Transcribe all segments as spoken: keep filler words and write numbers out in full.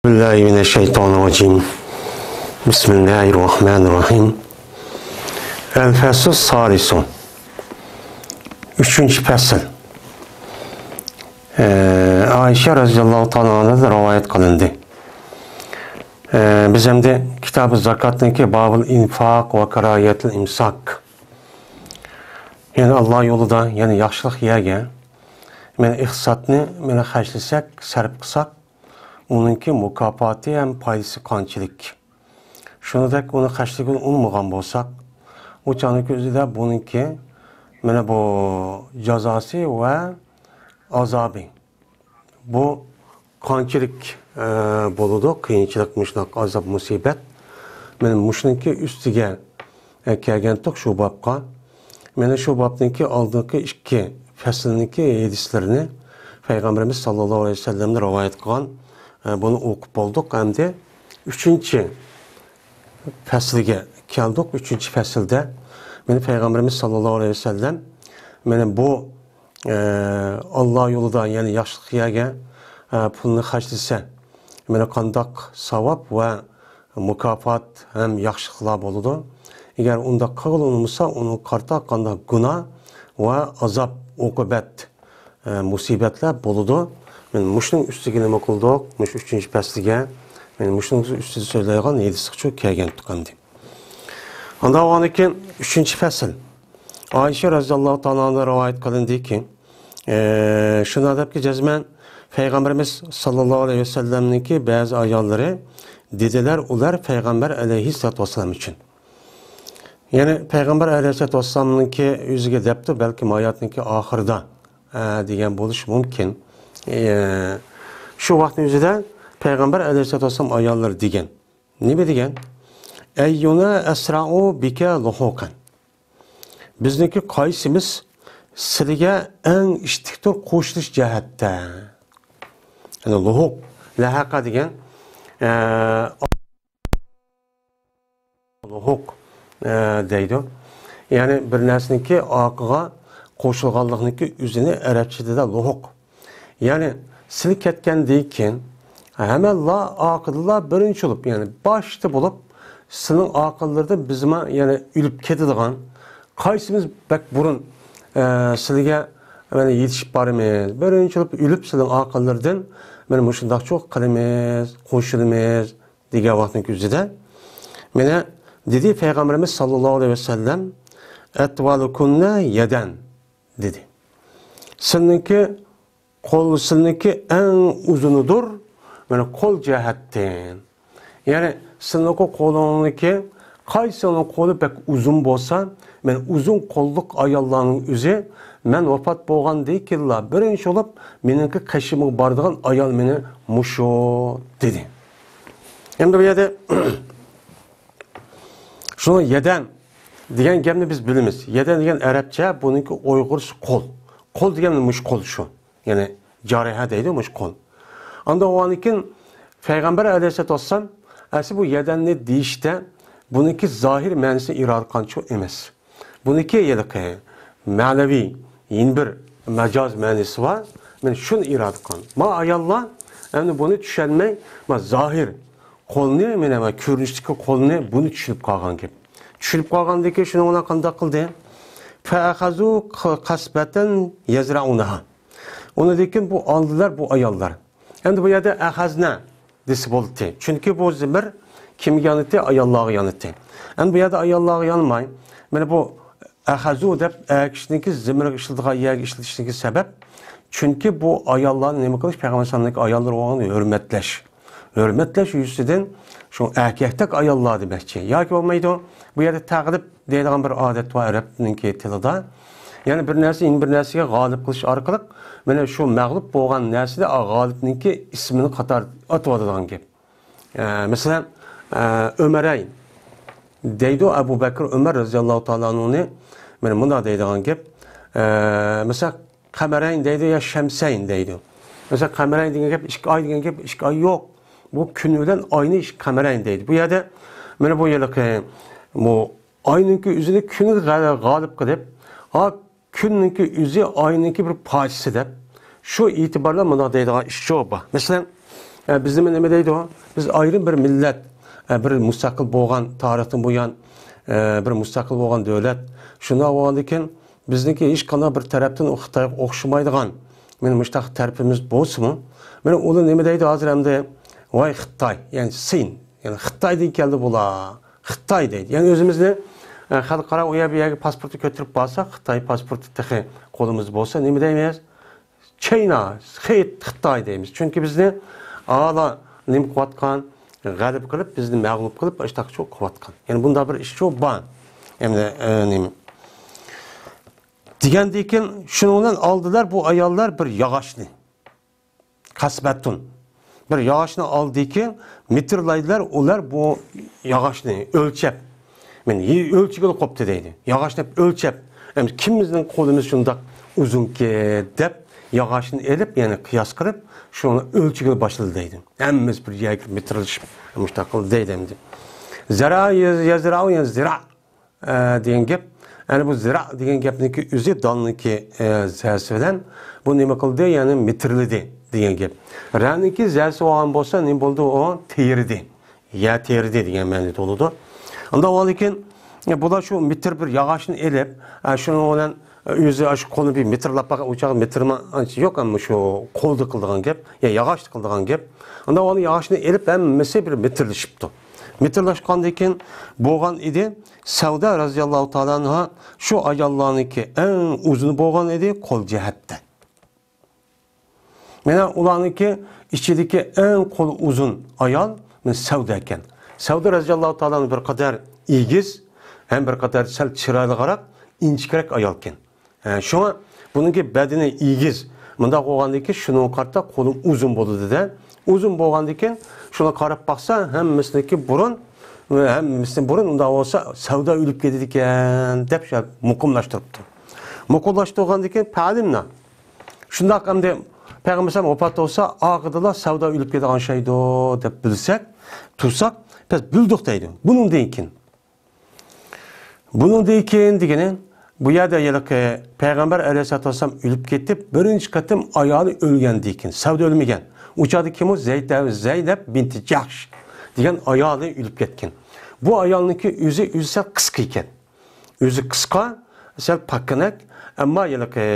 بىسمىللاھىمىنەششەيتانىررەجىم. بىسمىللاھىررەھمانىررەھىم. ئەل-فەسلۇس سالىسۇ. ئۈچىنچى پەسىل. ئە، ئائىشە رەزىياللاھۇ تائالا ئانھادىن رىۋايەت قىلىندى. ئە، بىز ئەمدى كىتابى زاكاتنىڭكى بابۇل ئىنفاق ۋە كاراھىيەتىل ئىمساك. يەنى ئاللا يولىدا، يەنى ياخشىلىق يەرگە، مەن ئىقتىسادنى مەن خەجلىسەك، سەرپ قىلساق، ئۇنىڭكى مۇكاپاتى ھەم پايدىسى قانچىلىك؟ شۇنىڭدەك ئۇنى خەجلىگىلى ئۇنىمىغان بولساق، ئۇ چاغنىڭكى ئۆزىدە بۇنىڭكى مانا بۇ جازاسى ۋە ئازابى. بۇ قانچىلىك، ئە، بولىدۇ؟ قىيىنچىلىق، مۇشۇنداق ئازاب، مۇسىبەت. مانا مۇشۇنىڭكى ئۈستىگە، ئە، كەلگەنتۇق شۇ بابقا. مانا شۇ بابنىڭكى ئالدىنقى ئىككى پەسلىنىڭكى ھەدىسلىرىنى پەيغەمبىرىمىز ساللاللاھۇ ئەلەيھى ۋەسەللەمدىن رىۋايەت قىلغان، ئە، بۇنى ئوقۇپ بولدۇق. ئەمدى ئۈچىنچى پەسلىگە كەلدۇق. ئۈچىنچى پەسىلدە مانا پەيغەمبىرىمىز ساللاللاھۇ ئەلەيھى ۋەسەللەم مانا بۇ، ئە، ئاللا يولىدا، يەنى ياخشىلىق يەرگە، ئە، پۇلنى خەجلىسە، مانا قانداق ساۋاب ۋە مۇكاپات ھەم ياخشىلىقلار بولىدۇ. ئەگەر ئۇنداق قىلغىلى ئۇنىمىسا، ئۇنىڭغا قارىتا قانداق گۇناھ ۋە ئازاب، ئوقۇبەت، ئە، مۇسىبەتلەر بولىدۇ. مانا مۇشۇنىڭ ئۈستىگە نېمە قىلدۇق؟ مۇشۇ ئۈچىنچى پەسلىگە، مانا مۇشۇنىڭ ئۈستىدە سۆزلەيدىغان ھەدىسكىچۇ كەلگەنتۇق ئەمدى. ئاندىن بولغاندىن كېيىن ئۈچىنچى پەسىل. ئائىشە رەزىياللاھۇ تائالا ئانھادىن رىۋايەت قىلىندىكى، ئە، شۇنداق دەپكى جەزمەن پەيغەمبىرىمىز ساللاللاھۇ ئەلەيھى ۋەسەللەمنىڭكى بەزى ئاياللىرى دېدىلەر، ئۇلار پەيغەمبەر ئەلەيھىسسالاتۇ ۋەسسالام ئۈچۈن. يەنى پەيغەمبەر ئەلەيھىسسالاتۇ ۋەسسالامنىڭكى ئۆزىگە دەپتۇ، بەلكىم ھاياتنىڭكى ئاخىرىدا، ئە، دېگەن بولۇشى مۇمكىن. ئە، شۇ ۋاقىتنىڭ ئۆزىدە پەيغەمبەر ئەلەيھىسسالاتۇ ۋەسسالام ئاياللىرى دېگەن. نېمە دېگەن؟ ئەييۇنا ئەسرەئۇ بىكە لۇھۇقەن. بىزنىڭكى قايسىمىز سىلىگە ئەڭ ئىتتىكتۇر قوشۇلۇش جەھەتتە؟ يەنى لۇھۇق، لەھەقە دېگەن، ئە، لۇھۇق، ئە، دەيدۇ. يەنى بىر نەرسىنىڭكى ئارقىغا قوشۇلغانلىقنىڭكى ئۆزىنى ئەرەبچە تىلدا لۇھۇق. يەنى سىلى كەتكەندىن كېيىن ھەممىلا ئارقىدىنلا بىرىنچى بولۇپ، يەنى باشتا بولۇپ، سىلىنىڭ ئارقىلىرىدىن بىزمۇ يەنى ئۆلۈپ كېتىدىغان، قايسىمىز بەك بۇرۇن، ئە، سىلىگە مانا يېتىشىپ بارىمىز، بىرىنچى بولۇپ ئۆلۈپ سىلىنىڭ ئارقىلىرىدىن مانا مۇشۇنداقچۇ قىلىمىز، قوشۇلىمىز دېگەن ۋاقىتنىڭ ئۆزىدە، مانا دېدى پەيغەمبىرىمىز ساللاللاھۇ ئەلەيھى ۋەسەللەم، ئەتۋالۇكۇننە يەدەن دېدى. سىلىنىڭكى قول، سىلىنىڭكى ئەڭ ئۇزۇنىدۇر، مانا قول جەھەتتىن. يەنى سىلىنىڭكى قولىڭىزنىڭكى قايسىنىڭ قولى بەك ئۇزۇن بولسا، مەن ئۇزۇن قوللۇق ئاياللارنىڭ ئۆزى، مەن ۋاپات بولغاندىن كېيىنلا بىرىنچى بولۇپ مېنىڭكى قېشىمغا بارىدىغان ئايال مېنى مۇشۇ دېدى. ئەمدى بۇ يەردە شۇنىڭ يەدەن دېگەن گەپنى بىز بىلىمىز. يەدەن دېگەن ئەرەبچە، بۇنىڭكى ئۇيغۇرچە قول. قول دېگەن مۇشۇ قول شۇ. يەنى جارىھە دەيدۇ مۇشۇ قول. ئاندىن ئۇنىڭدىن كېيىن پەيغەمبەر ئەلەيھىسسالاتۇ ۋەسسالام ئەسلى بۇ يەدەننى دېيىشتە بۇنىڭكى زاھىر مەنىسىنى ئىرادە قىلغانچۇ ئەمەس. بۇنىڭكى ھېلىقى مەنىۋى، يەنە بىر مەجاز مەنىسى بار. مەن شۇنى ئىرادە قىلغان. ما ئاياللار ئەمدى بۇنى چۈشەنمەي، ما زاھىر قولنى، مانا ما كۆرۈنۈشتىكى قولنى بۇنى چۈشىنىپ قالغان گەپ. چۈشىنىپ قالغاندىن كېيىن شۇنىڭ بىلەن قانداق قىلدى؟ فەئەخەزۇ قەسبەتەن يەزرەئۇنەھا. ئۇنىڭدىن كېيىن بۇ ئالدىلار بۇ ئاياللار. ئەمدى بۇ يەردە ئەخەزنە دېسە بولدى. چۈنكى بۇ زىمىر كىمگە يانىتى؟ ئاياللارغا يانىتى. ئەمدى بۇ يەردە ئاياللارغا يانماي، مانا بۇ ئەخەزۇ دەپ ئەر كىشىنىڭكى زىمىرغا ئىشلىتىدىغان يەرگە ئىشلىتىشنىڭكى سەۋەب، چۈنكى بۇ ئاياللارنى نېمە قىلىش؟ پەيغەمبەر ئەلەيھىسسالامنىڭكى ئاياللىرى بولغاندا ھۆرمەتلەش. ھۆرمەتلەش يۈزىسىدىن شۇ ئەركەكتەك ئاياللار دېمەكچى. ياكى بولمايدۇ، بۇ يەردە تەغلىب دەيدىغان بىر ئادەت بار ئەرەبنىڭكى تىلىدا. يەنى بىر نەرسە يەنە بىر نەرسىگە غالىب قىلىش ئارقىلىق، مانا شۇ مەغلۇپ بولغان نەرسىدە غالىپنىڭكى ئىسمىنى قاتار ئاتىۋاتىدىغان گەپ. ئە، مەسىلەن، ئە، ئۆمەرەين دەيدۇ، ئەبۇ بەكرى ئۆمەر رەزىياللاھۇ تائالا ئەنھۇنى، مانا مۇنداق دەيدىغان گەپ. ئە، مەسىلەن، قەمەرەين دەيدۇ يا شەمسەين دەيدۇ. مەسىلەن، قەمەرەين دېگەن گەپ ئىككى ئاي دېگەن گەپ، ئىككى ئاي يوق. بۇ كۈن بىلەن ئاينى ئىش قەمەرەين دەيدۇ. بۇ يەردە مانا بۇ ھېلىقى بۇ ئاينىڭكى ئۆزىنى كۈنگە غە-، غالىب قىلىپ، ھا، كۈننىڭكى ئۆزى ئاينىڭكى بىر پارچىسى دەپ، شۇ ئېتىبارلا مۇنداق دەيدىغان ئىش جاۋاب بار. مەسىلەن، ئە، بىز نېمە، نېمە دەيدۇ؟ بىز ئايرىم بىر مىللەت، ئە، بىر مۇستەقىل بولغان، تارىختىن بۇيان، ئە، بىر مۇستەقىل بولغان دۆلەت. شۇنداق بولغاندىكىن، بىزنىڭكى ھېچقانداق بىر تەرەپتىن ئۇ خىتايغا ئوخشىمايدىغان، مانا مۇشۇنداق تەرىپىمىز بولسىمۇ، مانا ئۇلار نېمە دەيدۇ ھازىر ئەمدى؟ ۋاي خىتاي، يەنى سىن، يەنى خىتايدىن كەلدى بۇلار، خىتاي دەيدۇ. يەنى ئۆزىمىزنى، ئە، خەلقئارا ئۇ يەر بۇ يەرگە پاسپورتنى كۆتۈرۈپ بارساق، خىتاي پاسپورتى تېخى قولىمىزدا بولسا، نېمە دەيمىز؟ چاينا، خىت-، خىتاي دەيمىز. چۈنكى بىزنى ئالا نېمە قىلىۋاتقان، غەلىبە قىلىپ، بىزنى مەغلۇپ قىلىپ، ئاشتاق شۇ قىلىۋاتقان. يەنى بۇنداق بىر ئىش شۇ بار. ئەمدى، ئە، نېمە؟ دېگەندىكىن، شۇنىڭ بىلەن ئالدىلار بۇ ئاياللار بىر ياغاچنى. قەسبەتۇن. بىر ياغاچنى ئالدىكىن، مېتىرلايدىلار ئۇلار بۇ ياغاچنى ئۆلچەپ. مانا، يى-، ئۆلچىگىلى قوپتى دەيدۇ. ياغاچنى ئۆلچەپ، ئەمدى كىمىمىزنىڭ قولىمىز شۇنداق ئۇزۇنكى دەپ، ياغاچنى ئېلىپ، يەنى قىياس قىلىپ، شۇنى ئۆلچىگىلى باشلىدى دەيدۇ. ھەممىمىز بىر يەرگە مېتىرلىشىپ، مۇشۇنداق قىلدى دەيدۇ ئەمدى. زىرا، يەزرا، يەنى زىرا. ئە، دېگەن گەپ. يەنى بۇ زىرا دېگەن گەپنىڭكى ئۆزى دالنىڭكى، ئە، زەسى بىلەن بۇ نېمە قىلدى؟ يەنى مېتىرلىدى دېگەن گەپ. رەنىڭكى زەسى بولغان بولسا نېمە بولدى؟ ئۇ تېرىدى. يە تېرىدى دېگەن مەنىدە بولىدۇ. ئۇنداق بولغاندىكىن، ئە، بۇلار شۇ مېتىر بىر ياغاچنى ئېلىپ، ئە، شۇنىڭ بىلەن، ئە، ئۆزى شۇ قولىنى بىر مېتىرلاپ باققان، ئۇ چاغدا مېتىرما ئانچە يوق، ئەمما شۇ قولدا قىلىدىغان گەپ، يا ياغاچتا قىلىدىغان گەپ. ئۇنداق بولغاندا ياغاچنى ئېلىپ ھەممىسى بىر مېتىرلىشىپتۇ. مېتىرلاشقاندىن كېيىن بولغان ئىدى. سەۋدە رەزىياللاھۇ تائالا ئەنھا شۇ ئاياللارنىڭكى ئەڭ ئۇزۇنى بولغان ئىدى قول جەھەتتە. مانا ئۇلارنىڭكى ئىچىدىكى ئەڭ قولى ئۇزۇن ئايال مانا سەۋدە ئىكەن. سەۋدە رەزىياللاھۇ تائالا ئەنھا بىر قەدەر ئېگىز، ھەم بىر قەدەر سەل چىرايلىقراق، ئىنچىكىرەك ئايال ئىكەن. ھە، شۇڭا بۇنىڭكى بەدىنى ئېگىز. مۇنداق بولغاندىكىن شۇنىڭغا قارىتا قولۇم ئۇزۇن بولىدۇ-دە. ئۇزۇن بولغاندىكىن شۇنىڭغا قاراپ باقسا، ھەممىسىنىڭكى بۇرۇن، ھەممىسىنى بۇرۇن ئۇنداق بولسا سەۋدە ئۆلۈپ كېتىدىكەن دەپ شۇ مۇقىملاشتۇرۇپتۇ. مۇقىملاشتۇرغاندىكىن پەلىمنا. شۇنداق ئەمدى پەيغەمبەر ئەلەيھىسسالام ۋاپات بولسا، ئارقىدىلا سەۋدە ئۆلۈپ كېتىدىغان ئوخشايدۇ دەپ بىلسەك، تۇرساق، بىز بىلدۇق دەيدۇ. بۇنىڭدىن كېيىن. بۇنىڭدىن كېيىن دېگىنى، بۇ يەردە ھېلىقى پەيغەمبەر ئەلەيھىسسالاتۇ ۋەسسالام ئۆلۈپ كېتىپ، بىرىنچى قېتىم ئايالى ئۆلگەندىن كېيىن، سەۋدە ئۆلمىگەن. ئۇ چاغدا كىم ئۇ؟ زەيت-، زەينەپ بىنتى جەھش دېگەن ئايالى ئۆلۈپ كەتكەن. بۇ ئايالنىڭكى ئۆزى، ئۆزى سەل قىسقا ئىكەن. ئۆزى قىسقا، سەل پاككىنەك، ئەمما ھېلىقى،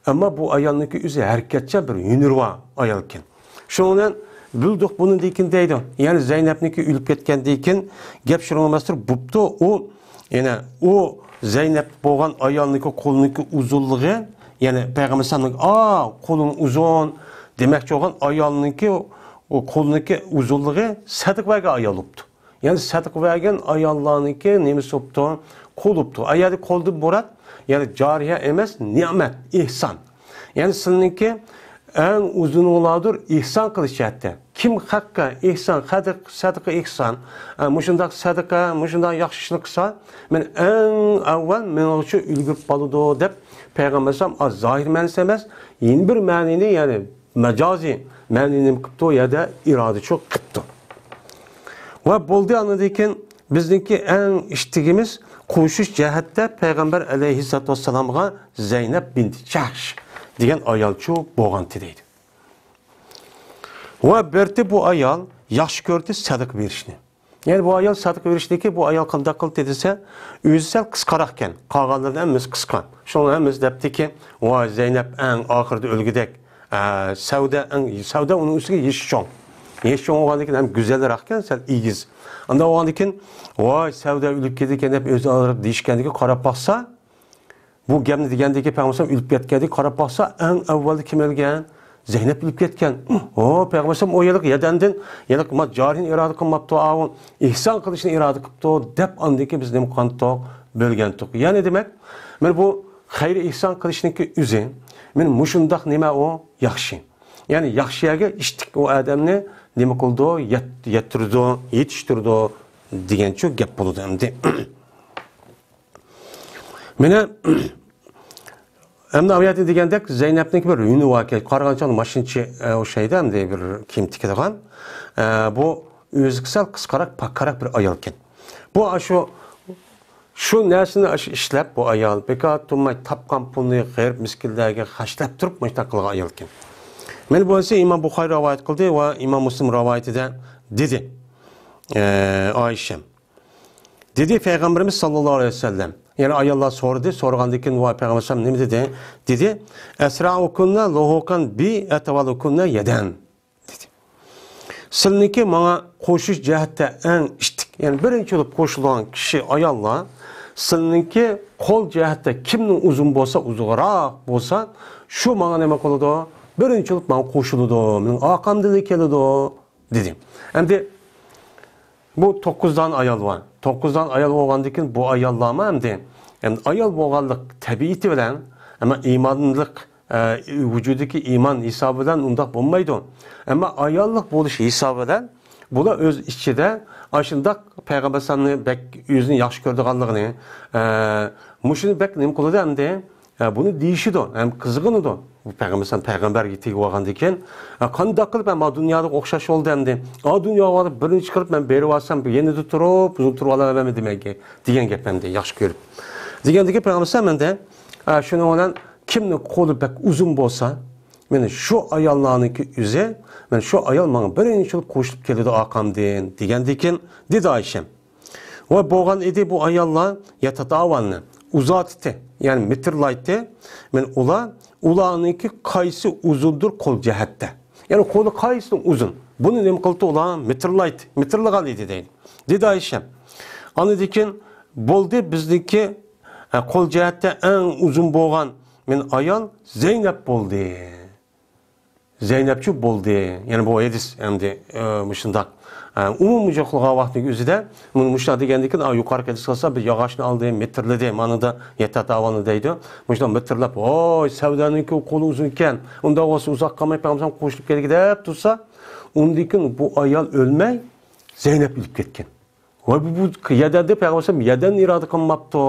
ئەمما بۇ ئايالنىڭكى ئۆزى ھەرىكەتچان بىر ھۈنىرۋان ئايال ئىكەن. شۇنىڭ بىلەن بىلدۇق بۇنىڭدىن كېيىن دەيدۇ. يەنى زەينەپنىڭكى ئۆلۈپ كەتكەندىن كېيىن گەپ شۇنىڭغا ماستۇر بوپتۇ. ئۇ، يەنە ئۇ زەينەپ بولغان ئايالنىڭكى قولىنىڭكى ئۇزۇنلۇقى، يەنى پەيغەمبەر ئەلەيھىسسالامنىڭ، «ئا، قولۇم ئۇزۇن» دېمەكچى بولغان ئايالنىڭكى، ئۇ قولىنىڭكى ئۇزۇنلۇقى سەدىقە بەرگەن ئايال بوپتۇ. يەنى سەدىقە بەرگەن ئاياللارنىڭكى نېمىسى بوپتۇ؟ قولى بوپتۇ. ئۇ يەردە قولدىن مۇراد، يەنى جارىيە ئەمەس، نېمەت، ئېھسان. يەنى سىلىنىڭكى ئەڭ ئۇزۇنۇڭلاردۇر ئېھسان قىلىش جەھەتتە. كىم خەققە ئېھسان، خەدىق-، سەدىقە ئېھسان، ئە، مۇشۇنداق سەدىقە، مۇشۇنداق ياخشى ئىشنى قىلسا، مەن ئەڭ ئەۋۋەل مېنىڭچە ئۈلگۈرۈپ قالىدۇ دەپ پەيغەمبەر ئەلەيھىسسالام، ئا، زاھىر مەنىسى ئەمەس، يەنە بىر مەنىنى، يەنى مەجازىي مەنىنى نېمە قىپتۇ؟ يەنە ئىرادىچۇ قىپتۇ. ۋە بولدى، ئاندىن كېيىن بىزنىڭكى ئەڭ ئىشتىگىمىز قوشۇش جەھەتتە پەيغەمبەر ئەلەيھىسسالاتۇ ۋەسسالامغا زەينەپ بىنتى جەھش دېگەن ئايالچۇ بولغانتى دەيدۇ. ۋە بەرتى بۇ ئايال ياخشى كۆردى سەدىقە بېرىشنى. يەنى بۇ ئايال سەدىقە بېرىشنىكى، بۇ ئايال قانداق قىلدى دېسە، ئۆزى سەل قىسقىراقكەن، قالغانلىرىدىن ھەممىسى قىسقا. شۇڭا ھەممىسى دەپتىكى، ۋاي زەينەپ ئەڭ ئاخىرىدا ئۆلگۈدەك، ئە، سەۋدە ئەڭ، سەۋدە ئۇنىڭ ئۈستىگە يېشى چوڭ. يېشى چوڭ بولغاندىكىن ھەم گۈزەلرەككەن، سەل ئېگىز. ئانداق بولغاندىكىن، ۋاي سەۋدە ئۆلۈپ كېتىدىكەن دەپ ئۆزى ئالدىراپ دېيىشكەندىكى قاراپ باقسا، بۇ گەپنى دېگەندىكى پەيغەمبەر ئۆلۈپ كەتكەندىكى قاراپ باقسا، ئەڭ ئەۋۋەلدە كىم ئۆلگەن؟ زەينەپ ئۆلۈپ كەتكەن. ھو، پەيغەمبەر ئۇ ھېلىقى يەدەندىن، ھېلىقى ما جارىينى ئىرادە قىلماپتۇ، ئاۋۇ ئېھسان قىلىشنى ئىرادە قىپتۇ، دەپ ئاندىكى بىز نېمە قىلغانتۇق؟ بۆلگەنتۇق. يەنى دېمەك، مانا بۇ خەير ئېھسان قىلىشنىڭكى ئۆزى، مانا مۇشۇنداق نېمە ئۇ؟ ياخشى. يەنى ياخشى يەرگە ئىشتىك ئۇ ئادەمنى نېمە قىلىدۇ؟ يەت-، يەتتۈرىدۇ، يېتىشتۈرىدۇ دېگەنچۇ گەپ بولىدۇ ئەمدى. مانا، ئەمدى ئاۋۇ يەردە دېگەندەك، زەينەپنىڭكى بىر ھۈنىرى باركەن، قارىغانچە ماشىنىچى، ئە، ئوخشايدۇ، ئەمدى بىر كىيىم تىكىدىغان. ئە، بۇ ئۆزى سەل قىسقىراق، پاككىراق بىر ئايالكەن. بۇ ئاشۇ، شۇ نەرسىنى ئاشۇ ئىشلەپ، بۇ ئايال بىكار تۇرماي تاپقان پۇلنى غېرىب مىسكىنلەرگە خەجلەپ تۇرۇپ، مۇشۇنداق قىلغان ئايالكەن. مانا بۇنىسى ئىمام بۇخارى رىۋايەت قىلدى ۋە ئىمام مۇسلىم رىۋايىتىدە دېدى، ئە، ئائىشەم. دېدى پەيغەمبىرىمىز ساللاللاھۇ ئەلەيھى ۋەسەللەم. يەنى ئاياللار سورىدى، سورىغاندىن كېيىن ۋاي پەيغەمبەر ئەلەيھىسسالام نېمە دېدى؟ دېدى، «ئەسرەئۇكۇننە لۇھۇقەن بى ئەتۋەلۇكۇننە يەدەن.» دېدى. سىلىنىڭكى ماڭا قوشۇش جەھەتتە ئەڭ ئىتتىك، يەنى بىرىنچى بولۇپ قوشۇلىدىغان كىشى ئاياللار، سىلىنىڭكى قول جەھەتتە كىمنىڭ ئۇزۇن بولسا، ئۇزۇنراق بولسا، شۇ ماڭا نېمە قىلىدۇ؟ بىرىنچى بولۇپ ماڭا قوشۇلىدۇ، مېنىڭ ئارقامدىلا كېلىدۇ، دېدى. ئەمدى بۇ توققۇز دان ئايال بار. توققۇز دان ئايال بولغاندىن كېيىن بۇ ئاياللارمۇ ئەمدى، ئەمدى ئايال بولغانلىق تەبىئىتى بىلەن، ئەمما ئىمانلىق، ئە، ۋۇجۇدىدىكى ئىمان ھېسابى بىلەن ئۇنداق بولمايدۇ. ئەمما ئاياللىق بولۇش ھېسابى بىلەن بۇلار ئۆز ئىچىدە ئاشۇنداق پەيغەمبەر ئەلەيھىسسالامنى بەك ئۆزىنى ياخشى كۆرىدىغانلىقىنى، ئە، مۇشۇنى بەك نېمە قىلىدۇ ئەمدى؟ ھە، بۇنى دېيىشىدۇ، ھەم قىزغىنىدۇ. بۇ پەيغەمبەر، سەن پەيغەمبەرگە تېگىپ ئالغاندىن كېيىن، ھە، قانداق قىلىپ مەن ما دۇنيادا ئوخشاش بولدى ئەمدى؟ ئا دۇنياغا بېرىپ، بىرىنچى قىلىپ مەن بېرىۋالسام، يېنىدا تۇرۇپ، ئۇزۇن تۇرۇۋالامەنمۇ دېمەككى، دېگەن گەپ ئەمدى، ياخشى كۆرۈپ. دېگەندىكىن پەيغەمبەر ئەلەيھىسسالام ئەمدى، ھە، شۇنىڭ بىلەن كىمنىڭ قولى بەك ئۇزۇن بولسا، مانا شۇ ئاياللارنىڭكى ئۆزى، مانا شۇ ئايال ماڭا بىرىنچى بولۇپ قوشۇلۇپ كېلىدۇ ئارقامدىن، دېگەندىن كېيىن دېدى ئائىشەم. ۋە بولغان ئىدى بۇ ئاياللار يەتەتاۋاننى ئۇزارتتى، يەنى مىتىرلايتتى. مانا ئۇلار، ئۇلارنىڭكى قايسى ئۇزۇندۇر قول جەھەتتە؟ يەنى قولى قايسىنىڭ ئۇزۇن؟ بۇنى نېمە قىلدى ئۇلار؟ مىتىرلايتتى، مىتىرلىغان ئىدى دەيدۇ. دېدى ئائىشەم. ئاندىن كېيىن بولدى بىزنىڭكى، ئە، قول جەھەتتە ئەڭ ئۇزۇن بولغان مانا ئايال زەينەپ بولدى. زەينەپچۇ بولدى. يەنى بۇ ھەدىس ئەمدى، ئە، مۇشۇنداق، ئە، ئومۇمىي قىلغان ۋاقتىنىڭ ئۆزىدە، مۇ-، مۇشۇنداق دېگەندىكىن، ئا، يۇقىرىقى ھەدىس قىلسا، بىر ياغاچنى ئالدى، مىتىرلىدى، مانىدا يەتتە تاۋاننى دەيدۇ. مۇشۇنداق مىتىرلاپ، ۋاي، سەۋدەنىڭكى قولى ئۇزۇن ئىكەن، ئۇنداق بولسا ئۇزاق قالماي پەيغەمبەر قوشۇلۇپ كەلگەي دەپ تۇرسا، ئۇندىن كېيىن بۇ ئايال ئۆلمەي، زەينەپ ئۆلۈپ كەتكەن. ۋاي، بۇ، بۇ يەدەن دەپ پەيغەمبەر يەدەن ئىرادە قىلماپتۇ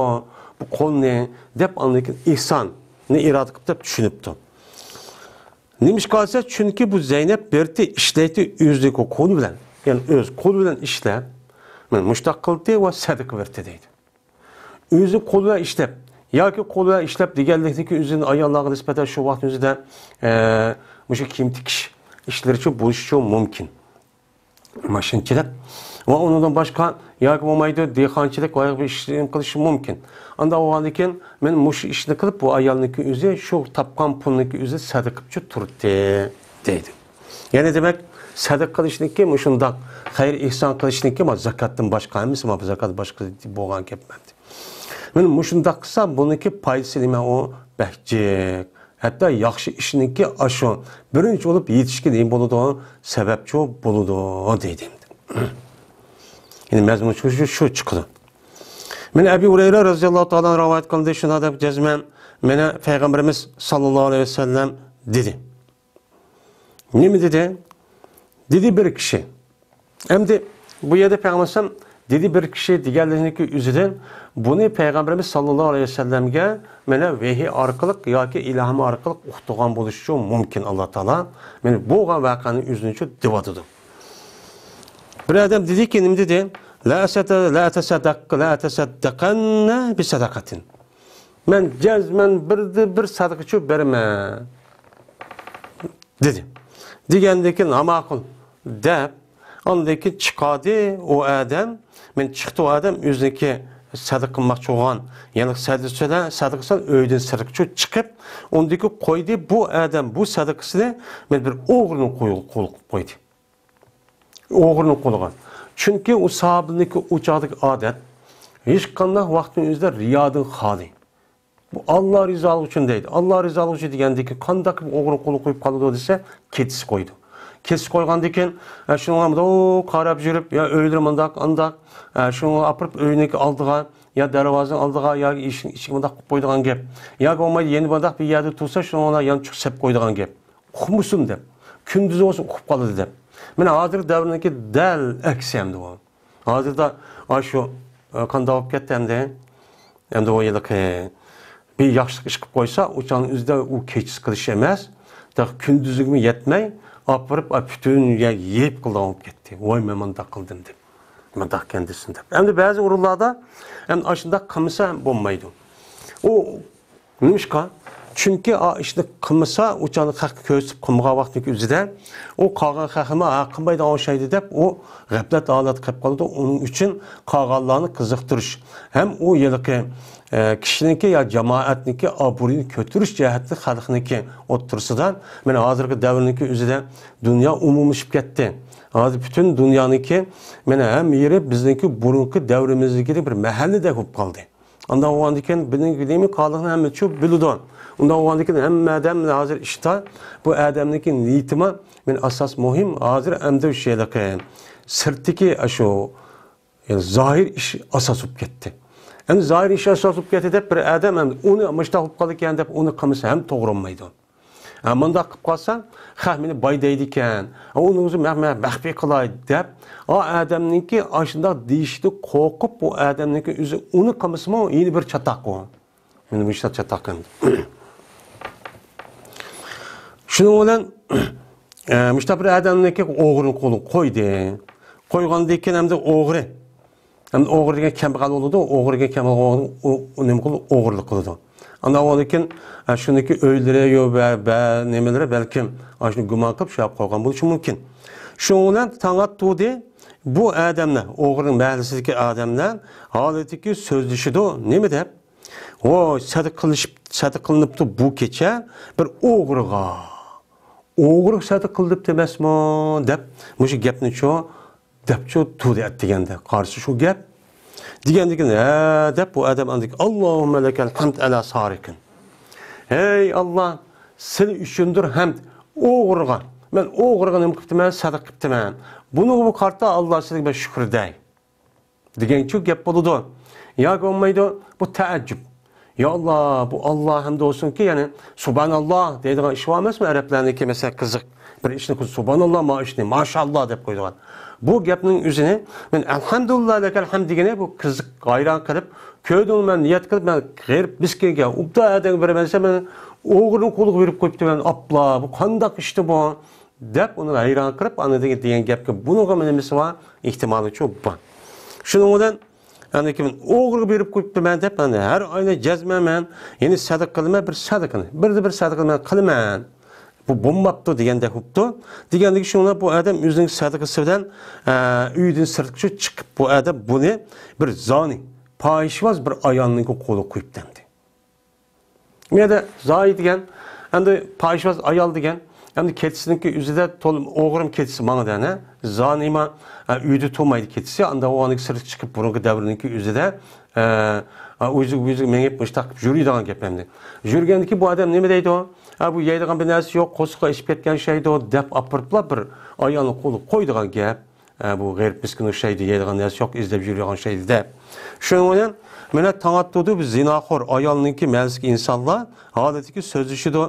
بۇ قولنى دەپ، ئاندىن كېيىن ئېھساننى ئىرادە قىلىپ دەپ چۈشىنىپتۇ. نېمىشقا دېسە، چۈنكى بۇ زەينەپ بىرتى ئىشلەيتتى ئۆزىنىڭكى قولى بىلەن. يەنى ئۆز قولى بىلەن ئىشلەپ، مانا مۇشۇنداق قىلدى ۋە سەدىقە بەردى دەيدۇ. ئۆزى قولى بىلەن ئىشلەپ ياكى قولى بىلەن ئىشلەپ دېگەنلىكتىكى ئۆزىنى ئاياللارغا نىسبەتەن شۇ ۋاقىتنىڭ ئۆزىدە، ئە، مۇشۇ كىيىم تىكىش ئىشلىرىچۇ بولۇشىچۇ مۇمكىن. ماشىنىچىلىق ۋە ئۇنىڭدىن باشقا ياكى بولمايدۇ، دېھقانچىلىق ۋە بىر ئىش قىلىشى مۇمكىن. ئانداق بولغاندىن كېيىن، مەن مۇشۇ ئىشنى قىلىپ، بۇ ئايالنىڭكى ئۆزى شۇ تاپقان پۇلنىڭكى ئۆزى سەدىقە قىلىپچۇ تۇردى، دەيدۇ. يەنى دېمەك، سەدىقە قىلىشنىڭكى مۇشۇنداق خەير ئېھسان قىلىشنىڭكى ما زاكاتتىن باشقا، ھەممىسى ما زاكات باشقا بولغان گەپ ئەمدى. مانا مۇشۇنداق قىلسا، بۇنىڭكى پايدىسى نېمە؟ ئۇ بەك جىق. ھەتتا ياخشى ئىشنىڭكى ئاشۇ بىرىنچى بولۇپ يېتىشكە نېمە بولىدۇ؟ سەۋەبچۇ بولىدۇ، دەيدۇ ئەمدى. يەنى مەزمۇن شۇ، شۇ، شۇ چىقىدۇ. مانا ئەبى ھۇرەيرە رەزىياللاھۇ تائالا رىۋايەت قىلدى، شۇنداق دەپ جەزمەن مانا پەيغەمبىرىمىز ساللاللاھۇ ئەلەيھى ۋەسەللەم دېدى. نېمە دېدى؟ دېدى بىر كىشى. ئەمدى بۇ يەردە پەيغەمبەر ئەلەيھىسسالام دېدى بىر كىشى دېگەنلىكنىڭكى ئۆزىدىن بۇنى پەيغەمبىرىمىز ساللاللاھۇ ئەلەيھى ۋەسەللەمگە مانا ۋەھىي ئارقىلىق ياكى ئىلھام ئارقىلىق ئۇقتۇرغان بولۇشى مۇمكىن ئاللا تائالا. مانا بولغان ۋەقەنىڭ ئۆزىنىچۇ دېۋاتىدۇ. بىر ئادەم دېدىكى، نېمە دېدى؟ لا ئەسەدە-، لا ئەتەسەددەق-، لا ئەتەسەددەقەننە بىسەدەقەتىن. مەن جەزمەن بىردە بىر سەدىقىچۇ بەرمەن، دېدى. دېگەندىن كېيىن، ھا ماقۇل، دەپ، ئاندىن كېيىن چىقاردى ئۇ ئادەم. مەن چىقتى ئۇ ئادەم ئۆزىنىڭكى سەدىقە قىلماقچى بولغان، يەنى سەدىقىسىدە، سەدىقىسىنى ئۆيدىن سىرتقىچۇ چىقىپ، ئۇندىكى قويدى بۇ ئادەم بۇ سەدىقىسىنى مەن بىر ئوغرىنىڭ قولىغا قويدى. ئوغرىنىڭ قولىغا. چۈنكى ئۇ ساھابىنىڭكى ئۇ چاغدىكى ئادەت، ھېچقانداق ۋاقىتنىڭ ئۆزىدە رىيادىن خالىي. بۇ ئاللا رىزالىقى ئۈچۈن دەيدۇ. ئاللا رىزالىقى ئۈچۈن دېگەندىكى قانداق قىلىپ ئوغرىنىڭ قولىغا قويۇپ قالىدۇ دېسە، كېتىسى قويىدۇ. كېتىسى قويغاندىن كېيىن، ئە، شۇنىڭغا مۇنداق قاراپ يۈرۈپ، يا ئۆيلىرى مۇنداق، ئانداق، ئە، شۇنىڭغا ئاپىرىپ ئۆينىڭكى ئالدىغا، يا دەرۋازىنىڭ ئالدىغا، ياكى ئىشىكنىڭ ئىچىگە مۇنداق قويۇپ قويىدىغان گەپ. ياكى بولمايدۇ، يەنە مۇنداق بىر يەردە تۇرسا، شۇنىڭغا يانچۇق سېلىپ قويىدىغان گەپ. ئۇقمىسۇن دەپ، كۈندۈزى بولسا ئۇقۇپ قالىدۇ دەپ. مانا ھازىرقى دەۋرنىڭكى دەل ئەكسى ئەمدى ئۇ. ھازىردا ئاشۇ، ئە، قانداق بولۇپ كەتتى ئەمدى؟ ئەمدى ئۇ ھېلىقى بىر ياخشىلىق ئىش قىلىپ قويسا، ئۇ چاغنىڭ ئۆزىدە ئۇ كېچىسى قىلىش ئەمەس، تېخى كۈندۈزىگىمۇ يەتمەي، ئاپىرىپ، ئا، پۈتۈن يەرگە يېيىپ قىلىدىغان بولۇپ كەتتى. ۋاي، مەن مۇنداق قىلدىم دەپ، مۇنداق ئىكەن دېسۇن دەپ. ئەمدى بەزى ئورۇنلاردا ئەمدى ئاشۇنداق قىلمىسا بولمايدۇ. ئۇ نېمىشقا؟ چۈنكى ئا ئىشنى قىلمىسا، ئۇ چاغدا خەققە كۆرسىتىپ قىلمىغان ۋاقتىنىڭ ئۆزىدە، ئۇ قالغان خەقمۇ ھە قىلمايدىغان ئوخشايدۇ دەپ، ئۇ غەپلەت ھالەتكە قېلىپ قالىدۇ. ئۇنىڭ ئۈچۈن قالغانلارنى قىزىقتۇرۇش ھەم ئۇ ھېلىقى، ئە، كىشىنىڭكى يا جامائەتنىڭكى ئابرۇيىنى كۆتۈرۈش جەھەتتە خەلقنىڭكى ئوتتۇرىسىدا، مانا ھازىرقى دەۋرنىڭكى ئۆزىدە دۇنيا ئومۇملىشىپ كەتتى. ھازىر پۈتۈن دۇنيانىڭكى، مانا ھەممە يېرى بىزنىڭكى بۇرۇنقى دەۋرىمىزدىكى بىر مەھەللىدەك بولۇپ قالدى. ئانداق بولغاندىكىن بىزنىڭ دىنىي قانۇننى ھەممە شۇ بىلىدۇ. ئۇنداق بولغاندىكىن ھەممە ئادەم ھازىر ئىشتا بۇ ئادەمنىڭكى نىيىتىمۇ، مېنىڭ ئاساس مۇھىم، ھازىر ئەمدى شۇ ھېلىقى سىرتتىكى شۇ، يەنى زاھىر ئىش ئاساس بولۇپ كەتتى. ئەمدى زاھىر ئىش ئاساس بولۇپ كەتتى دەپ بىر ئادەم ئەمدى ئۇنى مۇشۇنداق بولۇپ قالىدىكەن دەپ ئۇنى قىلمىسا ھەم توغرا بولمايدۇ. ھە، مۇنداق قىلىپ قالسا، خەق مېنى باي دەيدىكەن. ئۇنىڭ ئۆزى مەن، مەن مەخپىي قىلاي دەپ، ئا ئادەمنىڭكى ئاشۇنداق دېيىشىدىن قورقۇپ، بۇ ئادەمنىڭكى ئۆزى ئۇنى قىلمىسىمۇ، يەنە بىر چاتاق ئۇ. مېنى مۇشۇنداق چاتاق قىلدى. شۇنىڭ بىلەن، ئە، مۇشۇنداق بىر ئادەمنىڭكى ئوغرىنى قولىغا قويدى. قويغاندىن كېيىن ئەمدى ئوغرى ئەمدى ئوغرى دېگەن كەمبەغەل بولىدۇ، ئوغرى دېگەن كەمبەغەل بولغان ئۇ، ئۇ نېمە قىلىدۇ؟ ئوغرىلىق قىلىدۇ. ئاندىن ئۇنىڭدىن كېيىن، ئە، شۇنىڭكى ئۆيلىرى يو، بە، بە، نېمىلىرى بەلكىم ئاشۇنى گۇمان قىلىپ شۇ قويغان بولۇشى مۇمكىن. شۇنىڭ بىلەن تاڭ ئاتتى، بۇ ئادەملەر، ئوغرىنىڭ مەھەللىسىدىكى ئادەملەر ھالىتىكى سۆزلىشىدۇ. نېمە دەپ؟ ۋوي، سەدىقە قىلىشىپ، سەدىقە قىلىنىپتۇ بۇ كېچە بىر ئوغرىغا. ئوغرىغا سەدىقە قىلىنىپتۇ ئەمەسمۇ؟ دەپ مۇشۇ گەپنى شۇ دەپچۇ تۇردى ئەتىگەندە. قارىسا شۇ گەپ. دېگەندىكىن، ھە دەپ بۇ ئادەم ئاندىن كېيىن، «ئاللاھۇممە لەكەل ھەمد ئەلا سارىقىن.» ھەي ئاللا، سېنى ئۈچۈندۇر ھەمد ئوغرىغا. مەن ئوغرىغا نېمە قىپتىمەن؟ سەدىقە قىپتىمەن. بۇنىڭغا بۇ قارىتا ئاللا سېنىڭگە مەن شۈكۈر دەي. دېگەنچۇ گەپ بولىدۇ. ياكى بولمايدۇ، بۇ تەئەججۈب. يا ئاللا، بۇ ئاللا ھەمدە بولسۇنكى، يەنى سۇبھاناللا دەيدىغان ئىش بار ئەمەسمۇ؟ ئەرەبلەرنىڭكى مەسىلەن قىزىق بىر ئىشنى قىلسا، سۇبھاناللا، ما ئىشنى، ماشاللا دەپ قويىدىغان. بۇ گەپنىڭ ئۆزىنى مەن ئەلھەمدۇلىللا لەكەل ھەمد دېگىنى بۇ قىزىق ھەيران قېلىپ، كۆردۈڭ مەن نىيەت قىلىپ، مەن غېرىب مىسكىنگە، ئوبدان ئادەمگە بېرىمەن دېسە، مەن ئوغرىنىڭ قولىغا بېرىپ قويۇپتىمەن، ئاپلا، بۇ قانداق ئىشتى بۇ؟ دەپ ئۇنى ھەيران قىلىپ، ئاندىن دېگەن گەپكە بۇنىڭغا نېمىسى بار؟ ئېھتىمالىچۇ بار. شۇنىڭ بىلەن ئاندىن كېيىن ئوغرىغا بېرىپ قويۇپتىمەن دەپ، مەن ھەر ئاينى جەزمەن مەن يەنە سەدىقە قىلىمەن بىر سەدىقىنى. بىردە بىر سەدىقىنى مەن قىلىمەن. بۇ بولماپتۇ دېگەندەك بوپتۇ. دېگەندىكى شۇڭلار بۇ ئادەم ئۆزىنىڭ سەدىقىسى بىلەن، ئە، ئۆيدىن سىرتقا چىقىپ، بۇ ئادەم بۇنى بىر زانى، پاھىشۋاز بىر ئايالنىڭكى قولىغا قويۇپتۇ ئەمدى. بۇ يەردە زانى دېگەن، ئەمدى پاھىشۋاز ئايال دېگەن، ئەمدى كېچىسىنىڭكى ئۆزىدە تولا ئوغرىم كېچىسى ماڭىدۇ، ئەنە. زانىما، ئە، ئۆيدە تۇرمايدۇ كېچىسى، ئاندا ئۇ ئاندىكى سىرتقا چىقىپ بۇرۇنقى دەۋرنىڭكى ئۆزىدە، ئە، ئە، ئۆزى، ئۆزى مېڭىپ مۇشتاق قىلىپ يۈرىدىغان گەپ ئەمدى. يۈرگەندىكى بۇ ئادەم نېمە دەيدۇ؟ ئە، بۇ يەيدىغان بىر نەرسە يوق، قورسىقى ئېشىپ كەتكەن ئوخشايدۇ، دەپ ئاپىرىپلا بىر ئايالنى قولىغا قويىدىغان گەپ. ئە، بۇ غېرىب مىسكىن ئوخشايدۇ، يەيدىغان نەرسە يوق، ئىزدەپ يۈرىدىغان ئوخشايدۇ دەپ. شۇنىڭ بىلەن مانا تاڭ ئاتتۇردى بۇ زىناخور ئايالنىڭكى مەھەللىسىدىكى ئىنسانلار ھالىتىكى سۆزلىشىدۇ.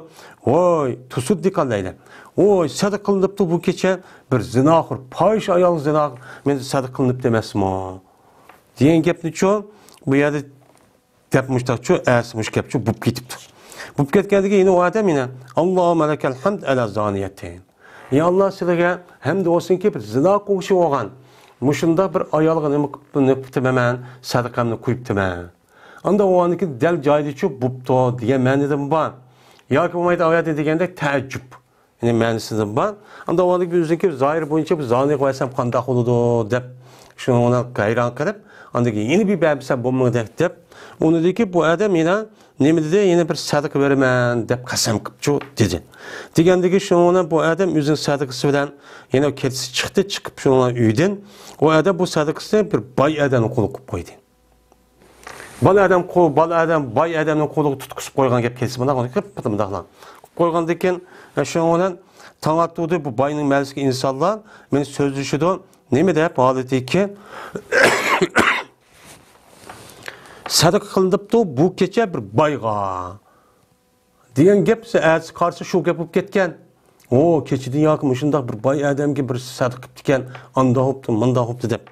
ۋوي، تۇسۇددىقان دەيلى. ۋوي، سەدىقە قىلىنىپتۇ بۇ كېچە بىر زىناخور، پاھىشە ئايال زىنا، مانا سەدىقە قىلىنىپتۇ ئەمەسمۇ؟ دېگەن گەپنىچۇ بۇ يەردە دەپ مۇشتاقچۇ، ئەسى مۇشۇ گەپچۇ بوپ كېتىپتۇ. بوپ كەتكەندىن كېيىن يەنە ئۇ ئادەم يەنە، «ئاللاھۇممە لەكەل ھەمد ئەلا زانىيەتەين.» يا ئاللا، سىلەرگە ھەمد بولسۇنكى، بىر زىنا قىلغۇچى بولغان مۇشۇنداق بىر ئايالغا نېمە قىپتىمەن، سەدىقەمنى قويۇپتىمەن. ئاندا ئۇ ئاندىكى دەل جايىدىچۇ بوپتۇ دېگەن مەنىدىمۇ بار. ياكى بولمايدۇ، ئۇ يەردە دېگەندەك تەئەججۈب. يەنى مەنىسىدىن بار. ئاندا ئۇ ئاندىكى ئۆزىنىڭكى زاھىر بويىچە بۇ زانىغا بەرسەم قانداق بولىدۇ دەپ، شۇنىڭغا ھەيران قېلىپ، ئاندىن كېيىن يەنە بىر بەرمىسەم بولمىغۇدەك دەپ، ئۇنىڭدىكى بۇ ئادەم يەنە نېمە دېدى؟ يەنە بىر سەدىقە بېرىمەن دەپ قەسەم قىپچۇ دېدى. دېگەندىكى شۇنىڭ بىلەن بۇ ئادەم ئۆزىنىڭ سەدىقىسى بىلەن يەنە كېچىسى چىقتى، چىقىپ شۇنىڭ ئۆيدىن ئۇ ئادەم بۇ سەدىقىسىنى بىر باي ئادەمنىڭ قولىغا قويۇپ قويدى. بالا ئادەم قو-، بالا ئادەم باي ئادەمنىڭ قولىغا تۇتقۇزۇپ قويغان گەپ كېلسە مۇنداق، مۇنداقلا قويغاندىن كېيىن، ئە، شۇنىڭ بىلەن تاڭ ئاتتۇردى بۇ باينىڭ مەھەللىسىدىكى ئىنسانلار مېنى سۆزلىشىدۇ. نېمە دەپ ھالىتىكى سەدىقە قىلىنىپتۇ بۇ كېچە بىر بايغا. دېگەن گەپ، ئەتىسى قارىسا شۇ گەپ بولۇپ كەتكەن. ئۇ كېچىدە ياكى مۇشۇنداق بىر باي ئادەمگە بىر سەدىقە قىپتىكەن، ئانداق بوپتۇ، مۇنداق بوپتۇ دەپ.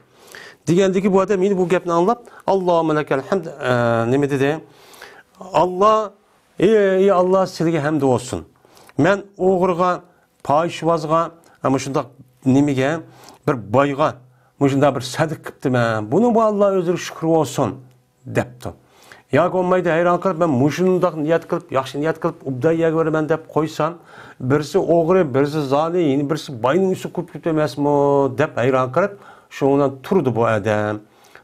دېگەندىكى بۇ ئادەم يەنە بۇ گەپنى ئاڭلاپ، «ئاللاھۇممە لەكەل ھەمد»، ئە، نېمە دېدى؟ «ئاللا، ئى، ئى ئاللا، سىلىگە ھەمد بولسۇن. مەن ئوغرىغا، پاھىشۋازغا، ئە، مۇشۇنداق نېمىگە، بىر بايغا مۇشۇنداق بىر سەدىقە قىپتىمەن. بۇنىڭغا ئاللا ئۆزىگە شۈكۈر بولسۇن.» دەپتۇ. ياكى بولمايدۇ، ھەيران قېلىپ، مەن مۇشۇنداق نىيەت قىلىپ، ياخشى نىيەت قىلىپ، ئوبدان يەرگە بېرىمەن دەپ قويسام، بىرسى ئوغرى، بىرسى زانى، يەنە بىرسى باينىڭ ئۈستىگە قويۇپ كېتىۋەرمەسمۇ دەپ ھەيران قېلىپ، شۇنىڭ بىلەن تۇرىدۇ بۇ ئادەم.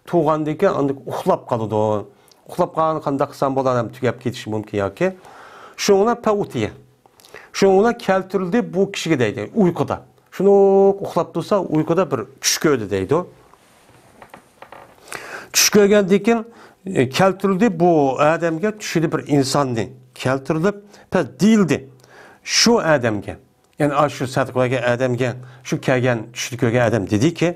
تۇرغاندىن كېيىن ئاندىن ئۇخلاپ قالىدۇ. ئۇخلاپ قالغاندا قانداق قىلسام بولار، ھەم تۈگەپ كېتىشى مۇمكىن ياكى. شۇنىڭ بىلەن پەئۇتىيە. شۇنىڭ بىلەن كەلتۈرۈلدى بۇ كىشىگە دەيدۇ، ئۇيقۇدا. شۇنداق ئۇخلاپ تۇرسا، ئۇيقۇدا بىر چۈش كۆردى دەيدۇ. چۈش كۆرگەندىن كېيىن، ئە، كەلتۈرۈلدى بۇ ئادەمگە، چۈشىدە بىر ئىنساننى كەلتۈرۈلۈپ، پەس دېيىلدى شۇ ئادەمگە، يەنى ئاشۇ سەدىقە بەرگەن ئادەمگە، شۇ كەلگەن چۈشنى كۆرگەن ئادەم دېدىكى،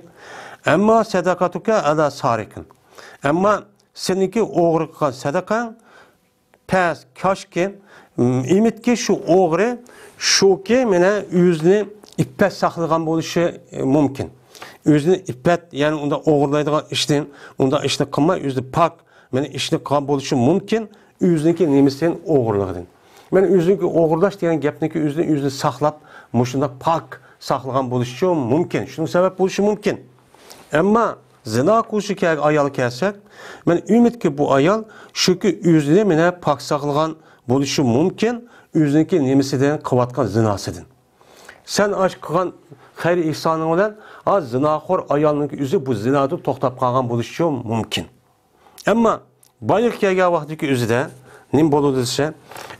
ئەمما سەدەقەتۇكە ئەلا سارىقىن. ئەمما سېنىڭكى ئوغرى قىلغان سەدىقەڭ پەس، كاشكى، ئۈمىدكى شۇ ئوغرى، شۇكى، مانا، ئۆزىنى ئىپپەت ساقلىغان بولۇشى، ئە، مۇمكىن. ئۆزىنى ئىپپەت، يەنى ئۇنداق ئوغرىلايدىغان ئىشتىن، ئۇنداق ئىشنى قىلماي، ئۆزى پاك، مانا، ئىشنى قىلغان بولۇشى مۇمكىن، ئۆزىنىڭكى نېمىسىدىن، ئوغرىلىقىدىن. مانا، ئۆزىنىڭكى ئوغرىلاش دېگەن گەپنىكى ئۆزىنى، ئۆزىنى ساقلاپ، مۇشۇنداق پاك ساقلىغان بولۇشى مۇمكىن. شۇنىڭ سەۋەب بولۇشى مۇمكىن. ئەمما زىنا قىلغۇچى كەل-، ئايال كەلسەك، مەن ئۈمىدكى بۇ ئايال شۇكى ئۆزىنى مانا پاك ساقلىغان بولۇشى مۇمكىن، ئۆزىنىڭكى نېمىسىدىن، قىلىۋاتقان زىناسىدىن. سەن ئاش قىلغان خەير ئېھسانىڭ بىلەن، ھا، زىناخور ئايالنىڭكى ئۆزى بۇ زىنادىن توختاپ قالغان بولۇشى مۇمكىن. ئەمما بايلىق كەلگەن ۋاقتىدىكى ئۆزىدە نېمە بولىدۇ دېسە،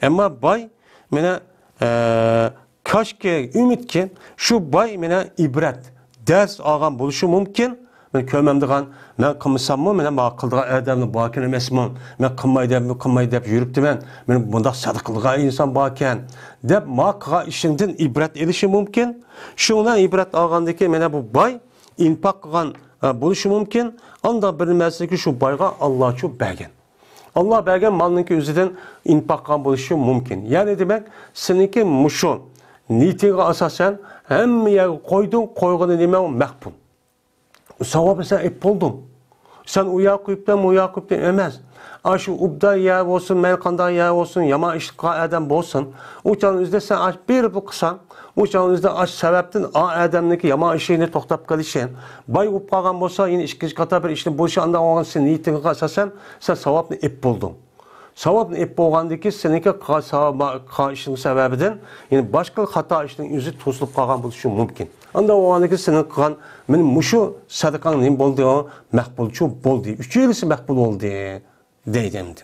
ئەمما باي مانا، ئە، كاشكى، ئۈمىدكى، شۇ باي مانا ئىبرەت، دەرس ئالغان بولۇشى مۇمكىن. مەن كۆرمەمدىغان، مەن قىلمىساممۇ، مانا ماڭا قىلىدىغان ئادەملەر باركەن ئەمەسمۇ؟ مەن قىلماي دەپ، قىلماي دەپ يۈرۈپتىمەن. مانا بۇنداق سەدىقە قىلىدىغان ئىنسان باركەن، دەپ ماڭا قىلغان ئىشىڭدىن ئىبرەت ئېلىشى مۇمكىن. شۇنىڭ ئىبرەت ئالغاندىكى مانا بۇ باي ئىنپاق قىلغان، ئە، بولۇشى مۇمكىن. ئانداق بىر نېمىسىكى شۇ بايغا ئاللاچۇ بەرگەن. ئاللا بەرگەن مالنىڭكى ئۆزىدىن ئىنپاق قىلغان بولۇشى مۇمكىن. يەنى دېمەك، سېنىڭكى مۇشۇ نىيىتىڭگە ئاساسەن ھەممە يەرگە قويدۇڭ، قويغىنى نېمە ئۇ مەقبۇل. ساۋابنى سەن ئېلىپ بولدۇڭ. سەن ئۇ ياققا قويۇپتىن، بۇ ياققا قويۇپتىن ئەمەس. ئاشۇ ئوبدان يەر بولسۇن، مەيلى قانداق يەر بولسۇن، يامان ئىش قىلغان ئادەم بولسۇن، ئۇ چاغنىڭ ئۆزىدە سەن ئاش بېرىپلا قىلساڭ، ئۇ چاغنىڭ ئۆزىدە ئاش سەۋەبتىن ئا ئادەمنىڭكى يامان ئىشىنى توختاپ قېلىشى، باي بولۇپ قالغان بولسا، يەنە ئىككىنچى قاتار بىر ئىشنى بولۇشى، ئانداق بولغان سېنىڭ نىيىتىڭگە ئاساسەن سەن ساۋابنى ئېلىپ بولدۇڭ. ساۋابنى ئېلىپ بولغاندىن كېيىن سېنىڭكى قىلغان ساۋاب، قىلغان ئىشنىڭ سەۋەبىدىن يەنە باشقا خاتا ئىشنىڭ ئۆزى توسۇلۇپ قالغان بولۇشى مۇمكىن. ئانداق بولغاندىن كېيىن سېنىڭ قىلغان مانا مۇشۇ سەدىقەڭ نېمە بولدى؟ مەقبۇلچۇ بولدى. ئۈچىلىسى مەقبۇل بولدى. دەيدۇ ئەمدى.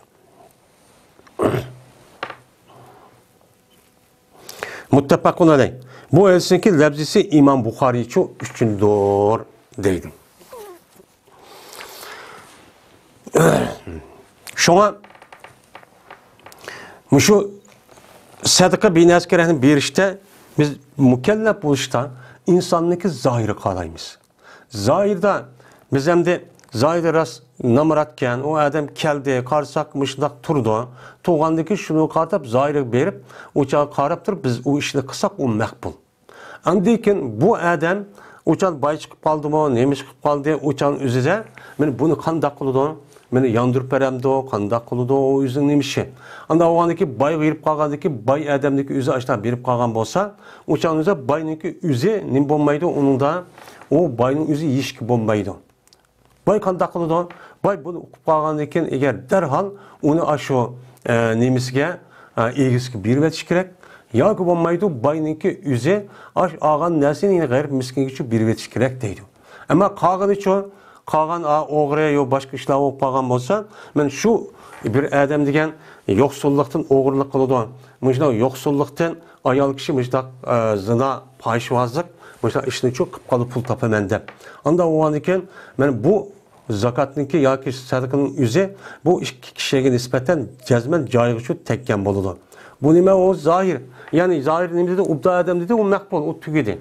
مۇتتەپەقۇن ئەلەي. بۇ ھەدىسنىڭكى لەپزىسى ئىمام بۇخارىيچۇ ئۈچۈندۇر دەيدۇ. شۇڭا مۇشۇ سەدىقە بىنەسكە رەھنە بېرىشتە بىز مۇكەللەپ بولۇشتا ئىنساننىڭكى زاھىرى قارايمىز. زاھىردا بىز ئەمدى زاھىردا راست نامراتكەن، ئۇ ئادەم كەلدى، قارىساق مۇشۇنداق تۇرىدۇ. تۇرغاندىن كېيىن شۇنىڭغا قاراپ زاھىرىگە بېرىپ، ئۇ چاغغا قاراپ تۇرۇپ بىز ئۇ ئىشنى قىلساق ئۇ مەقبۇل. ئاندىن كېيىن بۇ ئادەم ئۇ چاغ باي چىقىپ قالدىمۇ، نېمە چىقىپ قالدى، ئۇ چاغنىڭ ئۆزىدە مانا بۇنى قانداق قىلىدۇ؟ مېنى ياندۇرۇپ بېرەمدۇ، قانداق قىلىدۇ، ئۇ ئۆزىنىڭ نېمە ئىشى؟ ئانداق بولغاندىن كېيىن بايغا بېرىپ قالغاندىن كېيىن باي ئادەمنىڭكى ئۆزى ئاشۇنداق بېرىپ قالغان بولسا، ئۇ چاغنىڭ ئۆزىدە باينىڭكى ئۆزى نېمە بولمايدۇ، ئۇنىڭدا ئۇ باينىڭ ئۆزى يېيىشكە بولمايدۇ. باي قانداق قىلىدۇ؟ باي بۇنى ئۇقۇپ قالغاندىن كېيىن ئەگەر دەرھال ئۇنى ئاشۇ، ئە، نېمىسىگە، ئە، ئىگىسىگە بېرىۋېتىش كېرەك. ياكى بولمايدۇ، باينىڭكى ئۆزى ئاش ئالغان نەرسىنى يەنە غەرىب مىسكىنگىچۇ بېرىۋېتىش كېرەك دەيدۇ. ئەمما قالغىنىچۇ، قالغان ئا، ئوغرى يا باشقا ئىشلار بولۇپ قالغان بولسا، مەن شۇ بىر ئادەم دېگەن يوقسۇللۇقتىن ئوغرىلىق قىلىدۇ. مۇشۇنداق يوقسۇللۇقتىن ئايال كىشى مۇشۇنداق، ئە، زىنا، پاھىشۋازلىق، مۇشۇنداق ئىشنىچۇ قىلىپ قالىدۇ، پۇل تاپىمەن دەپ. ئانداق بولغاندىن كېيىن، مەن بۇ زاكاتنىڭكى ياكى سەدىقىنىڭ ئۆزى بۇ ئىككى كىشىگە نىسبەتەن جەزمەن جايىغىچۇ تەگكەن بولىدۇ. بۇ نېمە؟ ئۇ زاھىر. يەنى زاھىر نېمە دېدى؟ ئوبدان ئادەم دېدى، ئۇ مەقبۇل، ئۇ تۈگىدى.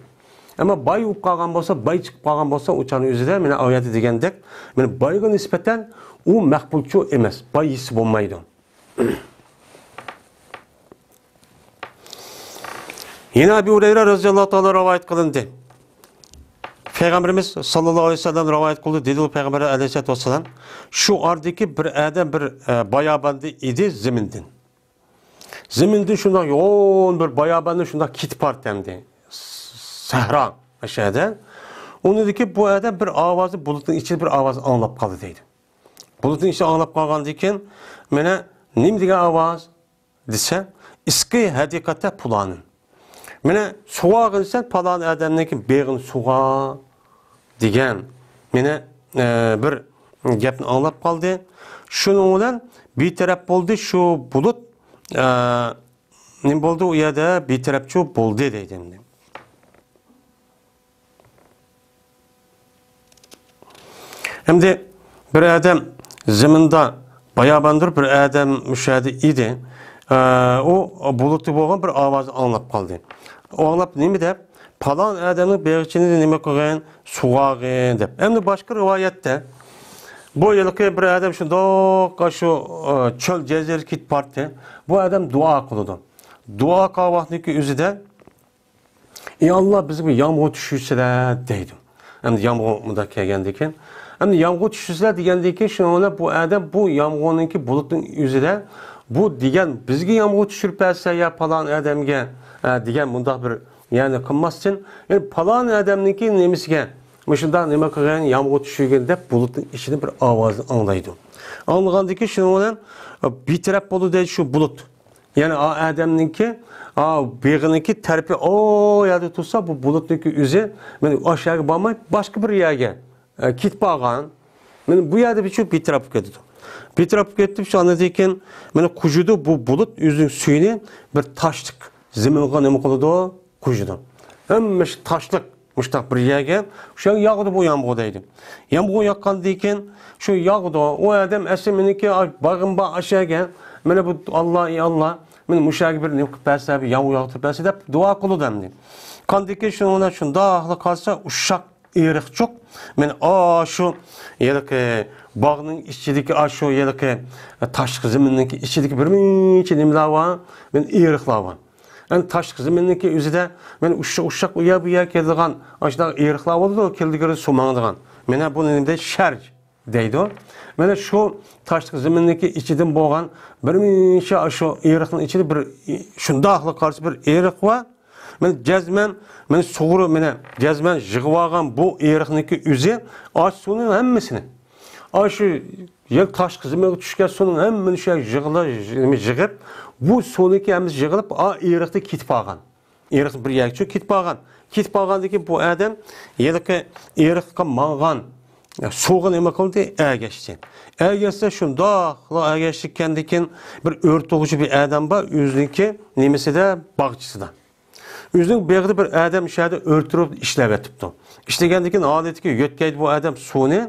ئەمما باي بولۇپ قالغان بولسا، باي چىقىپ قالغان بولسا، ئۇ چاغنىڭ ئۆزىدە مانا ئايەتتە دېگەندەك، مانا بايغا نىسبەتەن ئۇ مەقبۇلچۇ ئەمەس، باي ھېسابى بولمايدۇ. يەنە ئەبۇ ھۇرەيرە رەزىياللاھۇ تائالا رىۋايەت قىلىندى. پەيغەمبىرىمىز ساللاللاھۇ ئەلەيھى ۋەسەللەم رىۋايەت قىلدى، دېدى ئۇ پەيغەمبەر ئەلەيھىسسالاتۇ ۋەسسالام، شۇ ئارىدىكى بىر ئادەم بىر، ئە، باياباندا ئىدى زېمىندىن. زېمىندىن شۇنداق يوغان بىر باياباندا شۇنداق كېتىپ باراتتى ئەمدى. سەھرا ئەشەدە. ئۇنىڭدىكى بۇ ئادەم بىر ئاۋازنى، بۇلۇتنىڭ ئىچىدە بىر ئاۋازنى ئاڭلاپ قالدى دەيدۇ. بۇلۇتنىڭ ئىچىدە ئاڭلاپ قالغاندىن كېيىن، مانا نېمە دېگەن ئاۋاز دېسە، ئىسقى ھەدىقەتە پۇلانىن. مانا سۇغارغىن سەن پالان ئادەمنىڭكى بېغىنى سۇغار دېگەن، مانا، ئە، بىر گەپنى ئاڭلاپ قالدى. شۇنىڭ بىلەن بىتەرەپ بولدى شۇ بۇلۇت، ئە، نېمە بولدى ئۇ يەردە؟ بىتەرەپچۇ بولدى دەيدۇ ئەمدى. ئەمدى بىر ئادەم زېمىندا باياباندۇر بىر ئادەم مۇشۇ يەردە ئىدى. ئە، ئۇ بۇلۇتتا بولغان بىر ئاۋازنى ئاڭلاپ قالدى. ئۇ ئاڭلاپ نېمە دەپ؟ پالان ئادەمنىڭ بېغىچىنى نېمە قىلغىن؟ سۇغارغىن دەپ. ئەمدى باشقا رىۋايەتتە بۇ ھېلىقى بىر ئادەم شۇنداق شۇ، ئە، چۆل جەزىرىگە كېتىپ بارتتى. بۇ ئادەم دۇئا قىلىدۇ. دۇئا قىلغان ۋاقتىدىكى ئۆزىدە، ئى ئاللا، بىزگە بىر يامغۇر چۈشۈرسىلە دەيدۇ. ئەمدى يامغۇر مۇنداق كەلگەندىكىن، ئەمدى يامغۇر چۈشۈرسىلە دېگەندىكىن، شۇنىڭ بىلەن بۇ ئادەم بۇ يامغۇرنىڭكى بۇلۇتنىڭ ئۆزىدە بۇ دېگەن، بىزگە يامغۇر چۈشۈرۈپ بەرسە يا پالان ئادەمگە، ئە، دېگەن مۇنداق بىر، يەنى قىلماستىن، يەنى پالان ئادەمنىڭكى نېمىسىگە مۇشۇنداق نېمە قىلغان، يامغۇر چۈشۈرگەن دەپ بۇلۇتنىڭ ئىچىدە بىر ئاۋازنى ئاڭلايدۇ. ئاڭلىغاندىكىن شۇنىڭ بىلەن، ئە، بىتەرەپ بولىدۇ دەيدۇ شۇ بۇلۇت. يەنى ئا ئادەمنىڭكى، ئا بېغىنىڭكى تەرىپى ئۇ يەردە تۇرسا، بۇ بۇلۇتنىڭكى ئۆزى، مانا ئاشۇ يەرگە بارماي، باشقا بىر يەرگە، ئە، كېتىپ قالغان. مانا بۇ يەردە بىر شۇ بىتەرەپ بولۇپ كېتىدۇ. بىتەرەپ بولۇپ كېتىپ، شۇ ئاندىن كېيىن، مانا قۇژىدۇ، بۇ بۇلۇت ئۆزىنىڭ سۈيىنى بىر تاشلىق زېمىنغا نېمە قىلىدۇ؟ قۇيىدۇ. ھەممە ئىش تاشلىق، مۇشتاق بىر يەرگە، شۇ ياغىدۇ بۇ يامغۇر دەيدۇ. يامغۇر ياغقاندىن كېيىن، شۇ ياغىدۇ. ئۇ ئادەم ئەسلى مېنىڭكى باغىم بار ئاشۇ يەرگە. مانا بۇ ئاللا، ئى ئاللا، مانا مۇشۇ يەرگە بىر نېمە قىلىپ بەرسە، بىر يامغۇر ياغدۇرۇپ بەرسە دەپ دۇئا قىلىدۇ ئەمدى. قاندىن كېيىن شۇنىڭ بىلەن شۇنداقلا قارىسا، ئۇششاق ئېرىقچۇق. مانا ئاشۇ ھېلىقى باغنىڭ ئىچىدىكى، ئاشۇ ھېلىقى تاشلىق زېمىننىڭكى ئىچىدىكى بىر نەچچە نېمىلەر بار، مانا ئېرىقلار بار. ئەنە تاشلىق زېمىننىڭكى ئۆزىدە، مانا ئۇششاق، ئۇششاق ئۇ يەر بۇ يەر كېلىدىغان ئاشۇنداق ئېرىقلار بولىدۇ، كېلىدىكى سۇ ماڭىدىغان. مانا بۇنى نېمە دەيدۇ؟ شەرج دەيدۇ. مانا شۇ تاشلىق زېمىننىڭكى ئىچىدىن بولغان بىر نەچچە ئاشۇ ئېرىقنىڭ ئىچىدە بىر شۇنداقلا قارىسا بىر ئېرىق بار. مانا جەزمەن، مانا سۇغۇرۇپ، مانا جەزمەن يىغىۋالغان بۇ ئېرىقنىڭكى ئۆزى ئاشۇ سۇنىڭ ھەممىسىنى، ئاشۇ يەر تاشقى زېمىنغا چۈشكەن سۇنىڭ ھەممىنى شۇ يەرگە يىغىلا-، يىغىپ، بۇ سۇنىڭكى ھەممىسى يىغىلىپ، ئا، ئېرىقتا كېتىپ قالغان. ئېرىق بىر يەرگە چۈشۈپ كېتىپ قالغان. كېتىپ قالغاندىن كېيىن بۇ ئادەم ھېلىقى ئېرىققا ماڭغان سۇغا نېمە قىلدى؟ ئەگەشتى. ئەگەشسە شۇنداقلا ئەگەشكەندىن كېيىن بىر ئۆرتىگۈچى بىر ئادەم بار، ئۆزىنىڭكى نېمىسىدە، باغچىسىدا. ئۆزىنىڭ بېغىدا بىر ئادەم شۇ يەردە ئۆرتۈرۈپ ئىشلەۋېتىپتۇ. ئىشلىگەندىن كېيىن ھالىتىگە يۆتكەيدۇ بۇ ئادەم سۇنى،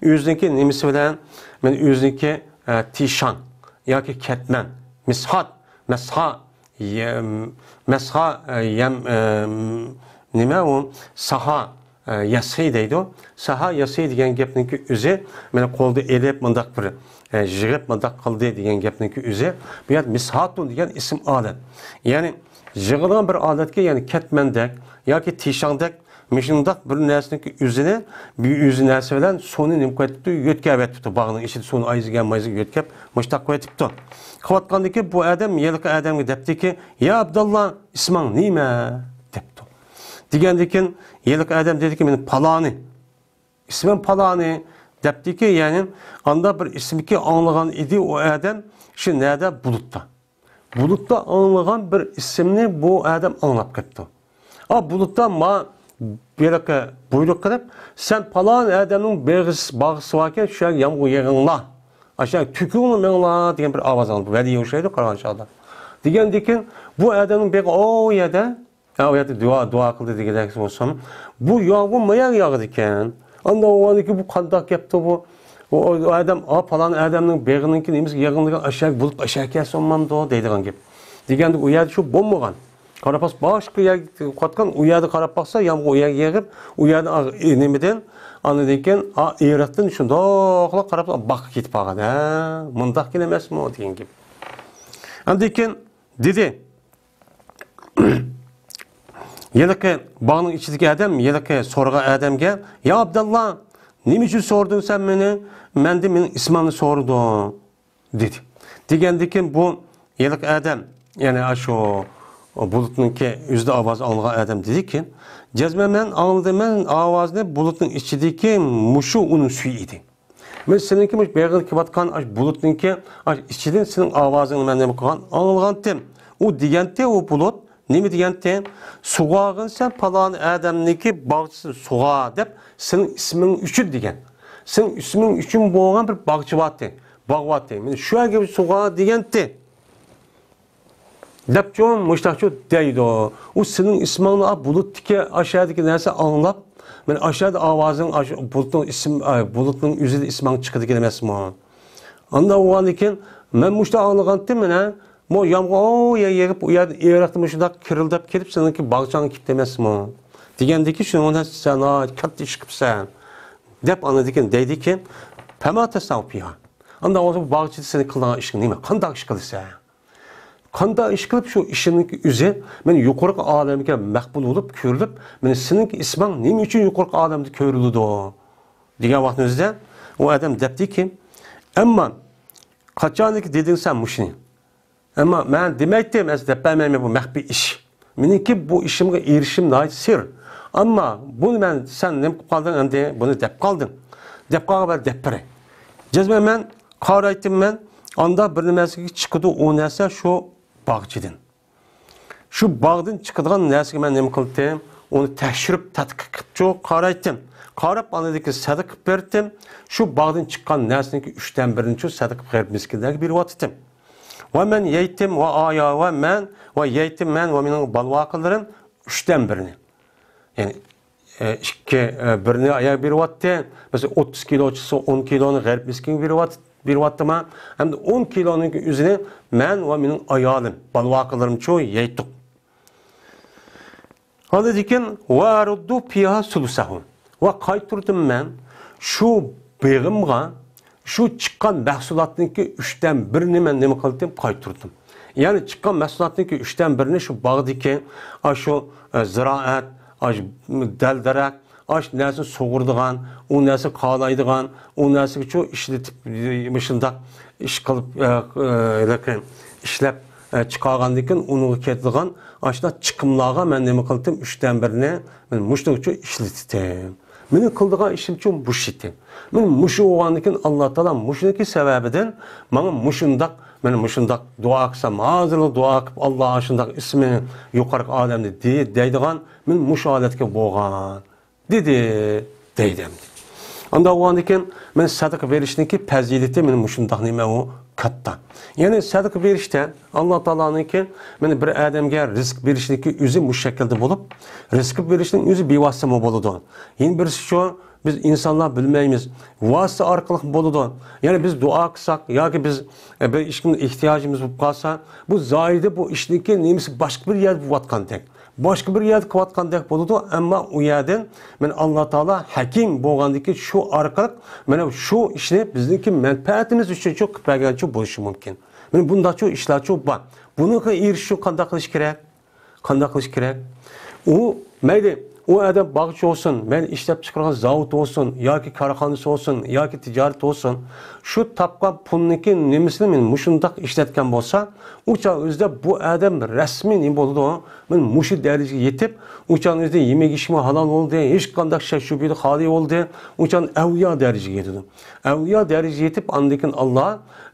ئۆزىنىڭكى نېمىسى بىلەن، مانا ئۆزىنىڭكى، ئە، تىشاڭ ياكى كەتمەن، مىسھات، مەسھا، يەم، مەسھا، ئە، يەم، ئە، نېمە ئۇ؟ ساھا، ئە، ياسى دەيدۇ. ساھا ياسى دېگەن گەپنىڭكى ئۆزى، مانا قولدا ئېلىپ، مۇنداق بىر، ئە، يىغىپ، مۇنداق قىلدى دېگەن گەپنىڭكى ئۆزى. بۇ يەردە مىسھاتۇن دېگەن ئىسىم ئالەت. يەنى يىغىلغان بىر ئالەتكە، يەنى كەتمەندەك ياكى تىشاڭدەك مۇشۇنداق بىر نەرسىنىڭكى ئۆزىنى، بىر ئۆزى نەرسە بىلەن سۇنى نېمە قىلىۋېتىپتۇ؟ يۆتكەۋېتىپتۇ. باغنىڭ ئىچىدە سۇنى ئايزىگە مايزىگە يۆتكەپ، مۇشۇنداق قىلىۋېتىپتۇ. قىلىۋاتقاندىن كېيىن بۇ ئادەم ھېلىقى ئادەمگە دەپتىكى، يا ئابداللا، ئىسمىڭ نېمە؟ دەپتۇ. دېگەندىن كېيىن ھېلىقى ئادەم دېدىكى، مېنىڭ پالانى، ئىسمىم پالانى دەپتىكى، يەنى ئانداق بىر ئىسىمكى ئاڭلىغان ئىدى ئۇ ئادەم شۇ نەدە؟ بۇلۇتتا. بۇلۇتتا ئاڭلىغان بىر ئىسىمنى بۇ ئادەم ئاڭلاپ قېپتۇ. ئا، بۇلۇتتا ما بېرىقى بۇيرۇق قىلىپ، سەن پالان ئادەمنىڭ بېغىس-، باغىسى باركەن، شۇ يەرگە يامغۇر يېغىڭلار، ئاشۇ يەرگە تۆكۈڭلار مېڭىڭلار دېگەن بىر ئاۋاز ئاڭلىدى. ۋەدىگە ئوخشايدۇ قارىغان چاغدا. دېگەندىن كېيىن بۇ ئادەمنىڭ بېغى ئۇ يەردە، ئا، ئۇ يەردە دۇئا، دۇئا قىلدى دېگۈدەك بولسۇن. بۇ يامغۇر ما يەرگە ياغىدىكەن؟ ئاندىن ئۇ بۇ قانداق گەپتۇ بۇ؟ ئۇ، ئۇ ئادەم، ئا، پالان ئادەمنىڭ بېغىنىڭكى نېمىسى يىغىلغان ئاشۇ بۇلۇت ئاشۇ كەلسۇنمامدۇ دەيدىغان گەپ. دېگەندە ئۇ يەردە شۇ بولمىغان. قاراپ باقسا باشقا يەرگە قاتقان، ئۇ يەردە قاراپ باقسا يامغۇر ئۇ يەرگە يېغىپ، ئۇ يەردە ئا، ئى، نېمىدىن، ئاندىن كېيىن، ئا، ئېرىقتىن شۇنداقلا قاراپ باغقا كېتىپ قالغان. ھە، مۇنداق كېلەمەسمۇ دېگەن گەپ. ئاندىن كېيىن دېدى. ھېلىقى باغنىڭ ئىچىدىكى ئادەم ھېلىقى سورىغان ئادەمگە، يا ئابداللا، نېمە ئۈچۈن سورىدىڭ سەن مېنى؟ مەندىن مېنىڭ ئىسمىمنى سورىدىڭ، دېدى. دېگەندىكىن بۇ ھېلىقى ئادەم، يەنى ئاشۇ بۇلۇتنىڭكى ئۆزىدە ئاۋاز ئاڭلىغان ئادەم دېدىكى، جەزمەن مەن ئاڭلىدىم، مەن ئاۋازنى بۇلۇتنىڭ ئىچىدىكى مۇشۇ ئۇنىڭ سۈيى ئىدى. مەن سېنىڭكى مۇشۇ بېغىڭدا كېلىۋاتقان ئاشۇ بۇلۇتنىڭكى ئاشۇ ئىچىدىن سېنىڭ ئاۋازىڭنى مەن نېمە قىلغان، ئاڭلىغانتىم. ئۇ دېگەنتى، ئۇ بۇلۇت نېمە دېگەنتى؟ سۇغارغىنسەن پالان ئادەمنىڭكى باغچىسىنى سۇغار دەپ، سېنىڭ ئىسمىڭ ئۈچۈن دېگەن. سېنىڭ ئىسمىڭ ئۈچۈن بولغان بىر باغچە بارتى، باغ بارتى. مېنى شۇ يەرگە سۇغار دېگەنتى. دەپچۇ، مۇشتاقچۇ دەيدۇ. ئۇ سېنىڭ ئىسمىڭنى ئا بۇلۇتتىكى ئاشۇ يەردىكى نەرسە ئاڭلاپ، مەن ئاشۇ يەردە ئاۋازىڭ، ئاشۇ بۇلۇتنىڭ ئىسم، ئا، بۇلۇتنىڭ ئۆزىدە ئىسمىڭ چىقىدىكەن ئەمەسمۇ؟ ئانداق بولغاندىن كېيىن، مەن مۇشۇنداق ئاڭلىغانتىم، مانا، بۇ يامغۇر ئو يەر يېغىپ، ئۇ يەردىن ئېرىقتا مۇشۇنداق كىرىلداپ كېلىپ، سېنىڭكى باغچاڭغا كېلىپتۇ ئەمەسمۇ؟ دېگەندىكى، شۇنىڭ بىلەن سەن ناھايىتى كاتتا ئىش قىپسەن، دەپ ئاندىن كېيىن دەيدىكى، پەما تەسنەئۇ پىھا. ئانداق بولسا، بۇ باغچىدا سېنىڭ قىلىدىغان ئىشىڭ نېمە؟ قانداق ئىش قىلىسەن؟ قانداق ئىش قىلىپ شۇ ئىشىمنىڭ ئۆزى مەن يۇقىرىقى ئالەمگە مەقبۇل بولۇپ كۆرۈلۈپ، مەن سېنىڭكى ئىسمىڭ نېمە ئۈچۈن يۇقىرىقى ئالەمدە كۆرۈلىدۇ؟ دېگەن ۋاقتىمىزدا ئۇ ئادەم دەپتىكى، ئەمما قاچانكى دېدىڭ سەن مۇشۇنى؟ ئەمما مەن دېمەيتتىم، ئەسلى دەپ بەرمەيمەن، بۇ مەخپىي ئىش. مېنىڭكى بۇ ئىشىمغا ئېرىشىشىم ناھايىتى سىر. ئەمما بۇنى مەن، سەن نېمە قىلىپ قالدىڭ ئەمدى؟ بۇنى دەپ قالدىڭ. دەپ قالغان بىر دەپ بېرەي. جەزمەن مەن قارايتتىم، مەن ئاندا بىر نېمە نەرسىگە چىقىدۇ، ئۇ نەرسە شۇ باغچىدىن. شۇ باغدىن چىقىدىغان نەرسىگە مەن نېمە قىلدىم؟ ئۇنى تەكشۈرۈپ، تەتقىق قىلىپچۇ قارايتتىم. قاراپ، ئاندىن كېيىن سەدىقە قىلىپ بېرىتتىم. شۇ باغدىن چىققان نەرسىنىڭكى ئۈچتىن بىرىنىچۇ سەدىقە قىلىپ مىسكىنلەرگە بېرىۋاتتىم. ۋە مەن يەيتتىم ۋە ئايا ۋە مەن ۋە يەيتتىم مەن ۋە مېنىڭ بالىۋاقىلىرىم ئۈچتىن بىرىنى. يەنى، ئە، ئىككى، ئە، بىرنى ئاياغ بېرىۋاتتى. مەسىلەن، ئوتتۇز كىلوچىسى ئون كىلونى غەرب مىسكىنگە بېرىۋات-، بېرىۋاتتىما؟ ئەمدى ئون كىلونىڭ ئۆزىنى مەن ۋە مېنىڭ ئايالىم، بالىۋاقىلىرىمچۇ يەيتتۇق. ئاندىن كېيىن، ۋە رۇددۇ پىھا سۇلۇسەھۇ. ۋە قايتۇردۇم مەن شۇ بېغىمغا شۇ چىققان مەھسۇلاتنىڭكى ئۈچتىن بىرىنى مەن نېمە قىلدىم؟ قايتۇردۇم. يەنى چىققان مەھسۇلاتنىڭكى ئۈچتىن بىرىنى شۇ باغدىكى، ئاشۇ، ئە، زىرائەت، ئاشۇ دەل-دەرەخ، ئاشۇ نەرسىنى سۇغۇرىدىغان، ئۇ نەرسە قالايدىغان، ئۇ نەرسىگىچۇ ئىشلىتىپ، مۇشۇنداق ئىش قىلىپ، ئە، ئە، ئىشلەپ، ئە، چىقارغاندىن كېيىن ئۇنىڭغا كېتىدىغان ئاشۇنداق چىقىملارغا مەن نېمە قىلدىم؟ ئۈچتىن بىرىنى مەن مۇشۇنىڭغىچۇ ئىشلىتىتتىم. مېنىڭ قىلىدىغان ئىشىمچۇ مۇشۇ ئىدى. مەن مۇشۇ بولغاندىن كېيىن، ئاللا تائالا مۇشۇنىڭكى سەۋەبىدىن ماڭا مۇشۇنداق، مەن مۇشۇنداق دۇئا قىلسام، ھازىرلا دۇئا قىلىپ، ئاللا ئاشۇنداق ئىسمى يۇقىرىقى ئالەمدە دېي-، دەيدىغان، مەن مۇشۇ ھالەتكە بولغان، دېدى، دەيدۇ ئەمدى. ئانداق بولغاندىن كېيىن، مەن سەدىقە بېرىشنىڭكى پەزىلىتى مەن مۇشۇنداق نېمە ئۇ كاتتا. يەنى سەدىقە بېرىشتە ئاللا تائالانىڭكى، مەن بىر ئادەمگە رىزىق بېرىشنىڭكى ئۆزى مۇشۇ شەكىلدە بولۇپ، رىزىق بېرىشنىڭ ئۆزى بىۋاسىتىمۇ بولىدۇ. يەنە بىرسىچۇ، بىز ئىنسانلار بىلمەيمىز. ۋاسىتە ئارقىلىق بولىدۇ. يەنى بىز دۇئا قىلساق ياكى بىز، ئە، بىر ئىشقا ئېھتىياجىمىز بولۇپ قالسا، بۇ زاھىردا بۇ ئىشنىڭكى نېمىسى باشقا بىر يەردە بولۇۋاتقاندەك، باشقا بىر يەردە قىلىۋاتقاندەك بولىدۇ، ئەمما ئۇ يەردىن مەن ئاللا تائالا ھەكىم بولغاندىكى شۇ ئارقىلىق مانا شۇ ئىشنى بىزنىڭكى مەنپەئەتىمىز ئۈچۈنچۇ قىلىپ بەرگەنچۇ بولۇشى مۇمكىن. مانا بۇنداقچۇ ئىشلارچۇ بار. بۇنىڭغا ئېرىشىش ئۈچۈن قانداق قىلىش كېرەك؟ قانداق قىلىش كېرەك؟ ئۇ، مەيلى، ئۇ ئادەم باغچە بولسۇن، مەيلى ئىشلەپچىقارغان زاۋۇت بولسۇن، ياكى كارخانىسى بولسۇن، ياكى تىجارىتى بولسۇن، شۇ تاپقان پۇلنىڭكى نېمىسىنى مەن مۇشۇنداق ئىشلەتكەن بولسا، ئۇ چاغ ئۆزىدە بۇ ئادەم رەسمىي نېمە بولىدۇ؟ مەن مۇشۇ دەرىجىگە يېتىپ، ئۇ چاغ ئۆزىدە يېمەك ئىچمە ھالال بولدى، ھېچقانداق شەك شۈبھىدىن خالىي بولدى، ئۇ چاغ ئەۋلىيا دەرىجىگە يېتىدۇ. ئەۋلىيا دەرىجىگە يېتىپ، ئاندىن كېيىن ئاللا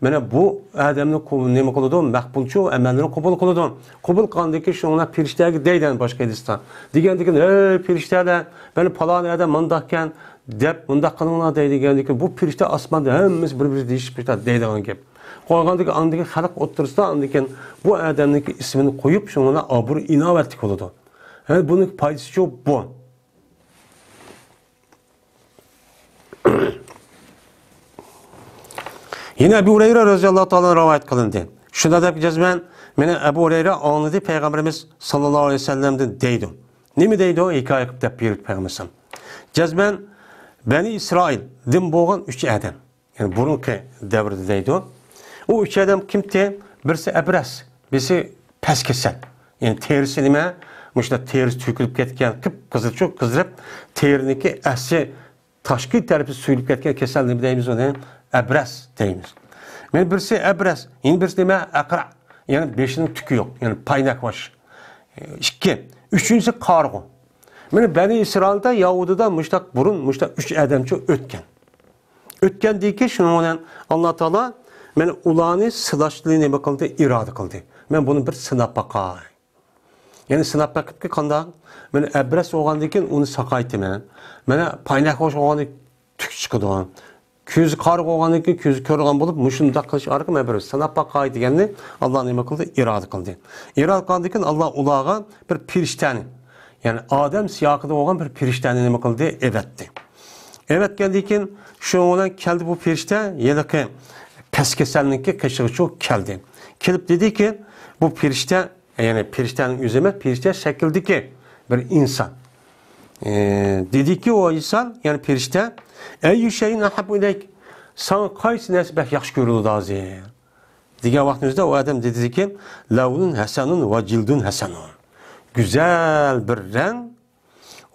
مانا بۇ ئادەمنى قۇ-، نېمە قىلىدۇ؟ مەقبۇلچۇ ئەمەللىرىنى قوبۇل قىلىدۇ. قوبۇل قىلغاندىن كېيىن شۇنىڭ بىلەن پېرىشتىلەرگە دەيدۇ باشقا ھەدىستە. دېگەندىن كېيىن، ھەي پېرىشتىلەر، مانا پالان ئادەم مۇنداقكەن، دەپ مۇنداق قىلىڭلار دەيدىكەن، بۇ پېرىشتە ئاسماندا ھەممىسى بىر-بىرى دېيىشىپ پېرىشتە دەيدىغان گەپ. قويغاندىكىن ئاندىكى خەلق ئوتتۇرىسىدا ئاندىكىن بۇ ئادەمنىڭكى ئىسمىنى قويۇپ، شۇڭا ئابرۇ ئىناۋەتلىك بولىدۇ. ھە، بۇنىڭ پايدىسىچۇ بۇ. يەنە ئەبۇ ھۇرەيرە رەزىياللاھۇ تائالا رىۋايەت قىلىندى. شۇنداق دەپ جەزمەن، مېنى ئەبۇ ھۇرەيرە ئاڭلىدى، پەيغەمبىرىمىز ساللاللاھۇ ئەلەيھى ۋەسەللەمدىن دەيدۇ. نېمە دەيدۇ؟ ھېكايە قىلىپ دەپ بېرىدۇ پەيغەمبىرىمىز. جەزمەن، بەنى ئىسرائىلدىن بولغان ئۈچ ئادەم. يەنى بۇرۇنقى دەۋردە دەيدۇ. ئۇ ئۈچ ئادەم كىمتى؟ بىرسى ئەبرەس، بىرسى پەس كېسەل. يەنى تېرىسى نېمە؟ مۇشۇنداق تېرىسى تۆكۈلۈپ كەتكەن، قىپقىزىلچۇ قىزىرىپ، تېرىنىڭكى ئەسلى تاشقى تەرىپى سۈيۈلۈپ كەتكەن كېسەل نېمە دەيمىز ئۇنى؟ ئەبرەس دەيمىز. يەنە بىرسى ئەبرەس، يەنە بىرسى نېمە؟ ئەقرە. يەنى بېشىنىڭ تۈكى يوق، يەنى پاينەك باش. ئىككى. ئۈچىنچىسى قارىغۇ. مانا بەنى ئىسرائىلدا، يەھۇدىيدا مۇشۇنداق بۇرۇن مۇشۇنداق ئۈچ ئادەمچۇ ئۆتكەن. ئۆتكەندىن كېيىن شۇنىڭ بىلەن ئاللا تائالا مانا ئۇلارنى سىناشنى نېمە قىلدى؟ ئىرادە قىلدى. مەن بۇنى بىر سىناپ باقاي. يەنى سىناپ بېقىپكى قانداق؟ مانا ئەبرەس بولغاندىن كېيىن ئۇنى ساقايتىمەن. مانا پاينەكۋاش بولغاندىن كېيىن تۈك چىقىدۇ. كۆزى قارا بولغاندىن كېيىن كۆزى كۆرىدىغان بولۇپ، مۇشۇنداق قىلىش ئارقىلىق مەن بىر سىناپ باقاي دېگەننى ئاللا نېمە قىلدى؟ ئىرادە قىلدى. ئىرادە قىلغاندىن كېيىن ئاللا ئۇلارغا بىر پىرىشتەنى، يەنى ئادەم سىياقىدا بولغان بىر پىرىشتەنى نېمە قىلدى؟ ئەۋەتتى. ئەۋەتكەندىن كېيىن شۇنىڭ بىلەن كەلدى بۇ پىرىشتە ھېلىقى پەس كېسەلنىڭكى قېشىغىچۇ كەلدى. كېلىپ دېدىكى، بۇ پىرىشتە، يەنى پىرىشتەنىڭ ئۆزى ئەمەس، پىرىشتە شەكلىدىكى بىر ئىنسان. ئى، دېدىكى ئۇ ئىنسان، يەنى پىرىشتە، «ئەييۇ شەيئىن ئەھەببۇ ئىلەيك؟» ساڭا قايسى نەرسە بەك ياخشى كۆرۈلىدۇ ھازىر؟ دېگەن ۋاقتىمىزدا ئۇ ئادەم دېدىكى، «لەۋنۇن ھەسەنۇن ۋە جىلدۇن ھەسەنۇن.» گۈزەل بىر رەڭ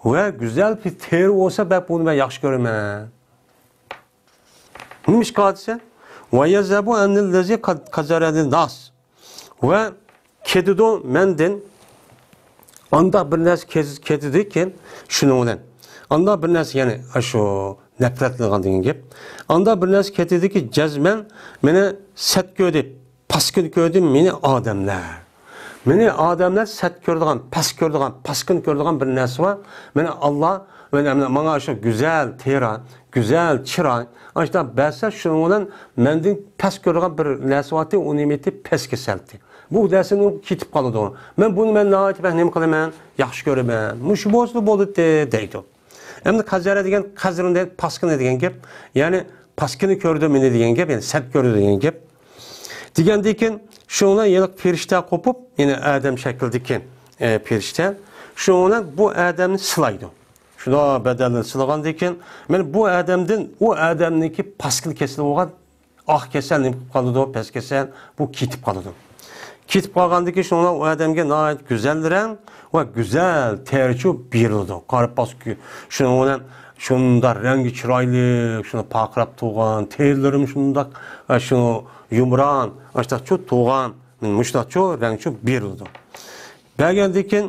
ۋە گۈزەل بىر تېرە بولسا، بەك بۇنى مەن ياخشى كۆرىمەن. نېمىشقا دېسە، «ۋە يەزھەبۇ ئەننىللەزى قەد-، قەزەرەنى ناس.» ۋە كېتىدۇ مەندىن ئانداق بىر نەرسە كېتىدىكى شۇنىڭ بىلەن. ئانداق بىر نەرسە، يەنى شۇ نەپرەتلىنىدىغان دېگەن گەپ. ئانداق بىر نەرسە كېتىدىكى جەزمەن مېنى سەت كۆردى، پاسكىنا كۆردى مېنى ئادەملەر. مېنى ئادەملەر سەت كۆرىدىغان، پەس كۆرىدىغان، پاسكىنا كۆرىدىغان بىر نەرسە بار. مېنى ئاللا، مېنى، ماڭا شۇ گۈزەل تېرە، گۈزەل چىراي، ئاشۇنداق بەرسە، شۇنىڭ بىلەن مەندىن پەس كۆرىدىغان بىر نەرسە بارتى، ئۇ نېمىتى؟ پەس كېسەلتى. بۇ نەرسىنى كېتىپ قالىدۇ. مەن بۇنى مەن ناھايىتى بەك نېمە قىلىمەن؟ ياخشى كۆرىمەن. مۇشۇ بولسىلا بولدى دەيدۇ. ئەمدى قەزەرە دېگەن، قەزىرىن دېگەن پاسكىنا دېگەن گەپ. يەنى پاسكىنا كۆردى مېنى دېگەن گەپ، يەنى سەت كۆردى دېگەن گەپ. دېگەندىن كېيىن شۇنىڭ بىلەن يەنە پىرىشتە قوپۇپ، يەنە ئادەم شەكلىدىكى، ئە، پىرىشتە. شۇنىڭ بىلەن بۇ ئادەمنى سىلايدۇ. شۇنداق بەدەننى سىلىغاندىن كېيىن، مانا بۇ ئادەمدىن ئۇ ئادەمنىڭكى پاسكىنا كېسىلى بولغان ئاق كېسەل نېمە قىلىپ قالىدۇ؟ پەس كېسەل بۇ كېتىپ قالىدۇ. كېتىپ قالغاندىن كېيىن شۇنىڭ بىلەن ئۇ ئادەمگە ناھايىتى گۈزەل رەڭ ۋە گۈزەل تېرىچۇ بېرىلىدۇ. قاراپ باقسا، شۇنىڭ بىلەن شۇنداق رەڭگى چىرايلىق، شۇنداق پارقىراپ تۇرغان، تېرىلىرىمۇ شۇنداق، ئە، شۇ يۇمران، ئاشۇنداقچۇ تۇرغان، مۇشۇنداقچۇ رەڭچۇ بېرىلىدۇ. بەرگەندىن كېيىن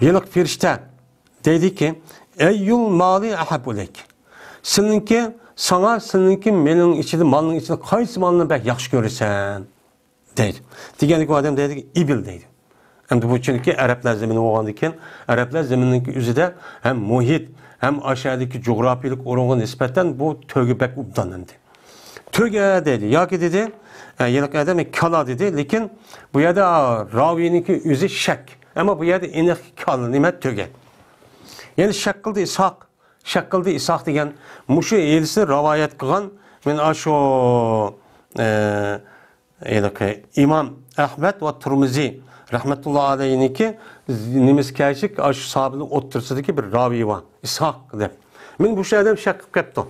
ھېلىقى پىرىشتە دەيدىكى، «ئەييۇل مالى ئەھەببۇ ئىلەيك؟» سېنىڭكى، ساڭا سېنىڭكى مېلىڭ ئىچىدە، مالنىڭ ئىچىدە قايسى مالنى بەك ياخشى كۆرىسەن؟ دەيدۇ. دېگەندىكى ئۇ ئادەم دەيدىكى، «ئىبىل» دەيدۇ. ئەمدى بۇ چۈنكى ئەرەبلەر زېمىنى بولغاندىكىن، ئەرەبلەر زېمىنىنىڭكى ئۆزىدە ھەم مۇھىت، ھەم ئاشۇ يەردىكى جۇغراپىيىلىك ئورۇنغا نىسبەتەن بۇ تۆگە بەك ئوبدان ئەمدى. تۆگە دەيدۇ. ياكى دېدى، ئە، ھېلىقى ئادەم كالا دېدى. لېكىن بۇ يەردە، ئا، راۋىينىڭكى ئۆزى شەك. ئەمما بۇ يەردە ئېنىق كالا، نېمە، تۆگە. يەنى شەك قىلدى ئىسھاق. شەك قىلدى ئىسھاق دېگەن مۇشۇ ھېلىسى رىۋايەت قىلغان، مانا شۇ، ئە، ھېلىقى ئىمام ئەھمەد ۋە تۇرمۇزى رەھمەتۇللا ئەلەيھىنىڭكى نېمىسى كەلسىك، ئاشۇ ساھابىلەر ئوتتۇرىسىدىكى بىر راۋىي بار، ئىسھاق دەپ. مانا مۇشۇ ئادەم شەك قىلىپ كەپتۇ.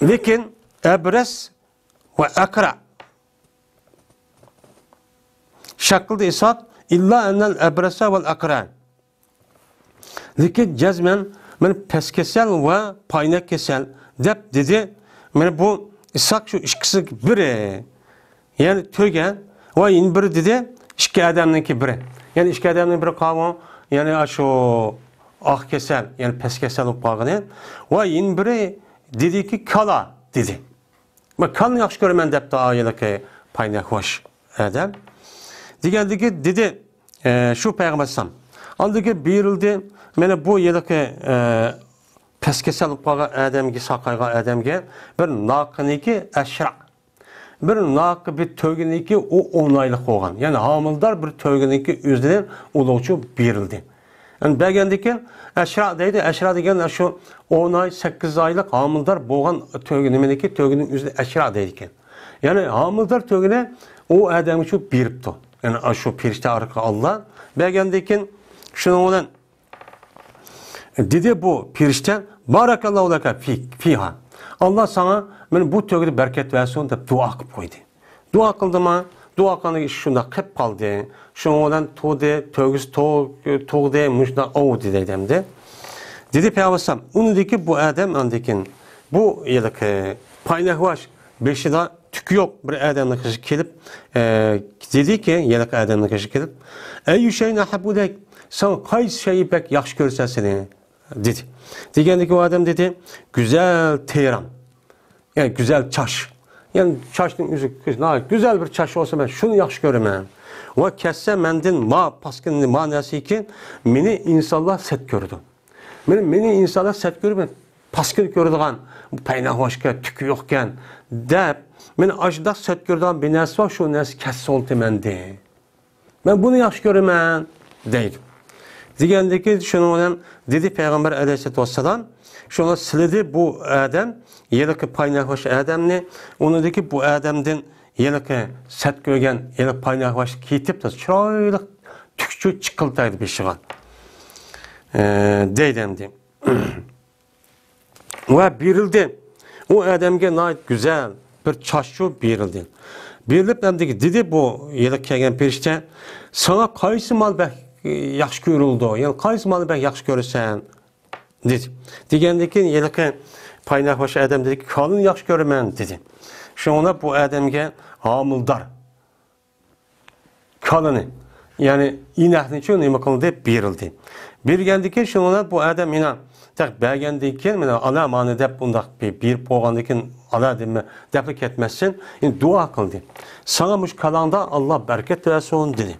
لېكىن ئەبرەس ۋە ئەقرە. شەك قىلدى ئىسھاق، «ئىللا ئەننەل ئەبرەسە ۋەل ئەقرە.» لېكىن جەزمەن مانا پەس كېسەل ۋە پاينەك كېسەل دەپ دېدى. مانا بۇ ئىسھاق شۇ ئىككىسىنىڭ بىرى. يەنى تۆگە ۋە يەنە بىرى دېدى، ئىككى ئادەمنىڭكى بىرى. يەنى ئىككى ئادەمنىڭ بىرى قاۋۇ، يەنى شۇ ئاق كېسەل، يەنى پەس كېسەل بولۇپ قالغىنى. ۋە يەنە بىرى دېدىكى، كالا دېدى. مەن كالىنى ياخشى كۆرىمەن دەپتۇ، ئا، ھېلىقى پاينەكۋاش ئادەم. دېگەندىكى دېدى، ئە، شۇ پەيغەمبەر ئەلەيھىسسالام. ئاندىن كېيىن بېرىلدى. مانا بۇ ھېلىقى، ئە، پەس كېسەل بولۇپ قالغان ئادەمگە، ساقايغان ئادەمگە بىر ناقىنىكى ئەشرا. بىر ناقا بىر تۆگىنىكى ئۇ ئون ئايلىق بولغان. يەنى ھامىلىدار بىر تۆگىنىكى ئۆزىدىن ئۇلۇغچە بېرىلدى. يەنى بەرگەندىن كېيىن ئەشرا دەيدۇ. ئەشرا دېگەن شۇ ئون ئاي، سەككىز ئايلىق ھامىلىدار بولغان تۆگە، نېمىنىكى، تۆگىنىڭ ئۆزىنى ئەشرا دەيدىكەن. يەنى ھامىلىدار تۆگىنى ئۇ ئادەمگە شۇ بېرىپتۇ. يەنى شۇ پىرىشتە ئارقىلىق ئاللا بەرگەندىن كېيىن شۇنىڭ بىلەن دېدى بۇ پىرىشتە، «بارەكەللاھۇ لەكە فى-، فىھا.» ئاللا ساڭا مانا بۇ تۆگىدە بەرىكەت بەرسۇن دەپ دۇئا قىلىپ قويدى. دۇئا قىلدىما؟ دۇئا قىلغاندىكىن ئىش شۇنداق قېلىپ قالدى. شۇنىڭ بىلەن تۇدى، تۆگىسى تۇ-، تۇغدى، مۇشۇنداق ئاۋۇدى دەيدۇ ئەمدى. دېدى پەيغەمبەر ئەلەيھىسسالام، ئۇنىڭدىن كېيىن بۇ ئادەم ئاندىن كېيىن بۇ ھېلىقى پاينەكۋاش بېشىدا تۈكى يوق بىر ئادەمنىڭ قېشىغا كېلىپ، ئە، دېدىكى، ھېلىقى ئادەمنىڭ قېشىغا كېلىپ، «ئەييۇ شەيئىن ئەھەببۇ ئىلەيك؟» ساڭا قايسى شەي بەك ياخشى كۆرسە سېنى؟ دېدى. دېگەندىكىن ئۇ ئادەم دېدى، گۈزەل تېرەڭ. يەنى گۈزەل چاچ. يەنى چاچنىڭ ئۆزى ناھايىتى گۈزەل بىر چاچ بولسا، مەن شۇنى ياخشى كۆرىمەن. ۋە كەتسە مەندىن ما پاسكىنىنى، ما نەرسىكى مېنى ئىنسانلار سەت كۆرىدۇ. مېنى، مېنى ئىنسانلار سەت كۆرۈپ، مېنى پاسكىنا كۆرىدىغان، بۇ پايناخوشكەن، تۈكى يوقكەن دەپ، مېنى ئاشۇنداق سەت كۆرىدىغان بىر نەرسە بار، شۇ نەرسە كەتسە بولدى مەندىن. مەن بۇنى ياخشى كۆرىمەن، دەيدۇ. دېگەندىكىن شۇنىڭ بىلەن دېدى پەيغەمبەر ئەلەيھىسسالاتۇ ۋەسسالام، شۇڭا سىلىدى بۇ ئادەم، ھېلىقى پايناخوش ئادەمنى، ئۇنىڭدىكى بۇ ئادەمدىن ھېلىقى سەت كۆرگەن، ھېلىقى پايناخوش كېتىپ، چىرايلىق تۈكچە چىقىلتايدى بېشىغا. ئە، دەيدۇ ئەمدى. ۋە بېرىلدى. ئۇ ئادەمگە ناھايىتى گۈزەل بىر چاچچۇ بېرىلدى. بېرىلىپ ئەمدى دېدى بۇ ھېلىقى كەلگەن پەرىشتە، ساڭا قايسى مال بەك ياخشى كۆرۈلىدۇ؟ يەنى قايسى مالنى بەك ياخشى كۆرىسەن؟ دېدى. دېگەندىن كېيىن ھېلىقى پايناخوش ئادەم دېدىكى، كالىنى ياخشى كۆرىمەن، دېدى. شۇڭا بۇ ئادەمگە ھامىلىدار كالىنى، يەنى ئىنەكنىچۇ نېمە قىلدى؟ بېرىلدى. بەرگەندىن كېيىن شۇنىڭ بىلەن بۇ ئادەم ئىنا تەق بەرگەندىن كېيىن، مانا، ئالا مانى دەپ بۇنداق بى-، بېرىپ بولغاندىن كېيىن، ئالا دېمە، دەپلا كەتمەسسەن، يەنى دۇئا قىلدى. ساڭا مۇشۇ كالاڭدا ئاللا بەرىكەت بەرسۇن، دېدى.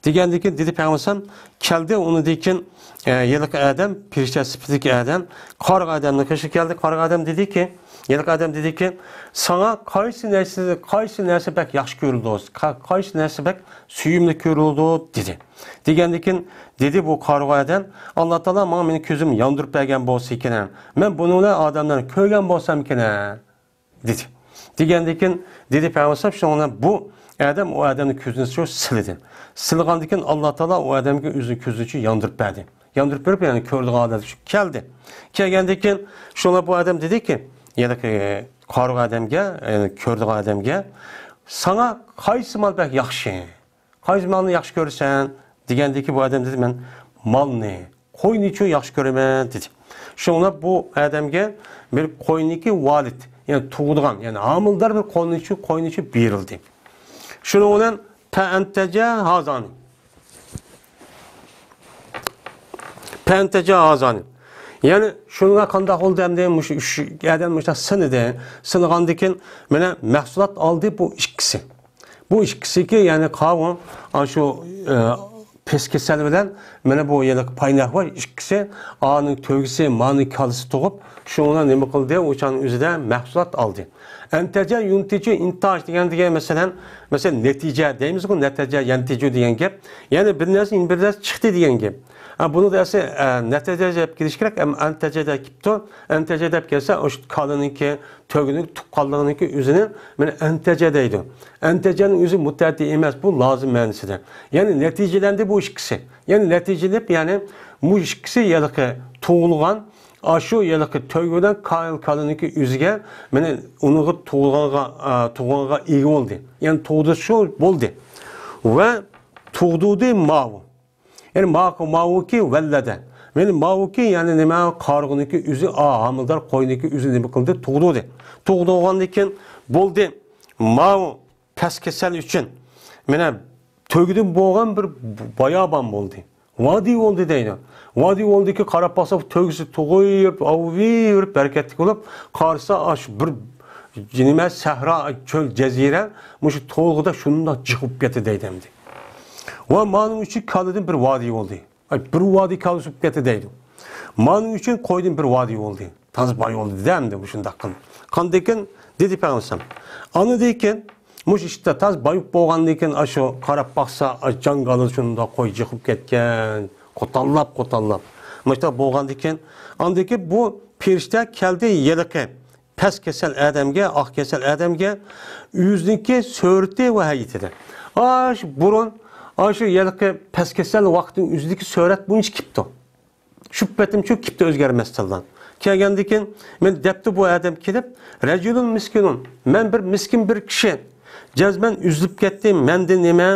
دېگەندىن كېيىن دېدى پەيغەمبەر ئەلەيھىسسالام، كەلدى، ئۇنىڭدىن كېيىن، ئە، ھېلىقى ئادەم پېرىشتە سۈپىتىدىكى ئادەم قارىغان ئادەمنىڭ قېشىغا كەلدى. قارىغان ئادەم دېدىكى، ھېلىقى ئادەم دېدىكى، ساڭا قايسى نەرسە، قايسى نەرسە بەك ياخشى كۆرۈلىدۇ؟ قا-، قايسى نەرسە بەك سۆيۈملۈك كۆرۈلىدۇ؟ دېدى. دېگەندىن كېيىن دېدى بۇ قارىغان ئادەم، ئاللا تائالا ماڭا مېنىڭ كۆزۈمنى ياندۇرۇپ بەرگەن بولسا ئىكەن، مەن بۇنىڭ بىلەن ئادەملەرنى كۆرگەن بولسام ئىكەن، دېدى. دېگەندىن كېيىن دېدى پەيغەمبەر ئەلەيھىسسالام، شۇنىڭ بىلەن بۇ ئادەم ئۇ ئادەمنىڭ كۆزىنى شۇ سىلىدى. سىلىغاندىن كېيىن ئاللا تائالا ئۇ ئادەمگە ئۆزىنىڭ كۆزىنى ياندۇرۇپ بەردى. ياندۇرۇپ بېرىپ، يەنى كۆرىدىغان ئادەم كەلدى. كەلگەندىن كېيىن شۇڭا بۇ ئادەم دېدىكى، يەنى قارىغان ئادەمگە، يەنى كۆرىدىغان ئادەمگە، ساڭا قايسى مال بەك ياخشى؟ قايسى مالنى ياخشى كۆرىسەن؟ دېگەندىكى بۇ ئادەم دېدى، مەن مالنى، قوينىچۇ ياخشى كۆرىمەن، دېدى. شۇڭا بۇ ئادەمگە بىر قوينىكى ۋالىد، يەنى تۇغىدىغان، يەنى ھامىلىدار بىر قوينىچۇ، قوينىچۇ بېرىلدى. شۇنىڭ بىلەن پەئەنتەجە ھازانى. پەنتەجە ھازانى. يەنى شۇنىڭغا قانداق بولدى ئەمدى؟ مۇشۇ ئۈچ ئادەم مۇشۇنداق سىنىدى. سىنىغاندىن كېيىن مانا مەھسۇلات ئالدى بۇ ئىككىسى. بۇ ئىككىسىكى، يەنى قاۋۇ، ئاشۇ، ئە، پەس كېسەل بىلەن مانا بۇ يەنە پايناخوش ئىككىسى ئانىڭ تۆگىسى، مانىڭ كالىسى تۇغۇپ، شۇنىڭ بىلەن نېمە قىلدى؟ ئۇ چاغنىڭ ئۆزىدە مەھسۇلات ئالدى. ئەنتەجە يۇنتىجۇ ئىنتاج دېگەن، دېگەن مەسىلەن، مەسىلەن، نەتىجە دەيمىزغۇ، نەتىجە يەنتىجۇ دېگەن گەپ. يەنى بىر نەرسە، بىر نەرسە چىقتى دېگەن گەپ. ھە، بۇنىڭدا ئەسلى، ئە، نەتىجە دەپ كېلىش كېرەك، ئەمما ئەنتەجە دەپ كېلىپتۇ. ئەنتەجە دەپ كەلسە، ئۇ كالىنىڭكى، تۆگىنىڭ تۇغقانلىقىنىڭكى ئۆزىنى مانا ئەنتەجە دەيدۇ. ئەنتەجەنىڭ ئۆزى مۇتەئەددى ئەمەس، بۇ لازىم مەنىسىدە. يەنى نەتىجىلەندى بۇ ئىككىسى. يەنى نەتىجىلىنىپ، يەنى مۇ ئىككىسى ھېلىقى تۇغۇلغان، ئاشۇ ھېلىقى تۆگە بىلەن كال-، كالىنىڭكى ئۆزىگە، مانا ئۇنىڭغا تۇغۇلغانغا، ئا، تۇغۇلغانغا ئىگە بولدى. يەنى تۇغدى شۇ بولدى. ۋە تۇغدۇدى ماۋۇ. يەنى ماۋۇ، ماۋۇكى ۋەللەدە. يەنى ماۋۇكى، يەنى نېمە، قارىغۇنىڭكى ئۆزى، ئا، ھامىلىدار قوينىڭكى ئۆزى نېمە قىلدى؟ تۇغدۇدى. تۇغدۇغاندىن كېيىن بولدى. ماۋۇ پەس كېسەل ئۈچۈن مانا تۆگىدىن بولغان بىر بايابان بولدى. ۋادى بولدى دەيدۇ. ۋادى بولدىكى، قاراپ باقسا، تۆگىسى تۇغۇپ، ئاۋۇۋېرىپ، بەرىكەتلىك بولۇپ، قارىسا، ئاشۇ بىر نېمە، سەھرا، چۆل، جەزىرە، مۇشۇ تولغىدا شۇنداق جىق بولۇپ كەتتى دەيدۇ ئەمدى. ۋە مانىڭ ئۈچۈن كالىدىن بىر ۋادى بولدى. ئاي، بىر ۋادى كالىسى بولۇپ كەتتى دەيدۇ. مانىڭ ئۈچۈن قويدىن بىر ۋادى بولدى. تازا باي بولدى دېدى ئەمدى مۇشۇنداق قىلىپ. قاندىكىن دېدى پەيغەمبەر ئەلەيھىسسالام. ئاندىن كېيىن مۇشۇ ئىشتا تاز بايىپ بولغاندىن كېيىن، ئاشۇ قاراپ باقسا، ئاش جاڭگالدا شۇنداق قوي جىقىپ كەتكەن، قوتانلاپ، قوتانلاپ. مۇشۇنداق بولغاندىن كېيىن، ئاندىن كېيىن بۇ پېرىشتە كەلدى ھېلىقى پەس كېسەل ئادەمگە، ئاق كېسەل ئادەمگە، ئۆزىنىڭكى سۈرىتى ۋە ھەيئىتىدە. ئاشۇ بۇرۇن، ئاشۇ ھېلىقى پەس كېسەل ۋاقتىنىڭ ئۆزىدىكى سۈرەت بويىچە كېلىپتۇ. شۇ پېتىمچۇ كېپتە ئۆزگەرمەستىنلا. كەلگەندىن كېيىن، مەن دەپتۇ بۇ ئادەم كېلىپ، رەجۇلۇن مىسكىنۇن، مەن بىر مىسكىن بىر كىشى. جەزمەن ئۈزۈلۈپ كەتتى مەندىن نېمە،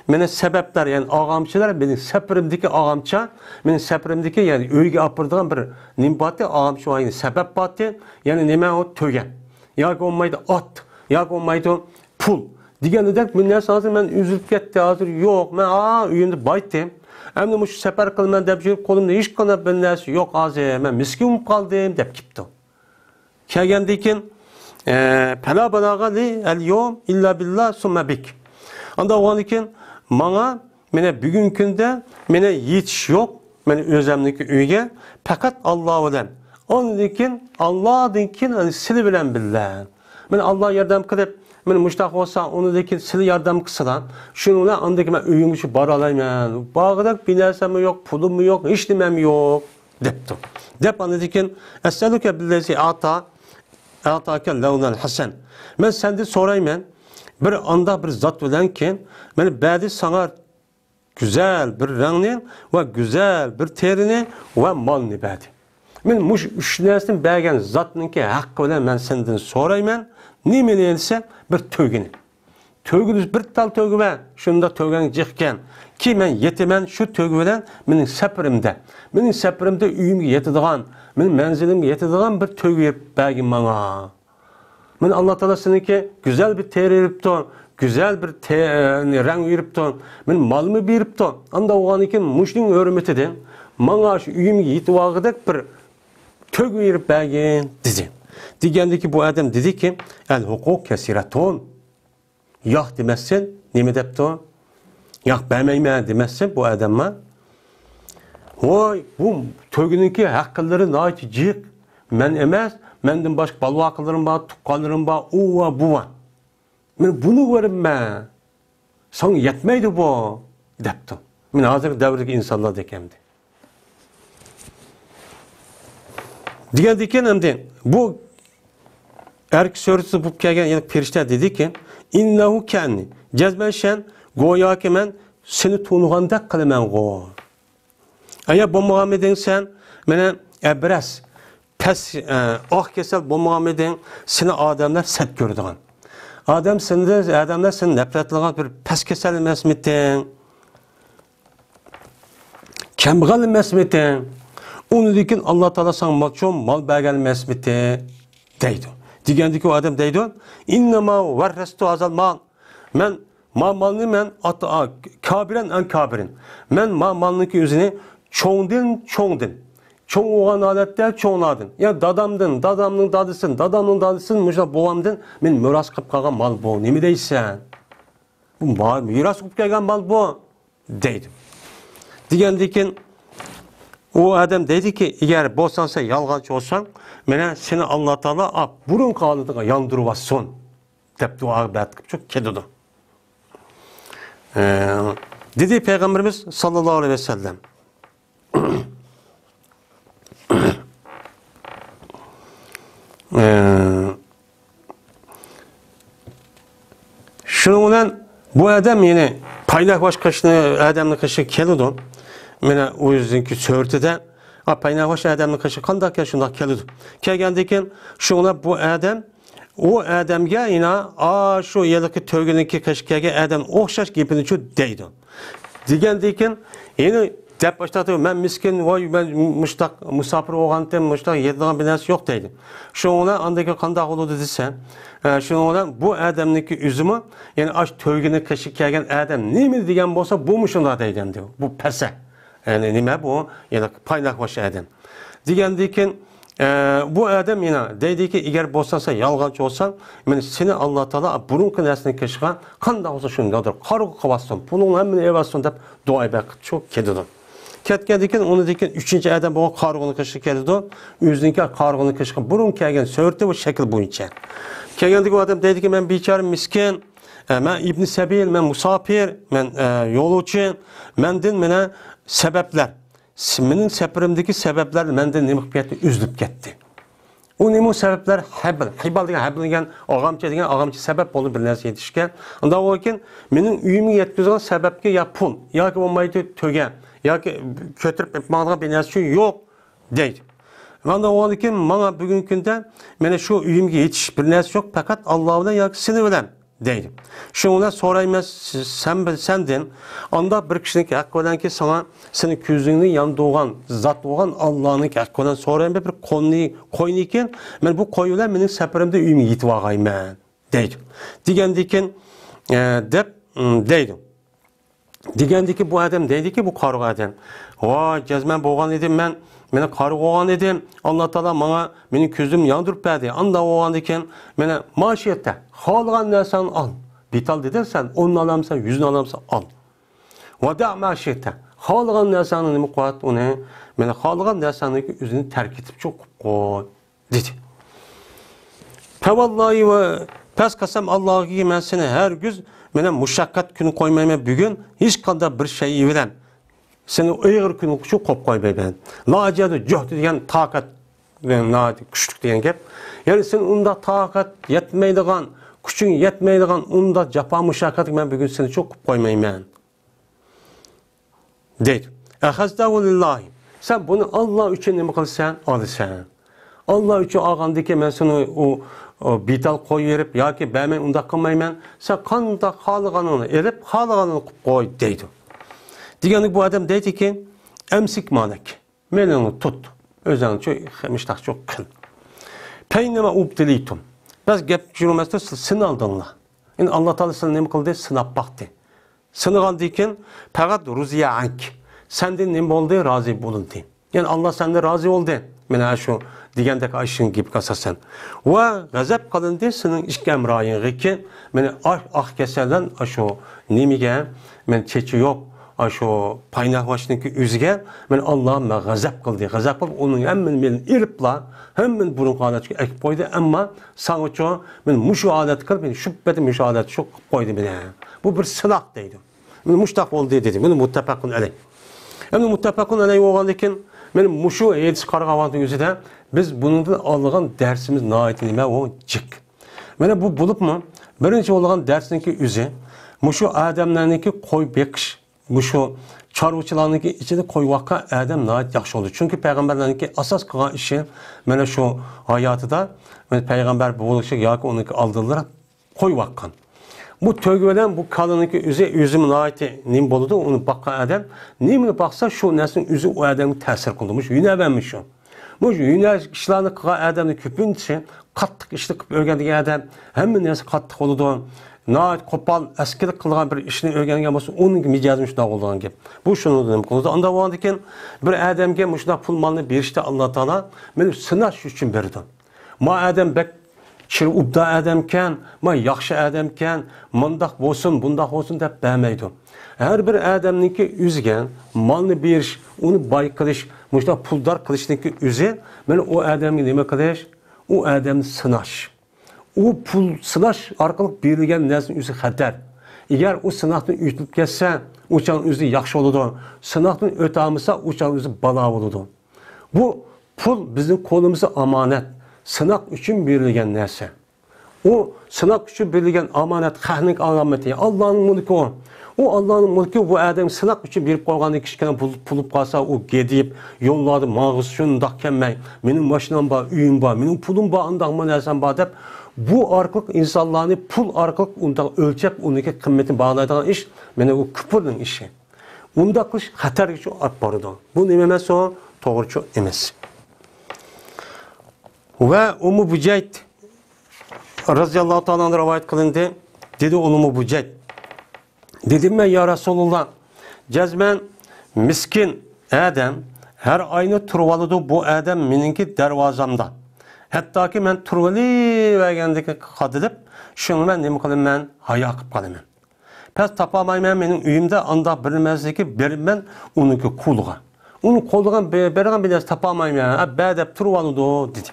مېنى سەبەبلەر، يەنى ئاغامچىلار، مېنىڭ سەپىرىمدىكى ئاغامچا، مېنىڭ سەپىرىمدىكى، يەنى ئۆيگە ئاپىرىدىغان بىر نېمە بارتى، ئاغامچا، يەنى سەبەب بارتى، يەنى نېمە ئۇ تۆگە. ياكى بولمايدۇ ئات، ياكى بولمايدۇ پۇل دېگەندەك، بۇ نەرسە ھازىر مەن ئۈزۈلۈپ كەتتى، ھازىر يوق، مەن، ئا، ئۆيۈمدە بايتتىم، ئەمدى مۇشۇ سەپەر قىلىمەن دەپ يۈرۈپ، قولۇمدا ھېچقانداق بىر نەرسە يوق ھازىر، مەن مىسكىن بولۇپ قالدىم دەپ كېتىپتۇ. كەلگەندىن كېيىن، ئە، پەلا بالاغە لى ئەل يوم ئىللا بىللا سۇممە بىك. ئاندا بولغاندىن كېيىن ماڭا، مانا بۈگۈنكى كۈندە مانا يېتىش يوق، مانا ئۆزەمنىڭكى ئۆيىگە پەقەت ئاللا بىلەن، ئاندىن كېيىن، ئاللادىن كېيىن، ئەنە سىلى بىلەن بىللە. مانا ئاللا ياردەم قىلىپ، مانا مۇشتاق بولسا، ئۇنىڭدىن كېيىن سىلى ياردەم قىلسىلا، شۇنىڭ بىلەن ئاندىن كېيىن مەن ئۆيۈمگىچە بارالايمەن. بارغۇدەك بىر نەرسەممۇ يوق، پۇلۇممۇ يوق، ھېچ نېمەممۇ يوق. دەپتۇ. دەپ ئاندىن كېيىن، ئەسئەلۇكە بىللەزى ئاتا، ئاتاكە لەۋنەل ھەسەن. مەن سەندىن سورايمەن، بىر ئانداق بىر زات بىلەنكى، مانا بەردى ساڭا گۈزەل بىر رەڭنى ۋە گۈزەل بىر تېرىنى ۋە مالنى بەردى. مەن مۇشۇ ئۈچ نەرسىنى بەرگەن زاتنىڭكى ھەققى بىلەن مەن سەندىن سورايمەن، نېمىنى دېسە، بىر تۆگىنى. تۆگىنى بىر تال تۆگىۋە، شۇنداق تۆگەڭ جىقكەن. كى مەن يېتىمەن شۇ تۆگە بىلەن مېنىڭ سەپىرىمدە. مېنىڭ سەپىرىمدە ئۆيۈمگە يېتىدىغان، مېنىڭ مەنزىلىمگە يېتىدىغان بىر تۆگە بېرىپ بەرگىن ماڭا. مانا ئاللا تائالا سېنىڭكى گۈزەل بىر تېرە بېرىپتۇ، گۈزەل بىر تې-، رەڭ بېرىپتۇ، مانا مالمۇ بېرىپتۇ. ئاندا بولغاندىن كېيىن مۇشۇنىڭ ھۆرمىتىدىن ماڭا شۇ ئۆيۈمگە يېتىۋالغۇدەك بىر تۆگە بېرىپ بەرگىن، دېدى. دېگەندىكى بۇ ئادەم دېدىكى، ئەل ھوقۇق كەسىرەتۇن. ياق دېمەسسەن، نېمە دەپتۇ؟ ياق، بەرمەيمەن دېمەسسەن بۇ ئادەممۇ. ۋاي، بۇ تۆگىنىڭكى ھەققىلىرى ناھايىتى جىق. مەن ئەمەس، مەندىن باشقا بالىۋاقىلىرىم بار، تۇغقانلىرىم بار، ئۇ بار، بۇ بار. مەن بۇنى بېرىمەن. ساڭا يەتمەيدۇ بۇ، دەپتۇ. مانا ھازىرقى دەۋردىكى ئىنسانلاردەك ئەمدى. دېگەندىكىن ئەمدى بۇ ئەركە سۈرىتىدە بولۇپ كەلگەن يەنە پەرىشتە دېدىكى، ئىننەھۇ كەئەننى، جەزمەن سەن گوياكى مەن سېنى تونۇغاندەك قىلىمەنغۇ. ئەگەر بولمىغانمىدىڭ سەن، مانا ئەبرەس، پەس، ئە، ئاق كېسەل بولمىغانمىدىڭ، سېنى ئادەملەر سەت كۆرىدىغان. ئادەم سېنى، ئادەملەر سېنى نەپرەتلەيدىغان بىر پەس كېسەل ئەمەسمىتىڭ؟ كەمبەغەل ئەمەسمىتىڭ؟ ئۇنىڭدىن كېيىن ئاللا تائالا ساڭا مال، چوڭ مال بەرگەن ئەمەسمىتى؟ دەيدۇ. دېگەندىكى ئۇ ئادەم دەيدۇ، ئىننەما ۋەررەستۇ ھازال مال. مەن ما مالنى مەن ئاتا، كابىرەن ئەن كابىرىن. مەن ما مالنىڭكى ئۆزىنى چوڭدىن، چوڭدىن. چوڭ بولغان ھالەتتە چوڭلاردىن. يا دادامدىن، دادامنىڭ دادىسىدىن، دادامنىڭ دادىسىدىن، مۇشۇنداق بوۋامدىن مەن مىراس قىلىپ قالغان مال بۇ. نېمە دەيسەن؟ بۇ ما-، مىراس قىلىپ كەلگەن مال بۇ. دەيدۇ. دېگەندىن كېيىن ئۇ ئادەم دەيدۇكى، ئەگەر بولساڭ سەن يالغانچى بولساڭ، مانا سېنى ئاللا تائالا ئاپ بۇرۇنقى ھالىتىڭگە ياندۇرۇۋاتسۇن، دەپ دۇئا بەتكىپ كېتىدۇ. ئە، دېدى پەيغەمبىرىمىز ساللاللاھۇ ئەلەيھى ۋەسەللەم. ئە، شۇنىڭ بىلەن بۇ ئادەم يەنە پايناق باش قېشىنى ئادەمنىڭ قېشىغا كېلىدۇ. مانا ئۆزىنىڭكى سۈرىتىدە، ئا، پايناق باش ئادەمنىڭ قېشىغا قانداق كەل-، شۇنداق كېلىدۇ. كەلگەندىن كېيىن شۇڭا بۇ ئادەم ئۇ ئادەمگە يەنە، ئا، شۇ ھېلىقى تۆگىنىڭكى قېشىغا كەلگەن ئادەم ئوخشاش گېپىنىچۇ دەيدۇ. دېگەندىن كېيىن يەنە دەپ باشلاپتۇ، مەن مىسكىن، ۋاي، مەن مۇشتاق مۇساپىر بولغانتىم، مۇشتاق يەيدىغان بىر نەرسە يوق دەيدۇ. شۇنىڭ بىلەن ئاندىن كېيىن قانداق بولىدۇ دېسە، ئە، شۇنىڭ بىلەن بۇ ئادەمنىڭكى ئۆزىمۇ، يەنى ئاشۇ تۆگىنىڭ قېشىغا كەلگەن ئادەم نېمە دېگەن بولسا، بۇمۇ شۇنداق دەيدۇ ئەمدى. بۇ پەسە. يەنى نېمە بۇ؟ يەنى پايناق باش ئادەم. دېگەندىن كېيىن، ئە، بۇ ئادەم يەنە دەيدىكى، ئەگەر بولساڭ سەن يالغانچى بولساڭ، مانا سېنى ئاللا تائالا بۇرۇنقى نەرسىنىڭ قېشىغا قانداق بولسا شۇنداقتۇر، قارىغۇ قىلىۋاتسۇن، پۇلۇڭنى ھەممىنى ئېلىۋاتسۇن دەپ دۇئا بەتكىپ كېتىدۇ. كەتكەندىن كېيىن ئۇنىڭدىن كېيىن ئۈچىنچى ئادەم بولغان قارىغۇنىڭ قېشىغا كېلىدۇ. ئۆزىنىڭكى قارىغۇنىڭ قېشىغا بۇرۇن كەلگەن سۈرىتى ۋە شەكلى بويىچە. كەلگەندىكى ئۇ ئادەم دەيدىكى، مەن بىچارە مىسكىن، ئە، مەن ئىبنى سەبىل، مەن مۇساپىر، مەن، ئە، يولۇچى، مەندىن مانا سەۋەبلەر، س-، مېنىڭ سەپىرىمدىكى سەۋەبلەر مەندىن نېمە قىلىپ كەتتى؟ ئۈزۈلۈپ كەتتى. ئۇ نېمە سەۋەبلەر؟ ھەبىل، ھىبال دېگەن، ھەبىل دېگەن ئاغامچى دېگەن، ئاغامچى سەۋەب بولدى بىر نەرسە يېتىشكە. ئۇنداق بولغانكىن مېنىڭ ئۆيۈمگە يەتكۈزىدىغان سەۋەبكە يا پۇل، ياكى بولمايدۇ تۆگە، ياكى كۆتۈرۈپ ئېلىپ ماڭىدىغان بىر نەرسە يوق دەيدۇ. ئانداق بولغاندىكىن ماڭا بۈگۈنكى كۈندە مانا شۇ ئۆيۈمگە يېتىش بىر نەرسە يوق، پەقەت ئاللا بىلەن ياكى سېنى بىلەن دەيدۇ. شۇنىڭ بىلەن سورايمەن س-، سەن بىل-، سەندىن، ئانداق بىر كىشىنىڭكى ھەققى بىلەنكى ساڭا سېنى كۆزۈڭنى ياندۇرغان زات بولغان ئاللانىڭكى ھەققى بىلەن سورايمەن، بىر قولنى قوينىكىن، مەن بۇ قوي بىلەن مېنىڭ سەپىرىمدە ئۆيۈمگە يېتىپ ئالغايمەن دەيدۇ. دېگەندىكىن، ئە، دەپ، ئىم، دەيدۇ. دېگەندىكى بۇ ئادەم دەيدىكى، بۇ قارىغۇ ئادەم، ۋاي، جەزمەن بولغان ئىدىم مەن، مېنى قارىغۇ بولغان ئىدىم، ئاللا تائالا ماڭا مېنىڭ كۆزۈمنى ياندۇرۇپ بەردى. ئانداق بولغاندىكىن مېنى ماشىتا، خالىغان نەرسەڭنى ئال. بىتال دېدىڭ سەن، ئوننى ئالامسەن، يۈزنى ئالامسەن، ئال. ۋەدەئ ماشىتا، خالىغان نەرسەڭنى نېمە قىلىۋەت ئۇنى، مېنى خالىغان نەرسەڭنىڭكى ئۆزىنى تەرك ئېتىپ چوقۇپ قوي. دېدى. پەۋاللاھى ۋە پەس قەسەم ئاللاھكى، مەن سېنى ھەرگىز مېنى مۇشەققەت كۈنى قويمايمەن، بۈگۈن ھېچقانداق بىر شەيئى بىلەن سېنى ئېغىر كۈنى شۇ قويۇپ قويمايمەن. لا ئەجىدۇ جۇھدى دېگەن تاقەت، ناھايىتى كۈچلۈك دېگەن گەپ. يەنى سېنى ئۇنداق تاقەت يەتمەيدىغان، كۈچۈڭ يەتمەيدىغان ئۇنداق جاپا مۇشەققەتكە مەن بۈگۈن سېنى چوقۇپ قويمايمەن. دەيدۇ. ئەخەزتەھۇ لىللاھى. سەن بۇنى ئاللا ئۈچۈن نېمە قىلىسەن؟ ئالىسەن. ئاللا ئۈچۈن ئالغاندىكىن مەن سېنى ئۇ، ئۇ بىتال قويۇۋېرىپ ياكى بەرمەي ئۇنداق قىلمايمەن. سەن قانداق خالىغىنىڭنى ئېلىپ، خالىغىنىڭنى قىلىپ قوي دەيدۇ. دېگەندە بۇ ئادەم دەيدىكى، ئەمسىك مالەك. مېلىڭنى تۇت. ئۆزۈڭچۇ مۇشتاقچۇ قىل. پەينەمە ئۇبتىلىتۇم. بەس گەپ يۈرمەستە سىنالدىڭلار. ئەمدى ئاللا تائالا سېنى نېمە قىلدى؟ سىناپ باقتى. سىنىغاندىن كېيىن پەقەت رۇزىيە ئەنك. سەندىن نېمە بولدى؟ رازى بولۇندى. يەنى ئاللا سەندىن رازى بولدى. مانا شۇ دېگەندەك ئاشۇنىڭ گېپىگە ئاساسەن. ۋە غەزەپ قىلىندى سېنىڭ ئىككى ھەمراھىڭغىكى، مانا ئاق، ئاق كېسەلدىن ئاشۇ نېمىگە، مانا چېچى يوق، ئاشۇ پايناق باشنىڭكى ئۆزىگە، مانا ئاللا مانا غەزەپ قىلدى. غەزەپ قىلىپ ئۇنىڭ ھەممىنى مېلىنى ئېلىپلا، ھەممىنى بۇرۇنقى ھالەتكە ئەكىپ قويدى. ئەمما ساڭىچۇ، مانا مۇشۇ ھالەتكە قىلىپ، مانا شۇ پېتى مۇشۇ ھالەتكە شۇ قىلىپ قويدى مانا. بۇ بىر سىناق دەيدۇ. مانا مۇشتاق بولدى دېدى. مانا مۇتتەپەقۇن ئەلەي. ئەمدى مۇتتەپەقۇن ئەلەي بولغاندىن كېيىن، مانا مۇشۇ ھەدىسكە قارىغان ۋاقىتنىڭ ئۆزىدە بىز بۇنىڭدىن ئالىدىغان دەرسىمىز ناھايىتى نېمە ئۇ جىق. مانا بۇ بولۇپمۇ بىرىنچى بولغان دەرسنىڭكى ئۆزى مۇشۇ ئادەملەرنىڭكى قوي بېقىش، مۇشۇ چارۋىچىلارنىڭكى ئىچىدە قوي باققان ئادەم ناھايىتى ياخشى بولىدۇ. چۈنكى پەيغەمبەرلەرنىڭكى ئاساس قىلغان ئىشى مانا شۇ ھاياتىدا، مانا پەيغەمبەر بولۇشى ياكى ئۇنىڭكى ئالدىلىرى قوي باققان. بۇ تۆگە بىلەن بۇ كالىنىڭكى ئۆزى، ئۆزىمۇ ناھايىتى نېمە بولىدۇ، ئۇنى باققان ئادەم نېمىنى باقسا، شۇ نەرسىنىڭ ئۆزى ئۇ ئادەمگە تەسىر قىلىدۇ. مۇشۇ ھۈنەرۋەنمۇ شۇ. مۇشۇ ھۈنەر ئىشلارنى قىلغان ئادەمنىڭ كۆپىنچىسى قاتتىق ئىشنى قىلىپ ئۆگەنگەن ئادەم، ھەممە نەرسە قاتتىق بولىدۇ. ناھايىتى قوپال، ئەسكىلىك قىلغان بىر ئىشنى ئۆگەنگەن بولسا، ئۇنىڭ مىجەزى مۇشۇنداق بولىدىغان گەپ. بۇ شۇنىڭدىن نېمە قىلىدۇ. ئانداق بولغاندىكىن بىر ئادەمگە مۇشۇنداق پۇل مالنى بېرىشتە ئاللا تائالا مېنى سىناش ئۈچۈن بېرىدۇ. ما ئادەم بەك چىرى ئوبدان ئادەمكەن، ما ياخشى ئادەمكەن، مۇنداق بولسۇن، بۇنداق بولسۇن دەپ بەرمەيدۇ. ھەر بىر ئادەمنىڭكى ئۆزىگە مالنى بېرىش، ئۇنى باي قىلىش، مۇشۇنداق پۇلدار قىلىشنىڭكى ئۆزى، مانا ئۇ ئادەمگە نېمە قىلىش؟ ئۇ ئادەمنى سىناش. ئۇ پۇل سىناش ئارقىلىق بېرىلگەن نەرسىنىڭ ئۆزى خەتەر. ئەگەر ئۇ سىناقتىن ئۆتۈپ كەتسە، ئۇ چاغ ئۆزى ياخشى بولىدۇ. سىناقتىن ئۆتەلمىسە، ئۇ چاغ ئۆزى بالا بولىدۇ. بۇ پۇل بىزنىڭ قولىمىزدا ئامانەت، سىناق ئۈچۈن بېرىلگەن نەرسە. ئۇ سىناق ئۈچۈن بېرىلگەن ئامانەت، خەقنىڭ ئامانىتى، ئاللانىڭ مۈلكى ئۇ. ئۇ ئاللانىڭ مۈلكى، بۇ ئادەم سىناق ئۈچۈن بېرىپ قويغاندىن كېيىن كىچىككىنە پۇل، پۇل بولۇپ قالسا، ئۇ گېدىيىپ، يوللاردا ماڭغۇسى شۇنداق كەلمەي، مېنىڭ ماشىنام بار، ئۆيۈم بار، مېنىڭ پۇلۇم بار، ئانداقمۇ نەرسەم بار دەپ، بۇ ئارقىلىق ئىنسانلارنى پۇل ئارقىلىق ئۇنداق ئۆلچەپ، ئۇنىڭكى قىممىتىنى باھالايدىغان ئىش، مانا ئۇ كۇپۇرنىڭ ئىشى. ئۇنداق قىلىش خەتەرگىچۇ ئاپ بارىدۇ. بۇ نېمە ئەمەس ئۇ؟ توغرىچۇ ئەمەس. ۋە ئۇممۇ بۇجەيت رەزىياللاھۇ تائالا ئەنھۇ رىۋايەت قىلىندى. دېدى ئۇممۇ بۇجەيت. دېدىم مەن، يا رەسۇلۇللا، جەزمەن مىسكىن ئادەم ھەر ئاينى تۇرۇۋالىدۇ، بۇ ئادەم مېنىڭكى دەرۋازامدا. ھەتتاكى مەن تۇرۇۋېلىۋەرگەندىكى قادىلىپ، شۇنى مەن نېمە قىلىمەن؟ ھايا قىلىپ قالىمەن. پەس تاپالمايمەن، مېنىڭ ئۆيۈمدە ئانداق بىر نېمە نەرسىكى بېرىمەن ئۇنىڭكى قولىغا. ئۇنىڭ قولىغا بە-، بېرىدىغان بىر نەرسە تاپالمايمەن، ھە، بەر دەپ تۇرۇۋالىدۇ، دېدى.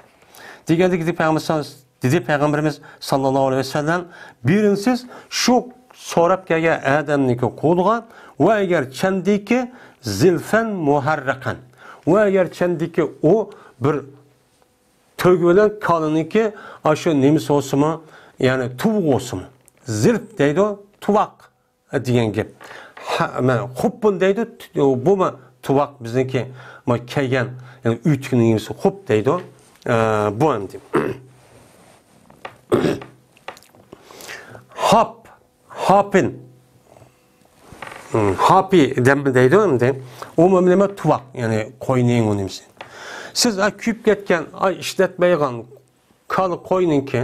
دېگەندە دېدى پەيغەمبەر سال-، دېدى پەيغەمبىرىمىز ساللاللاھۇ ئەلەيھى ۋەسەللەم، بېرىڭسىز شۇ سوراپ كەلگەن ئادەمنىڭكى قولىغا، ۋە ئەگەر چەندىكى زىلفەن مۇھەررەقەن، ۋە ئەگەر چەندىكى ئۇ بىر تۆگە بىلەن كالىنىڭكى ئاشۇ نېمىسى بولسىمۇ، يەنى تۇۋىقى بولسىمۇ. زىلف دەيدۇ، تۇۋاق دېگەن گەپ. ھە، مانا، خۇپپۇن دەيدۇ، بۇمۇ تۇۋاق بىزنىڭكى، ما، كىيگەن، يەنى ئۆتۈكنىڭ نېمىسى خۇپ دەيدۇ. ئە، بۇ ئەمدى. ھاپ، ھاپىن. ھاپى دەم دەيدۇ ئەمدى. ئۇمۇ نېمە؟ تۇۋاق، يەنى قوينىڭ ئۇ نېمىسى. سىز، ئا، كۆيۈپ كەتكەن، ئا، ئىشلەتمەيدىغان كالا، قوينىڭكى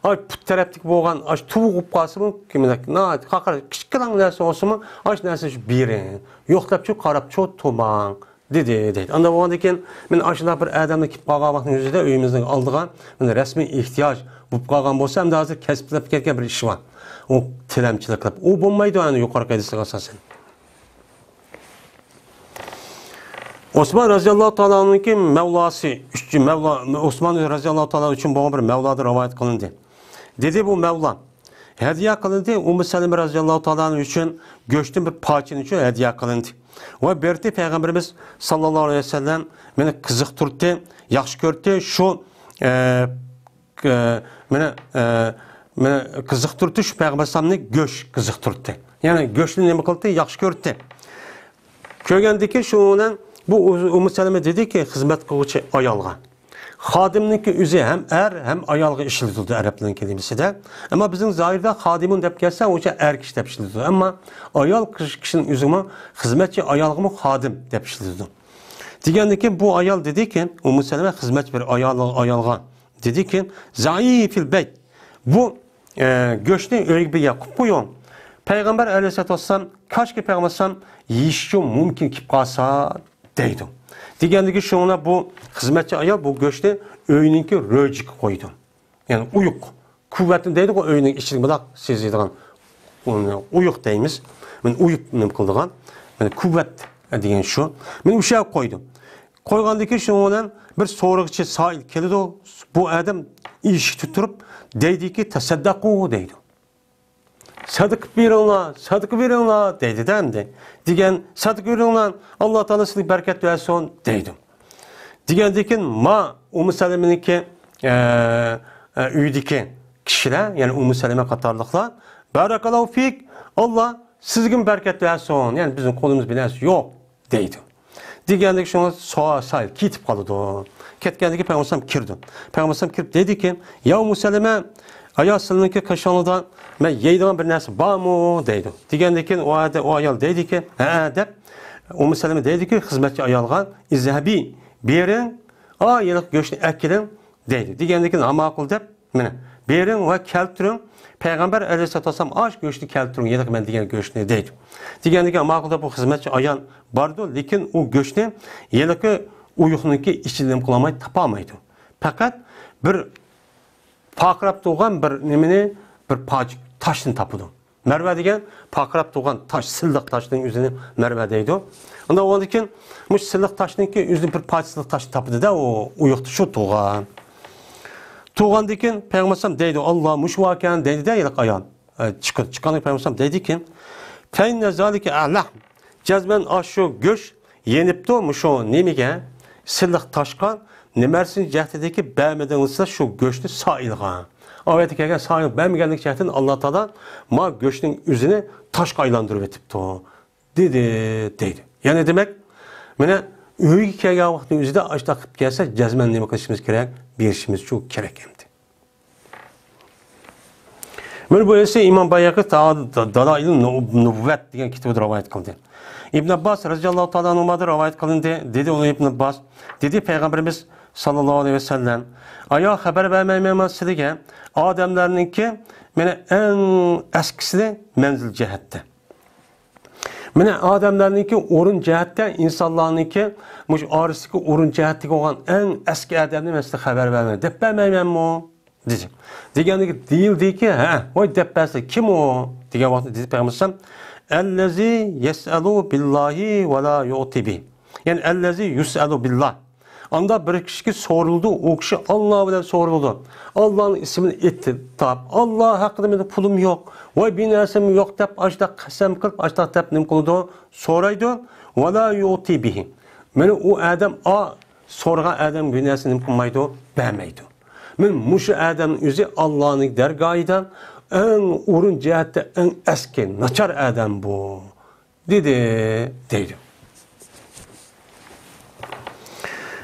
ئاش پۇت تەرەپتىكى بولغان ئاش تۇۋا بولۇپ قالسىمۇ، كىملىك، ناھايىتى قاقار، كىچىككىنە نەرسە بولسىمۇ، ئاش نەرسىنى شۇ بېرىڭ. يوقلاپ شۇ قاراپ شۇ تۇرماڭ، دېدى، دەيدۇ. ئانداق بولغاندىن كېيىن، مەن ئاشۇنداق بىر ئادەمنى كېلىپ قالغان ۋاقىتنىڭ ئۆزىدە ئۆيىمىزنىڭ ئالدىغا، مەن رەسمىي ئېھتىياج بولۇپ قالغان بولسا، ئەمدى ھازىر كەسىپلەپ كەتكەن بىر ئىش بار. ئۇ تىلەمچىلىك قىلىپ، ئۇ بولمايدۇ، يەنى يۇقىرىقى ھەدىسلەرگە ئاساسەن. ئوسمان رەزىياللاھۇ تائالا ئەنھۇنىڭكى مەۋلاسى، ئۈچ مەۋلا، ئوسمان رەزىياللاھۇ تائالا ئۈچۈن بولغان بىر مەۋلادىن رىۋايەت قىلىندى. دېدى بۇ مەۋلا، ھەدىيە قىلىندى، ئۇممۇ سەلىمە رەزىياللاھۇ تائالا ئەنھۇ ئۈچۈن گۆشتىن بىر پارچىنى ئۈچۈن ھەدىيە قىلىندى. ۋە بېرىتى پەيغەمبىرىمىز ساللاللاھۇ ئەلەيھى ۋەسەللەم مېنى قىزىقتۇردى، ياخشى كۆردى، شۇ، ئە، ئە، مېنى، ئە، مېنى قىزىقتۇردى، شۇ پەيغەمبەر ئەلەيھىسسالامنى گۆش قىزىقتۇردى. يەنى گۆشنى نېمە قىلدى؟ ياخشى كۆردى. كۆرگەندىكىن شۇنىڭ بىلەن بۇ ئۇممۇ سەلىمە دېدىكى خىزمەت قىلغۇچى ئايالغا، خادىمنىڭكى ئۆزى ھەم ئەر، ھەم ئايالغا ئىشلىتىلىدۇ ئەرەبلەرنىڭ كەلىمىسىدە. ئەمما بىزنىڭ زاھىردا خادىمۇن دەپ كەلسە، ئۇچە ئەر كىشى دەپ ئىشلىتىلىدۇ. ئەمما ئايال كىشىنىڭ ئۆزىمۇ خىزمەتچى ئايالغىمۇ خادىم دەپ ئىشلىتىلىدۇ. دېگەندىكىن بۇ ئايال دېدىكى، ئۇممۇ سەلىمە خىزمەتچى بىر ئايال، ئايالغا دېدىكى، زەئىفىل بەيت، بۇ، ئە، گۆشنى ئۆيگە بىر يەرگە قويۇپ قويۇڭ. پەيغەمبەر ئەلەيھىسسالاتۇ ۋەسسالام، كاشكى پەيغەمبەر ئەلەيھىسسالام يېيىشكە مۇمكىن كېلىپ قالسا، دەيدۇ. دېگەندىكىن شۇڭا بۇ خىزمەتچى ئايال بۇ گۆشنى ئۆينىڭكى رۆجىگە قويىدۇ. يەنى ئويۇق، قۇۋۋەتنى دەيدىغۇ ئۆينىڭ ئىچىدە بۇنداق سېزىدىغان، ئۇنى ئويۇق دەيمىز. مانا ئويۇق نېمە قىلىدىغان، مانا قۇۋۋەت دېگەن شۇ. مانا ئۇ شەرگە قويدۇ. قويغاندىن كېيىن شۇنىڭ بىلەن بىر سورىغۇچى سائىل كېلىدۇ. بۇ ئادەم ئىشىكتە تۇرۇپ دەيدىكى، تەسەددەقۇ دەيدۇ. سەدىقە بېرىڭلار، سەدىقە بېرىڭلار دەيدۇ-دە ئەمدى. دېگەن، سەدىقە بېرىڭلار، ئاللا تائالا سىزگە بەرىكەت بەرسۇن دەيدۇ. دېگەندىكىن ما ئۇممۇ سەلىمىنىڭكى، ئە، ئە، ئۆيىدىكى كىشىلەر، يەنى ئۇممۇ سەلىمە قاتارلىقلار، بارەكاللاھۇ فىك، ئاللا سىزگىمۇ بەرىكەت بەرسۇن، يەنى بىزنىڭ قولىمىزدا بىر نەرسە يوق دەيدۇ. دېگەندىكىن شۇڭا سا-، سائىل كېتىپ قالىدۇ. كەتكەندىكىن پەيغەمبەر ئەلەيھىسسالام كىردى. پەيغەمبەر ئەلەيھىسسالام كىرىپ دېدىكى، يا ئۇممۇ سەلىمە، ئايا سىلىنىڭكى قېشىڭلاردا مەن يەيدىغان بىر نەرسە بارمۇ دەيدۇ. دېگەندىكىن ئۇ ئايال، ئۇ ئايال دەيدىكى، ھەئە دەپ، ئۇممۇ سەلىمە دەيدىكى خىزمەتچى ئايالغا، ئىزھەبى، بېرىڭ، ئا ھېلىقى گۆشنى ئەكىلىڭ دەيدۇ. دېگەندىكىن ھە ماقۇل دەپ، مانا، بېرىڭ ۋە كەلتۈرۈڭ. پەيغەمبەر ئەلەيھىسسالاتۇ ۋەسسالام ئاش گۆشنى كەلتۈرۈڭ، ھېلىقى مەن دېگەن گۆشنى دەيدۇ. دېگەندىكىن ماقۇل دەپ بۇ خىزمەتچى ئايال بارىدۇ، لېكىن ئۇ گۆشنى ھېلىقى ئويۇقنىڭكى ئىچىدە نېمە قىلالمايدۇ، تاپالمايدۇ. پەقەت بىر پارقىراپ تۇرغان بىر نېمىنى، بىر پارچە تاشنى تاپىدۇ. مەرۋە دېگەن پارقىراپ تۇرغان تاش، سىللىق تاشنىڭ ئۆزىنى مەرۋە دەيدۇ. ئۇنداق بولغاندىكىن مۇشۇ سىللىق تاشنىڭكى ئۆزىنى بىر پارچە سىللىق تاشنى تاپىدۇ-دە، ئۇ ئويۇقتا شۇ تۇرغان. تۇرغاندىكىن پەيغەمبەر ئەلەيھىسسالام دەيدۇ، ئاللا، مۇشۇ باركەن دەيدۇ-دە ھېلىقى ئايال. ئە، چىقىپ، چىققاندىن كېيىن پەيغەمبەر ئەلەيھىسسالام دەيدىكى، فەئىننە زالىكە ئەلەھ، جەزمەن ئاشۇ گۆش يېنىپتۇ، مۇشۇ نېمىگە، سىللىق تاشقا، نېمە نەرسىنىڭ جەھىتىدىكى بەرمىدىڭىز سىلەر شۇ گۆشنى سائىلغا. ئايەتتە كەلگەن سائىل بەرمىگەنلىك جەھەتتىن ئاللا تائالا ما گۆشنىڭ ئۆزىنى تاشقا ئايلاندۇرۇپ ئېتىپتۇ، دېدى، دەيدۇ. يەنى دېمەك، مانا ئۆيگە كەلگەن ۋاقىتنىڭ ئۆزىدە ئاشۇنداق قىلىپ كەلسە، جەزمەن نېمە قىلىشىمىز كېرەك؟ بېرىشىمىز شۇ كېرەك ئەمدى. مانا بۇ ھەدىسنى ئىمام بايھەقى تا-، دالائىل نۇ-، نۇبۇۋۋەت دېگەن كىتابىدا رىۋايەت قىلدى. ئىبن ئابباس رەزىياللاھۇ تائالا ئەنھۇمادىن رىۋايەت قىلىندى. دېدى ئۇ ئىبن ئابباس، دېدى پەيغەمبىرىمىز ساللاللاھۇ ئەلەيھى ۋەسەللەم، ئايا خەۋەر بەرمەيمەنمۇ سىلىگە؟ ئادەملەرنىڭكى مانا ئەڭ ئەسكىسىنى مەنزىل جەھەتتە. مانا ئادەملەرنىڭكى ئورۇن جەھەتتە، ئىنسانلارنىڭكى مۇشۇ ئارىسىدىكى ئورۇن جەھەتتىكى بولغان ئەڭ ئەسكى ئادەمنى مەن سىزگە خەۋەر بەرمەي دەپ بەرمەيمەنمۇ؟ دېدى. دېگەندىكى دېيىلدىكى، ھە، ۋاي دەپ بەرسە، كىم ئۇ؟ دېگەن ۋاقىتتا دېدى پەيغەمبەر ئەلەيھىسسالام، ئەللەزى يەسئەلۇ بىللاھى ۋە لا يۇئتى بى. يەنى ئەللەزى يۇسئەلۇ بىللاھ. ئاندا بىر كىشىگە سورىلىدۇ، ئۇ كىشى ئاللا بىلەن سورىلىدۇ. ئاللانىڭ ئىسمىنى ئېتىپ، ئاللا ھەققىدە مېنىڭ پۇلۇم يوق، ۋاي بىر نەرسەم يوق دەپ، ئاشۇنداق قەسەم قىلىپ، ئاشۇنداق دەپ نېمە قىلىدۇ؟ سورايدۇ. ۋە لا يۇئتى بىھى. مانا ئۇ ئادەم، ئا، سورىغان ئادەم بىر نەرسە نېمە قىلمايدۇ؟ بەرمەيدۇ. مانا مۇشۇ ئادەمنىڭ ئۆزى ئاللانىڭ دەرگاھىدا ئەڭ ئورۇن جەھەتتە ئەڭ ئەسكى، ناچار ئادەم بۇ. دېدى، دەيدۇ.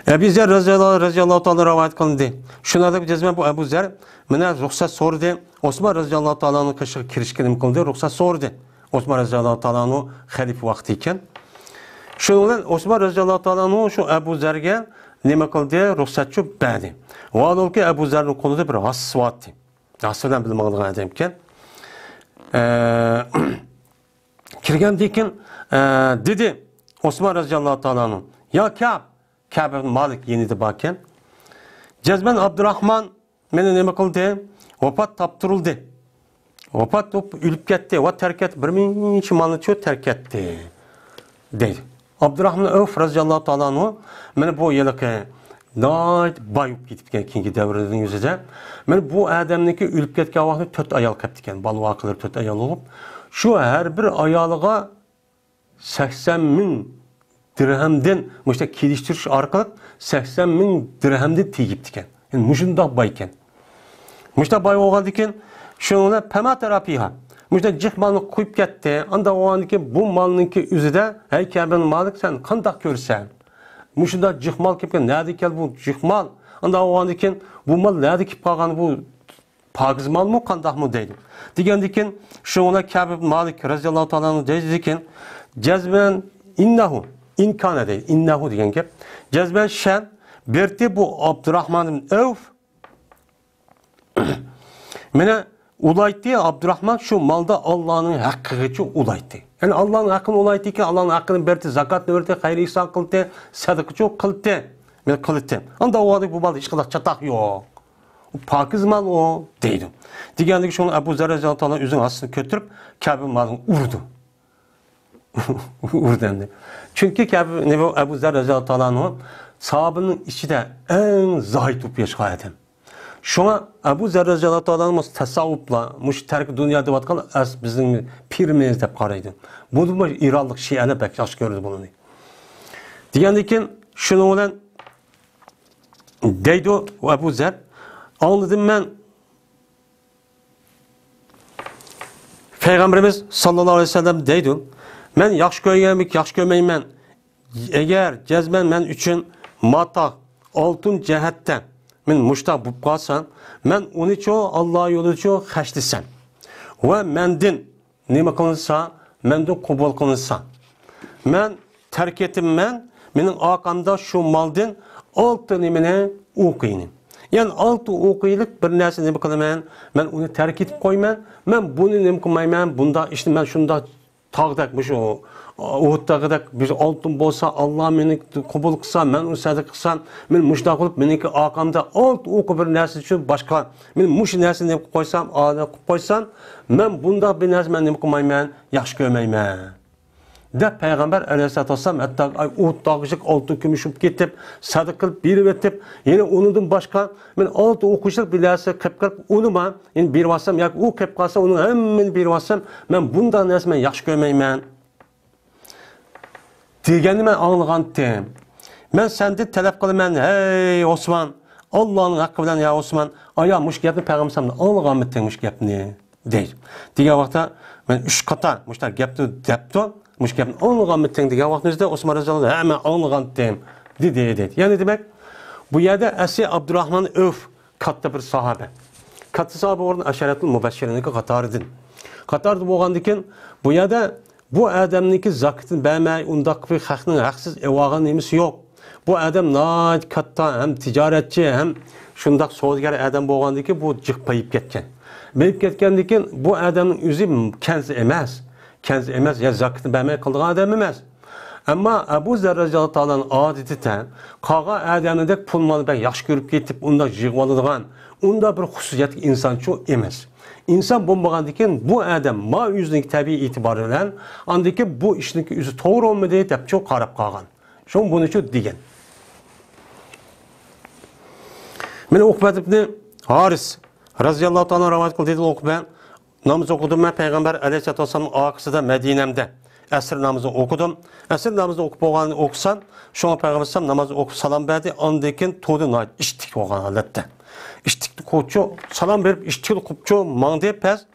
ئەبۇ زەر رەزىياللاھۇ، رەزىياللاھۇ تائالا رىۋايەت قىلىندى. شۇنىڭدەك جەزمەن بۇ ئەبۇ زەر مانا رۇخسەت سورىدى. ئوسمان رەزىياللاھۇ تائالانىڭ قېشىغا كىرىشكە نېمە قىلدى؟ رۇخسەت سورىدى. ئوسمان رەزىياللاھۇ تائالانىڭ خەلىپە ۋاقتى ئىكەن. شۇنىڭ بىلەن ئوسمان رەزىياللاھۇ تائالانىڭ شۇ ئەبۇ زەرگە نېمە قىلدى؟ رۇخسەتچۇ بەردى. ۋاھالۇكى ئەبۇ زەرنىڭ قولىدا بىر ھاسىسى بار ئىدى. ھاسىسى بىلەن بىللە ماڭىدىغان ئادەمكەن. ئە، كىرگەندىن كېيىن، ئە، دېدى ئوسمان رەزىياللاھۇ تائالا ئەنھۇ، يا كەب، كەب ئىبن مالىك يېنىدا باركەن. جەزمەن ئابدۇراخمان مېنى نېمە قىلدى؟ ۋاپات تاپتۇرۇلدى. ۋاپات بولۇپ ئۆلۈپ كەتتى. ۋە تەرك ئەتتى، بىر مۇنچە مالنىچۇ تەرك ئەتتى، دەيدۇ. ئابدۇراخمان ئەۋف رەزىياللاھۇ تائالا ئەنھۇ، مانا بۇ ھېلىقى ناھايىتى باي بولۇپ كېتىپتىكەن كېيىنكى دەۋرنىڭ يۈزىدە. مانا بۇ ئادەمنىڭكى ئۆلۈپ كەتكەن ۋاقتىدا تۆت ئايال قېپتىكەن. بالا ۋاقىتلىرى تۆت ئايال بولۇپ، شۇ ھەر بىر ئايالىغا سەكسەن مىڭ دىرھەمدىن مۇشۇنداق كېلىشتۈرۈش ئارقىلىق سەكسەن مىڭ دىرھەمدىن تېگىپتىكەن. يەنى مۇشۇنداق بايكەن. مۇشۇنداق باي بولغاندىن كېيىن شۇنىڭ بىلەن پەما تەرا پىھا. مۇشۇنداق جىق مالنى قويۇپ كەتتى. ئانداق بولغاندىن كېيىن بۇ مالنىڭكى ئۆزىدە، ھەي كەبىن مالىك، سەن قانداق كۆرىسەن؟ مۇشۇنداق جىق مال كېلىپ، نەدىن كەلدى بۇ جىق مال؟ ئانداق بولغاندىن كېيىن بۇ مال نەدە كېلىپ قالغان بۇ؟ پاكىز مالمۇ، قانداقمۇ دەيدۇ. دېگەندىكىن، شۇڭا كەب ئىبن مالىك رەزىياللاھۇ تائالا ئەنھۇ دەيدىكىن، جەزمەن ئىننەھۇ، ئىنكانە دەيدۇ، ئىننەھۇ دېگەن گەپ. جەزمەن شەن بېرتى بۇ ئابدۇراخمان ئىبن ئەۋف. مانا ئۇلايتتى ئابدۇراخمان شۇ مالدا ئاللانىڭ ھەققىگىچە ئۇلايتتى. يەنى ئاللانىڭ ھەققىنى ئۇلايتتىكەن، ئاللانىڭ ھەققىنى بەردى، زاكاتنى بەردى، خەير ئېھسان قىلدى، سەدىقىچۇ قىلدى. مانا قىلدى. ئانداق ئۇلايتتى، بۇ مالدا ھېچقانداق چاتاق يوق. پاكىز مال ئۇ، دەيدۇ. دېگەندىكىن شۇڭا ئەبۇ زەر رەزىياللاھۇ تائالا ئۆزىنىڭ ھاسىسىنى كۆتۈرۈپ، كەبە مالنى ئۇردى. ئۇردى ئەمدى. چۈنكى كەبە، نېمە، ئەبۇ زەر رەزىياللاھۇ تائالا ئەنھۇ ساھابىنىڭ ئىچىدە ئەڭ زاھىد بولۇپ ياشىغان ئادەم. شۇڭا ئەبۇ زەر رەزىياللاھۇ تائالا ئەنھۇ تەسەۋۋۇپلار، مۇشۇ تەركى دۇنيا دەۋاتقان ئەس-، بىزنىڭ پىرىمىز دەپ قارايدۇ. بۇنىمۇ ئىرانلىق شىئەلەر بەك ياخشى كۆرىدۇ بۇنى. دېگەندىكىن شۇنىڭ بىلەن دەيدۇ ئەبۇ زەر، ئاڭلىدىم مەن. پەيغەمبىرىمىز ساللاللاھۇ ئەلەيھى ۋەسەللەم دەيدۇ، مەن ياخشى كۆرگەنمىك ياخشى كۆرمەيمەن. ئەگەر جەزمەن مەن ئۈچۈن ماتا، ئالتۇن جەھەتتە مەن مۇشتاق بولۇپ قالسا، مەن ئۇنىچۇ ئاللا يولىچۇ خەجلىسەم ۋە مەندىن نېمە قىلىنسا، مەندىن قوبۇل قىلىنسا، مەن تەرك ئېتىمەن، مېنىڭ ئارقامدا شۇ مالدىن ئالتە نېمىنى ئوقىيىنى. يەنى ئالتە ئوقىيلىق بىر نەرسە نېمە قىلىمەن، مەن ئۇنى تەرك ئېتىپ قويىمەن، مەن بۇنى نېمە قىلمايمەن، بۇنداق ئىشنى مەن شۇنداق تاغدەك مۇشۇ ئۇھۇد تېغىدەك بىر ئالتۇن بولسا، ئاللا مېنى قوبۇل قىلسا، مەن ئۇنى سەدىقە قىلسام، مەن مۇشۇنداق قىلىپ، مېنىڭكى ئارقامدا ئالتە ئوقى بىر نەرسە ئۈچۈن باشقا، مەن مۇشۇ نەرسىنى نېمە قىلىپ قويسام، ئادەم قىلىپ قويسام، مەن بۇنداق بىر نەرسە مەن نېمە قىلمايمەن، ياخشى كۆرمەيمەن، دەپ پەيغەمبەر ئەلەيھىسسالاتۇ ۋەسسالام ھەتتا ئۇھۇد تاغىچىلىك ئالتۇن كۈمۈش بولۇپ كېتىپ، سەدىقە قىلىپ بېرىۋېتىپ، يەنە ئۇنىڭدىن باشقا مەن ئالتە ئوقۇشلۇق بىر نەرسە قىلىپ قىلىپ ئۇنىما، يەنى بېرىۋاتسام ياكى ئۇ قېلىپ قالسا، ئۇنىڭ ھەممىنى بېرىۋاتسام، مەن بۇنداق نەرسە مەن ياخشى كۆرمەيمەن، دېگەننى مەن ئاڭلىغانتىم. مەن سەندىن تەلەپ قىلىمەن، ھەي ئوسمان، ئاللانىڭ ھەققى بىلەن يا ئوسمان، ئايا مۇشۇ گەپنى پەيغەمبەر ئاڭلىغانمىتىڭ مۇشۇ گەپنى؟ دەيدۇ. دېگەن ۋاقىتتا مەن ئۈچ قاتا مۇشۇنداق گەپنى دەپتۇ، مۇشۇ گەپنى ئاڭلىغانمىتىڭ دېگەن ۋاقتىمىزدا ئوسمان رەزىياللاھۇ، ھە، مەن ئاڭلىغانتىم، دېدى، دەيدۇ. يەنى دېمەك، بۇ يەردە ئەسلى ئابدۇراخمان ئەۋف كاتتا بىر ساھابە. كاتتا ساھابە بولغان ئەشەرەتۇل مۇبەششىرىنىڭكى قاتارىدىن. قاتارىدا بولغاندىكىن، بۇ يەردە بۇ ئادەمنىڭكى زاكىتىنى بەرمەي، ئۇنداق بىر خەقنىڭ ھەقسىز ئېۋالغان نېمىسى يوق. بۇ ئادەم ناھايىتى كاتتا ھەم تىجارەتچى، ھەم شۇنداق سودىگەر ئادەم بولغاندىكىن، بۇ جىق بايىپ كەتكەن. بايىپ كەتكەندىكىن، بۇ ئادەمنىڭ ئۆزى كەنز ئەمەس. كەنز ئەمەس، يا زاكىتىنى بەرمەي قالىدىغان ئادەم ئەمەس. ئەمما ئەبۇ زەر رەزىياللاھۇ تائالا ئادىتەن قالغان ئادەملەردەك پۇل مالنى بەك ياخشى كۆرۈپ كېتىپ، ئۇنداق يىغىۋالىدىغان، ئۇنداق بىر خۇسۇسىيەتلىك ئىنسانچۇ ئەمەس. ئىنسان بولمىغاندىكىن، بۇ ئادەم ما ئۆزىنىڭ تەبىئىي ئېتىبارى بىلەن، ئاندىكىن بۇ ئىشنىڭكى ئۆزى توغرا بولمىدى دەپچۇ قاراپ قالغان. شۇڭا بۇنىچۇ دېگەن. مانا ئوقبەت ئىبنى ھارىس رەزىياللاھۇ تائالا رىۋايەت قىلدى، دېدى ئوقبەت، ناماز ئوقۇدۇم مەن پەيغەمبەر ئەلەيھىسسالاتۇ ۋەسسالامنىڭ ئارقىسىدا مەدىنەمدە. ئەسىر نامىزىنى ئوقۇدۇم. ئەسىر نامىزىنى ئوقۇپ بولغان، ئوقۇسام، شۇڭا پەيغەمبەر ئەلەيھىسسالام ناماز ئوقۇپ سالام بەردى. ئاندىن كېيىن تۇردى ناھايىتى ئىشتىك بولغان ھالەتتە. ئىشتىكنى قويۇپچۇ، سالام بېرىپ ئىشتىكنى قويۇپچۇ ماڭدى پەس.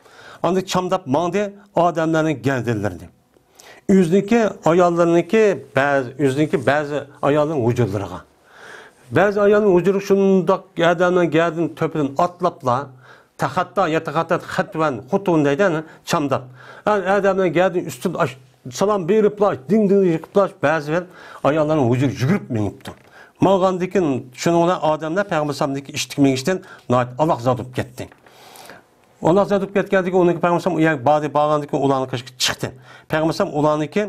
ئاندىن چامداپ ماڭدى ئادەملەرنىڭ گەدىنلىرىنى. ئۆزىنىڭكى ئاياللىرىنىڭكى بەزى، ئۆزىنىڭكى بەزى ئايالنىڭ ھۇجرىلىرىغا. بەزى ئايالنىڭ ھۇجرىغا شۇنداق ئادەمنىڭ گەدىنى تۆپىدىن ئاتلاپلا، تەخەتتا يەتەخەتەت خەتۋەن خوتۇن دەيدۇ، ئەنە، چامداپ. ئادەمنىڭ گەدىنى ئۈستىدىن ئاش-، سالام بېرىپلا، دىڭ دىڭ يىقىپلا، بەزى بىر ئاياللارنىڭ ھۇجرىغا يۈگۈرۈپ مېڭىپتۇ. ماڭغاندىن كېيىن شۇنىڭ بىلەن ئادەملەر پەيغەمبەر ئەلەيھىسسالامنىڭكى ئىشتىكى مېڭىشتىن ناھايىتى ئالاھزادە بولۇپ كەتتى. ئالاھزادە بولۇپ كەتكەندىن كېيىن ئۇنىڭ پەيغەمبەر ئەلەيھىسسالام ئۇ يەرگە باردى، بارغاندىن كېيىن ئۇلارنىڭ قېشىغا چىقتى. پەيغەمبەر ئەلەيھىسسالام ئۇلارنىڭكى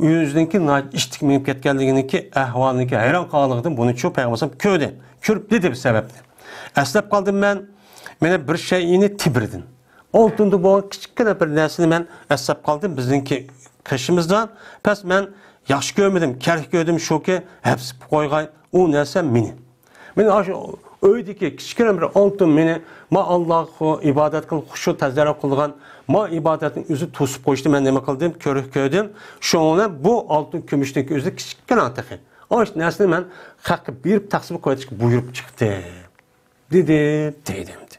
ئۆزىنىڭكى ناھايىتى ئىشتىكى مېڭىپ كەتكەنلىكىنىڭكى ئەھۋالىنىڭكى ھەيران قالغىنىدىن بۇنى شۇ پەيغەمبەر ئەلەيھىسسالام كۆردى. كۆرۈپ دېدى بىر سەۋەبنى. ئەسلەپ قالدىم مەن، مانا بىر شەيئىنى تىبردىن. ئالتۇندىن بولغان كىچىككىنە بىر نەرسىنى مەن ئەسلەپ قالدىم بىزنىڭكى قېشىمىزدا. پەس مەن ياخشى كۆرمىدىم، كەرك كۆردۈم، شۇكى ھەپسە قويغاي، ئۇ نەرسە مېنى. مېنى ئاشۇ ئۆيدىكى كىچىككىنە بىر ئالتۇن مېنى، ما ئاللاغا ئىبادەت قىل، خۇشۇ تەزەررۇ قىلىدىغان ما ئىبادەتنىڭ ئۆزى توسۇپ قويۇشنى مەن نېمە قىلدىم، كۆرۈپ كۆردۈم. شۇنىڭ بىلەن بۇ ئالتۇن كۈمۈشنىڭكى ئۆزى كىچىككىنە تېخى. ئاشۇ نەرسىنى مەن خەققە بېرىپ تەقسىم قويۇۋېتىشكە بۇيرۇپ چىقتىم. دېدى، دەيدۇ ئەمدى.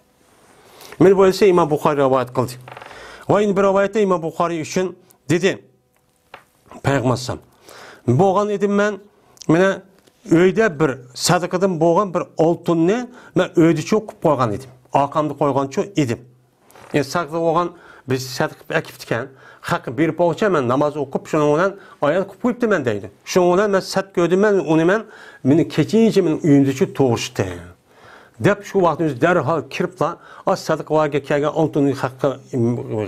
مانا بۇ ھەدىسنى ئىمام بۇخارىي رىۋايەت قىلدى. ۋە يەنە بىر رىۋايەتتە ئىمام بۇخارىي ئۈچۈن دېدى، پەيغەمبەر ئەلەيھىسسالام، بولغان ئىدىم مەن، مانا ئۆيدە بىر سەدىقىدىن بولغان بىر ئالتۇننى مەن ئۆيدىچۇ قىلىپ قويغان ئىدىم. ئارقامدا قويغانچۇ ئىدىم. يەنى سەدىقە بولغان بىر سەدىقە قىلىپ ئەكىپتىكەن. خەققە بېرىپ بولغۇچە مەن ناماز ئوقۇپ، شۇنىڭ بىلەن ئايان قىلىپ قويۇپتىمەن دەيدۇ. شۇنىڭ بىلەن مەن سەت كۆردۈم، مەن ئۇنى مەن، مېنى كېچىچە مېنىڭ ئۆيۈمدىچۇ تۇغۇشتى. دەپ شۇ ۋاقىتنىڭ ئۆزى دەرھال كىرىپلا، ئا، سەدىقە بارغا كەلگەن ئالتۇننى خەققە،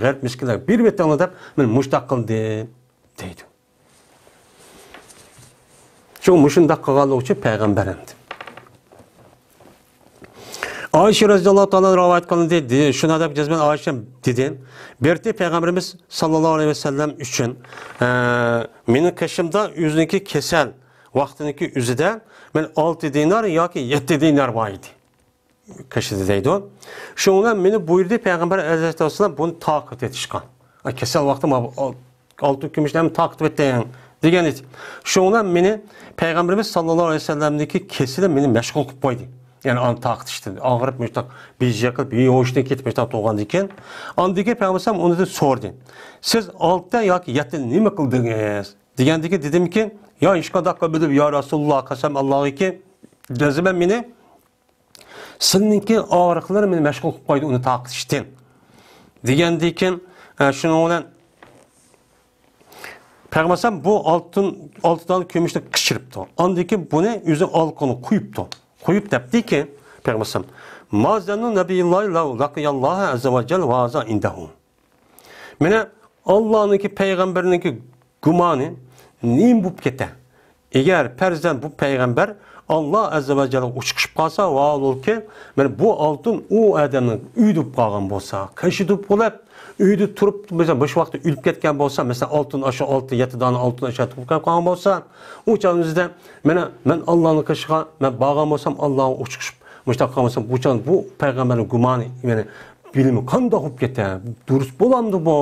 غەرىب مىسكىنلەرگە بېرىۋېتىڭلار دەپ، مەن مۇشۇنداق قىلدىم، دەيدۇ. شۇ مۇشۇنداق قىلغانلىقى ئۈچۈن پەيغەمبەر ئەمدى. ئائىشە رەزىياللاھۇ تائالا رىۋايەت قىلىندى، دې-، شۇنداق دەپ جەزمەن ئائىشە دېدى، بىر رېتى پەيغەمبىرىمىز ساللاللاھۇ ئەلەيھى ۋەسەللەم ئۈچۈن، ئە، مېنىڭ قېشىمدا ئۆزىنىڭكى كېسەل ۋاقتىنىڭكى ئۆزىدە مەن ئالتە دىنار ياكى يەتتە دىنار بار ئىدى. قېشىدا دەيدۇ. شۇنىڭ بىلەن مېنى بۇيرۇدى پەيغەمبەر ئەلەيھىسسالام بۇنى تارقىتىۋېتىشقا. ئا، كېسەل ۋاقتى ما-، ئال-، ئالتۇن كۈمۈشلەرنى تارقىتىۋېتىڭ دېگەن ئىدى. شۇنىڭ بىلەن مېنى پەيغەمبىرىمىز ساللاللاھۇ ئەلەيھى ۋەسەللەمنىڭكى كېسىلى مېنى مەشغۇل قىلىپ قويدى. يەنى ئانى تارقىتىشتىن ئاغرىپ، مۇشۇنداق بىجىقىلىپ، بىھوشتىن كېتىپ مۇشۇنداق تۇرغاندىن كېيىن، ئاندىن كېيىن پەيغەمبەر ئەلەيھىسسالام ئۇنىڭدىن سورىدى. سىز ئالتە ياكى يەتتە نېمە قىلدىڭىز؟ دېگەندىكىن دېدىمكى، يا ھېچقانداق قىلمىدىم، يا رەسۇلۇللا، قەسەم ئاللاغىكى، جەزمەن مېنى سىلنىڭكى ئاغرىقلىرى مېنى مەشغۇل قىلىپ قويدى ئۇنى تارقىتىشتىن. دېگەندىكىن، ئە، شۇنىڭ بىلەن پەيغەمبەر ئەلەيھىسسالام بۇ ئالتۇن، ئالتە دانە كۈمۈشنى قىچىرىپتۇ. ئاندىن كېيىن بۇنى ئۆزىنىڭ ئالىقىغا قويۇپتۇ. قويۇپ دەپتىكى، پەيغەمبەر ئەلەيھىسسالام، ما زەننۇ نەبىييىللاھى لەۋ لەقىيەللاھە ئەززە ۋە جەل ۋە ھازا ئىندەھۇ. مانا، ئاللانىڭكى پەيغەمبىرىنىڭكى گۇمانى نېمە بولۇپ كېتە؟ ئەگەر پەرزەن بۇ پەيغەمبەر ئاللا ئەززە ۋە جەلگە ئۇچرىشىپ قالسا، ۋاھالۇكى، مانا بۇ ئالتۇن ئۇ ئادەمنىڭ ئۆيىدە بولۇپ قالغان بولسا، قېشىدا بولۇپ، ئۆيىدە تۇرۇپ، مەسىلەن، مۇشۇ ۋاقىتتا ئۆلۈپ كەتكەن بولسا، مەسىلەن، ئالتۇن ئاشۇ ئالتە، يەتتە دانە ئالتۇن ئاشۇ تۇرۇپ قالغان بولسا، ئۇ چاغنىڭ ئۆزىدە، مانا، مەن ئاللانىڭ قېشىغا مەن بارغان بولسام، ئاللاغا ئۇچرىشىپ، مۇشۇنداق قىلغان بولسام، بۇ چاغ بۇ پەيغەمبەرنىڭ گۇمانى، يەنى بىلىمى قانداق بولۇپ كېتە؟ دۇرۇس بولامدۇ بۇ؟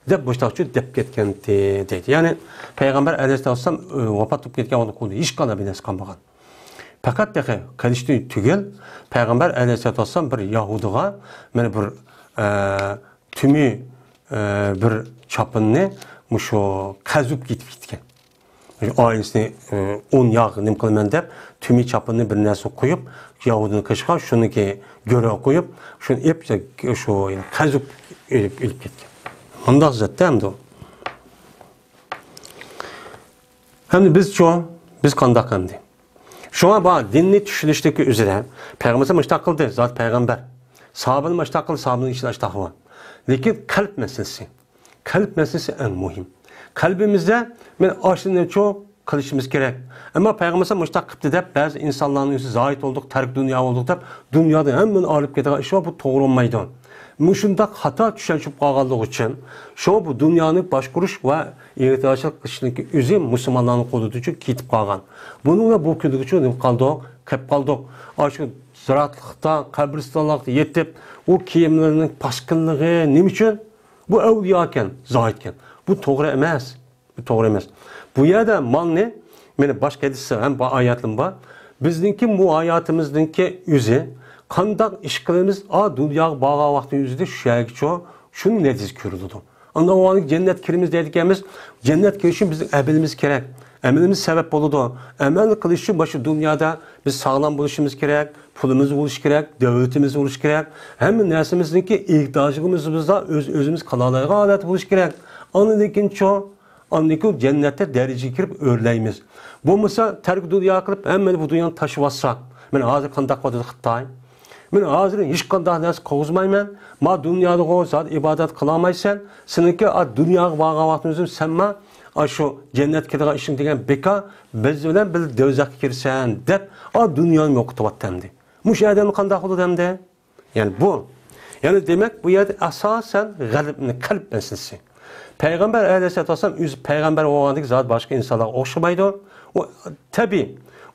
دەپ مۇشۇنداقچۇ دەپ كەتكەنتى، دەيدۇ. يەنى پەيغەمبەر ئەلەيھىسسالام، ئە، ۋاپات بولۇپ كەتكەن ۋاقىتتا قولىدا ھېچقانداق بىر نەرسە قالمىغان. پەقەت تېخى قېلىشتىن تۈگۈل، پەيغەمبەر ئەلەيھىسسالام بىر يەھۇدىيغا مانا بىر، ئە، تۈمى، ئە، بىر چاپىنىنى مۇشۇ قەرز ئېلىپ كېتىپ كەتكەن. ئائىلىسىنى، ئۇن ياغ نېمە قىلىمەن دەپ، تۈمى چاپىنىنى بىر نەرسە قويۇپ، يەھۇدىينىڭ قېشىغا شۇنىڭكى گۆرۈگە قويۇپ، شۇنى ئېلىپ، شۇ قەرز ئېلىپ، ئېلىپ، ئېلىپ كەتكەن. مۇنداق زەتتە ئەمدى ئۇ. ئەمدى بىزچۇ؟ بىز قانداق ئەمدى؟ شۇڭا بار دىننى چۈشىنىشتىكى ئۆزىدە پەيغەمبەر مۇشتاق قىلدى، زات پەيغەمبەر. ساھابىنى مۇشتاق قىلدى، ساھابىنىڭ ئىچىدە ئاشتاق بار. لېكىن قەلب مەسىلىسى. قەلب مەسىلىسى ئەڭ مۇھىم. قەلبىمىزدە مەن ئاشۇنى چوڭ قىلىشىمىز كېرەك. ئەمما پەيغەمبەر مۇشتاق قىپتۇ دەپ، بەزى ئىنسانلارنىڭ ئۆزى زاھىد بولدۇق، تەرك دۇنيا بولدۇق دەپ، دۇنيادىن ھەممىنى ئايرىلىپ كېتىدىغان ئىش بار، بۇ توغرا بولمايدۇ. مۇشۇنداق خاتا چۈشەنچە بولۇپ قالغانلىقى ئۈچۈن، شۇڭا بۇ دۇنيانى باشقۇرۇش ۋە ئىگىدارچىلىق قىلىشنىڭكى ئۆزى مۇسۇلمانلارنىڭ قولىدىچۇ كېتىپ قالغان. بۇنىڭ بىلەن بۇ كۈنگىچۇ نېمە قالدۇق؟ قېلىپ قالدۇق. ئاشۇ زىراتلىقتا، قەبرىستانلىقتا يېتىپ، ئۇ كىيىملىرىنىڭ پاسكىنلىقى نېمە ئۈچۈن؟ بۇ ئەۋلىياكەن، زاھىدكەن. بۇ توغرا ئەمەس. بۇ توغرا ئەمەس. بۇ يەردە مالنى، مېنى باشقا ھەدىس ھەم بار، ئايەتلىرىم بار. بىزنىڭكى بۇ ھاياتىمىزنىڭكى ئۆزى، قانداق ئىش قىلىمىز، ئا، دۇنياغا بارغان ۋاقتىمىز ئۆزىدە شۇ يەرگىچۇ، شۇنىڭ نەتىجىسى كۆرۈلىدۇ. ئاندىن ئاۋۋالقى جەننەتكە كىرىمىز دەيدىكەنمىز، جەننەتكە كىرىش ئۈچۈن بىزنىڭ ئەمىلىمىز كېرەك. ئەمىلىمىز سەۋەب بولىدۇ. ئەمەل قىلىش ئۈچۈن مانا شۇ دۇنيادا بىز ساغلام بولۇشىمىز كېرەك، پۇلىمىز بولۇشى كېرەك، دۆلىتىمىز بولۇشى كېرەك. ھەممە نەرسىمىزنىڭكى ئېھتىياجىمىز بىزدا ئۆز-ئۆزىمىز قىلالايدىغان ھالەت بولۇشى كېرەك. ئاندىن كېيىنچۇ، ئاندىن كېيىن جەننەتتە دەرىجىگە كىرىپ ئۆرلەيمىز. بولمىسا تەرك دۇنيا قىلىپ ھەممىنى بۇ دۇنيانى تاشلىۋاتساق، مانا ھازىر قانداق قىلىۋاتىدۇ خىتاي؟ مەن ھازىر ھېچقانداق نەرسە قىلغۇزمايمەن. ما دۇنيادىغۇ زادى ئىبادەت قىلالمايسەن. سېنىڭكى ئا دۇنياغا بارغان ۋاقتىمىزدا سەن ما ئاشۇ جەننەتكە كىرىدىغان ئىشىڭ دېگەن بىكار، بىز بىلەن بىللە دوزاخقا كىرىسەن دەپ، ئا دۇنيانى يوقىتىۋاتتى ئەمدى. مۇشۇ ئادەم قانداق بولىدۇ ئەمدى؟ يەنى بۇ. يەنى دېمەك، بۇ يەردە ئاساسەن غەلىبىنى قەلب مەسىلىسى. پەيغەمبەر ئەلەيھىسسالاتۇ ۋەسسالام ئۆزى پەيغەمبەر بولغاندىكى زادى باشقا ئىنسانلارغا ئوخشىمايدۇ. ئۇ تەبىئىي.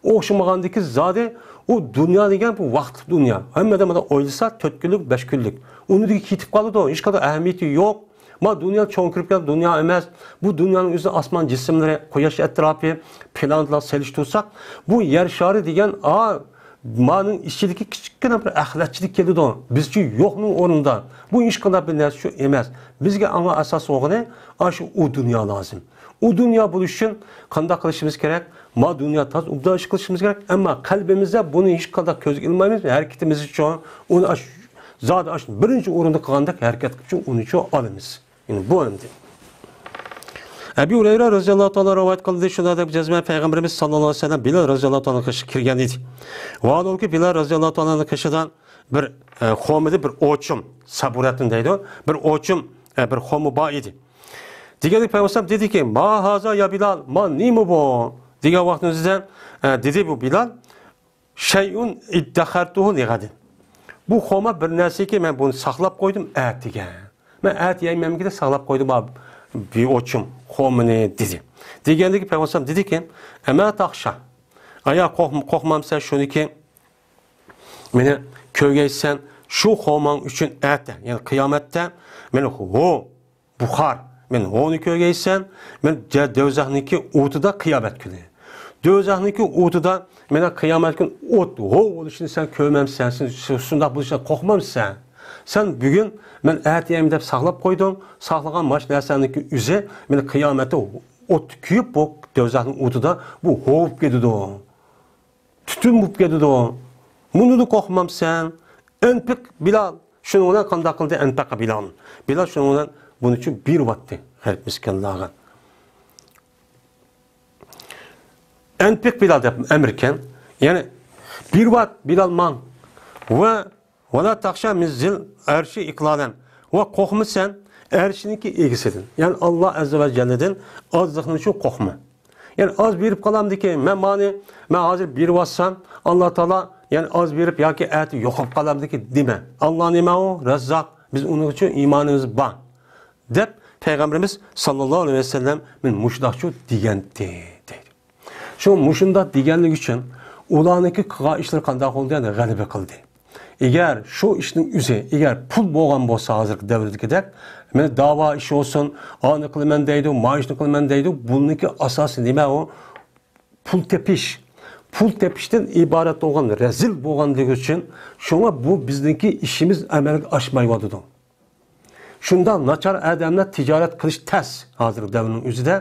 ئوخشىمىغاندىكى زادى ئۇ دۇنيا دېگەن بۇ ۋاقىتلىق دۇنيا. ھەممە ئادەم ئويلىسا تۆت كۈنلۈك، بەش كۈنلۈك. ئۇنىڭدىن كېيىن كېتىپ قالىدۇ. ھېچقانداق ئەھمىيىتى يوق. ما دۇنيا چوڭ كىرىپ كەتكەن دۇنيا ئەمەس. بۇ دۇنيانىڭ ئۆزىنىڭ ئاسمان جىسىملىرى، قۇياش ئەتراپى، پلانېتىلار سېلىشتۇرساق، بۇ يەر شارى دېگەن ئا مانىڭ ئىچىدىكى كىچىككىنە بىر ئەخلەتچىلىك كېلىدۇ. بىزچە يوقنىڭ ئورنىدا. بۇ ھېچقانداق بىر نەرسە شۇ ئەمەس. بىزگە ئاڭا ئاساس بولغىنى ئاشۇ ئۇ دۇنيا لازىم. ئۇ دۇنيا بولۇش ئۈچۈن قانداق قىلىشىمىز كېرەك؟ ما دۇنيا تاز ئوبدان ئىش قىلىشىمىز كېرەك. ئەمما قەلبىمىزدە بۇنى ھېچقانداق كۆزگە ئىلمايمىز. ھەرىكىتىمىز ئۈچۈن ئۇنى ئاش-، زادى ئاش بىرىنچى ئورۇندا قىلغاندەك ھەرىكەت قىلىپ ئۇنى ئالىمىز. يەنى بۇ ئەمدى. ئەبى ھۇرەيرە رەزىياللاھۇ تائالا رىۋايەت قىلدى، شۇنداق دەپ جەزمەن پەيغەمبىرىمىز ساللاللاھۇ ئەلەيھى ۋەسەللەم بىلال رەزىياللاھۇ تائالا قېشىغا كىرگەن ئىدى. ۋاھالەنكى، بىلال رەزىياللاھۇ تائالا قېشىدا بىر، ئە، خورمىدى، بىر ئوچۇم، سەبۇرەتۇن دەيدۇ، بىر ئوچۇم، ئە، بىر خورما بار ئىدى. دېگەندە پەيغەمبەر دېدىكى، ما ھازا يا بىلال، ما نېمە بۇ؟ دېگەن ۋاقتىمىزدا، ئە، دېدى بۇ بىلال، شەيئۇن ئىددەخەرتۇھۇ لىغەدىن. بۇ خورما بىر نەرسىكى، مەن بۇنى ساقلاپ قويدۇم ئەتىگە. مەن ئەتە يەيمەنمىكىن دەپ ساقلاپ قويدۇم، بۇ بىر ئوچۇم خورمىنى، دېدى. دېگەندىكى پەيغەمبەر دېدىكى، ئەمە تاخشا. ئايا، قورق-، قورقمامسەن شۇنىكى؟ مېنى كۆرگەيسەن، شۇ خورماڭ ئۈچۈن ئەتە، يەنى قىيامەتتە مېنى ھو، بۇخار، مەن ھونى كۆرگەيسەن، مەن جە-، دوزاخنىڭكى ئوتىدا قىيامەت كۈنى. دوزاخنىڭكى ئوتىدا مېنى قىيامەت كۈنى ئوت، ھو بولۇشىنى سەن كۆرمەمسەن، سەن شۇ-، شۇنداق بولۇشىغا قورقمامسەن؟ سەن بۈگۈن مەن ئەتە يەيمەن دەپ ساقلاپ قويدۇڭ، ساقلىغان ماش نەرسەڭنىڭكى ئۆزى مېنى قىيامەتتە ئوتتا كۆيۈپ، بۇ دوزاخنىڭ ئوتىدا بۇ ھو بولۇپ كېتىدۇ. تۈتۈن بولۇپ كېتىدۇ. مۇنىدىن قورقمامسەن؟ ئەنپىق بىلال. شۇنىڭ بىلەن قانداق قىلدى؟ ئەنپەقە بىلال. بىلال شۇنىڭ بىلەن بۇنى ئۈچۈن بېرىۋەتتى غەرىب مىسكىنلارغا. ئەنپىق بىلال دەپ ئەمىركەن. يەنى بېرىۋەت بىلال ماڭ. ۋە ۋەلا تەخشا مىن زىل ئەرشى ئىقلالەن. ۋە قورقمىسەن ئەرشنىڭكى ئىگىسىدىن. يەنى ئاللا ئەززە ۋە جەللىدىن ئازلىقنى شۇ قورقما. يەنى ئاز بېرىپ قالامدىكى، مەن مانى، مەن ھازىر بېرىۋاتسام، ئاللا تائالا يەنى ئاز بېرىپ ياكى ئەتە يوقاپ قالامدىكى دېمە. ئاللا نېمە ئۇ؟ رەززاق. بىز ئۇنىڭ ئۈچۈن ئىمانىمىز بار. دەپ پەيغەمبىرىمىز ساللاللاھۇ ئەلەيھى ۋەسەللەم مۇشۇنداقچۇ دېگەنتى، دەيدۇ. شۇ مۇشۇنداق دېگەنلىكى ئۈچۈن ئۇلارنىڭكى قىلغان ئىشلىرى قانداق بولدى؟ يەنى غەلىبە قىلدى. ئەگەر شۇ ئىشنىڭ ئۆزى، ئەگەر پۇل بولغان بولسا ھازىرقى دەۋردىكىدەك، مانا داۋا ئىشى بولسۇن، ئانى قىلىمەن دەيدۇ، ما ئىشنى قىلىمەن دەيدۇ، بۇنىڭكى ئاساسى نېمە ئۇ؟ پۇل تېپىش. پۇل تېپىشتىن ئىبارەت بولغان رەزىل بولغانلىقى ئۈچۈن، شۇڭا بۇ بىزنىڭكى ئىشىمىز ئەمەلگە ئاشمايۋاتىدۇ. شۇنداق ناچار ئادەملەر تىجارەت قىلىش تەس ھازىرقى دەۋرنىڭ ئۆزىدە.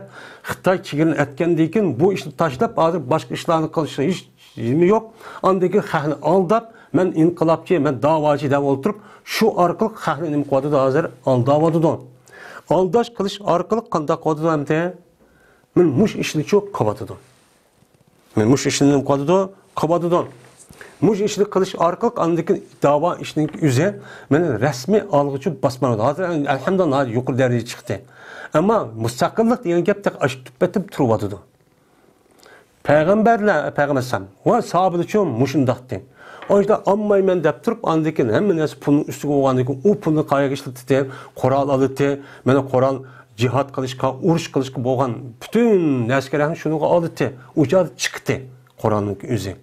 خىتاي چېگرىنى ئەتكەندىن كېيىن بۇ ئىشنى تاشلاپ، ھازىر باشقا ئىشلارنى قىلىشنىڭ ھېچ نېمە يوق. ئاندىن كېيىن خەقنى ئالداپ، مەن ئىنقىلابچى، مەن داۋاچى دەپ ئولتۇرۇپ، شۇ ئارقىلىق خەقنى نېمە قىلىۋاتىدۇ؟ ھازىر ئالداۋاتىدۇ. ئالداش قىلىش ئارقىلىق قانداق قىلىۋاتىدۇ ئەمدى؟ مانا مۇشۇ ئىشنىچۇ قىلىۋاتىدۇ. مانا مۇشۇ ئىشنى نېمە قىلىۋاتىدۇ؟ قىلىۋاتىدۇ. مۇشۇ ئىشنى قىلىش ئارقىلىق ئاندىن كېيىن داۋا ئىشنىڭ ئۆزى مانا رەسمىي ئالغۇچە باسما ئالدى. ھازىر ئەلھەمدۇلىللا يۇقىرى دەرىجىگە چىقتى. ئەمما مۇستەقىللىق دېگەن گەپ تېخى ئاشۇ تۈپپەتتە تۇرۇۋاتىدۇ. پەيغەمبەرلەر، پەيغەمبەر ئەلەيھىسسالام ۋە ساھابىلەر ئۈچۈن مۇشۇنداقتى. ئاشۇنداق ئالمايمەن دەپ تۇرۇپ، ئاندىن كېيىن ھەممە نەرسە پۇلنىڭ ئۈستىگە بولغاندىن كېيىن، ئۇ پۇلنى قايەرگە ئىشلىتىتتى؟ قورال ئالاتتى. مانا قورال جىھاد قىلىشقا، ئۇرۇش قىلىشقا بولغان پۈتۈن ئەسكەرلەرنى شۇنىڭغا ئالاتتى. ئۇ چاغدا چىقتى قورالنىڭ ئۆزى.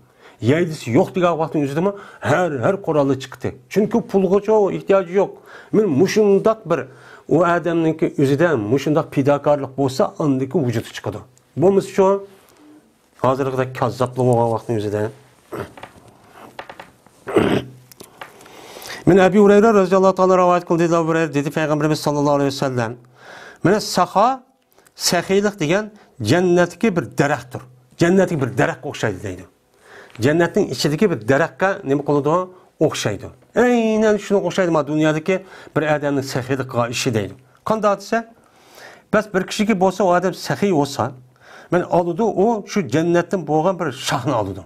يەيدىسى يوق دېگەن ۋاقىتنىڭ ئۆزىدىمۇ ھەر، ھەر قورالدا چىقتى. چۈنكى پۇلغىچۇ ئېھتىياجى يوق. مانا مۇشۇنداق بىر ئۇ ئادەمنىڭكى ئۆزىدە مۇشۇنداق پىداكارلىق بولسا، ئاندىن كېيىن ۋۇجۇدقا چىقىدۇ. بولمىسىچۇ، ھازىرقىدەك كاززاپلىق بولغان ۋاقىتنىڭ ئۆزىدە. مانا ئەبى ھۇرەيرە رەزىياللاھۇ تائالا رىۋايەت قىلدى، ئەبۇ ھۇرەيرە دېدى، پەيغەمبىرىمىز ساللاللاھۇ ئەلەيھى ۋەسەللەم، مانا ساخا، سېخىيلىق دېگەن جەننەتتىكى بىر دەرەختۇر. جەننەتتىكى بىر دەرەخكە ئوخشايدۇ دەيدۇ. جەننەتنىڭ ئىچىدىكى بىر دەرەخكە نېمە قىلىدۇ؟ ئوخشايدۇ. ئەينەن شۇنىڭغا ئوخشايدۇ، مانا دۇنيادىكى بىر ئادەمنىڭ سېخىيلىق قىلغان ئىشى دەيدۇ. قانداق دېسە، بەس بىر كىشىگە بولسا، ئۇ ئادەم سەخىي بولسا، مەن ئالىدۇ، ئۇ شۇ جەننەتتىن بولغان بىر شاخنى ئالىدۇ.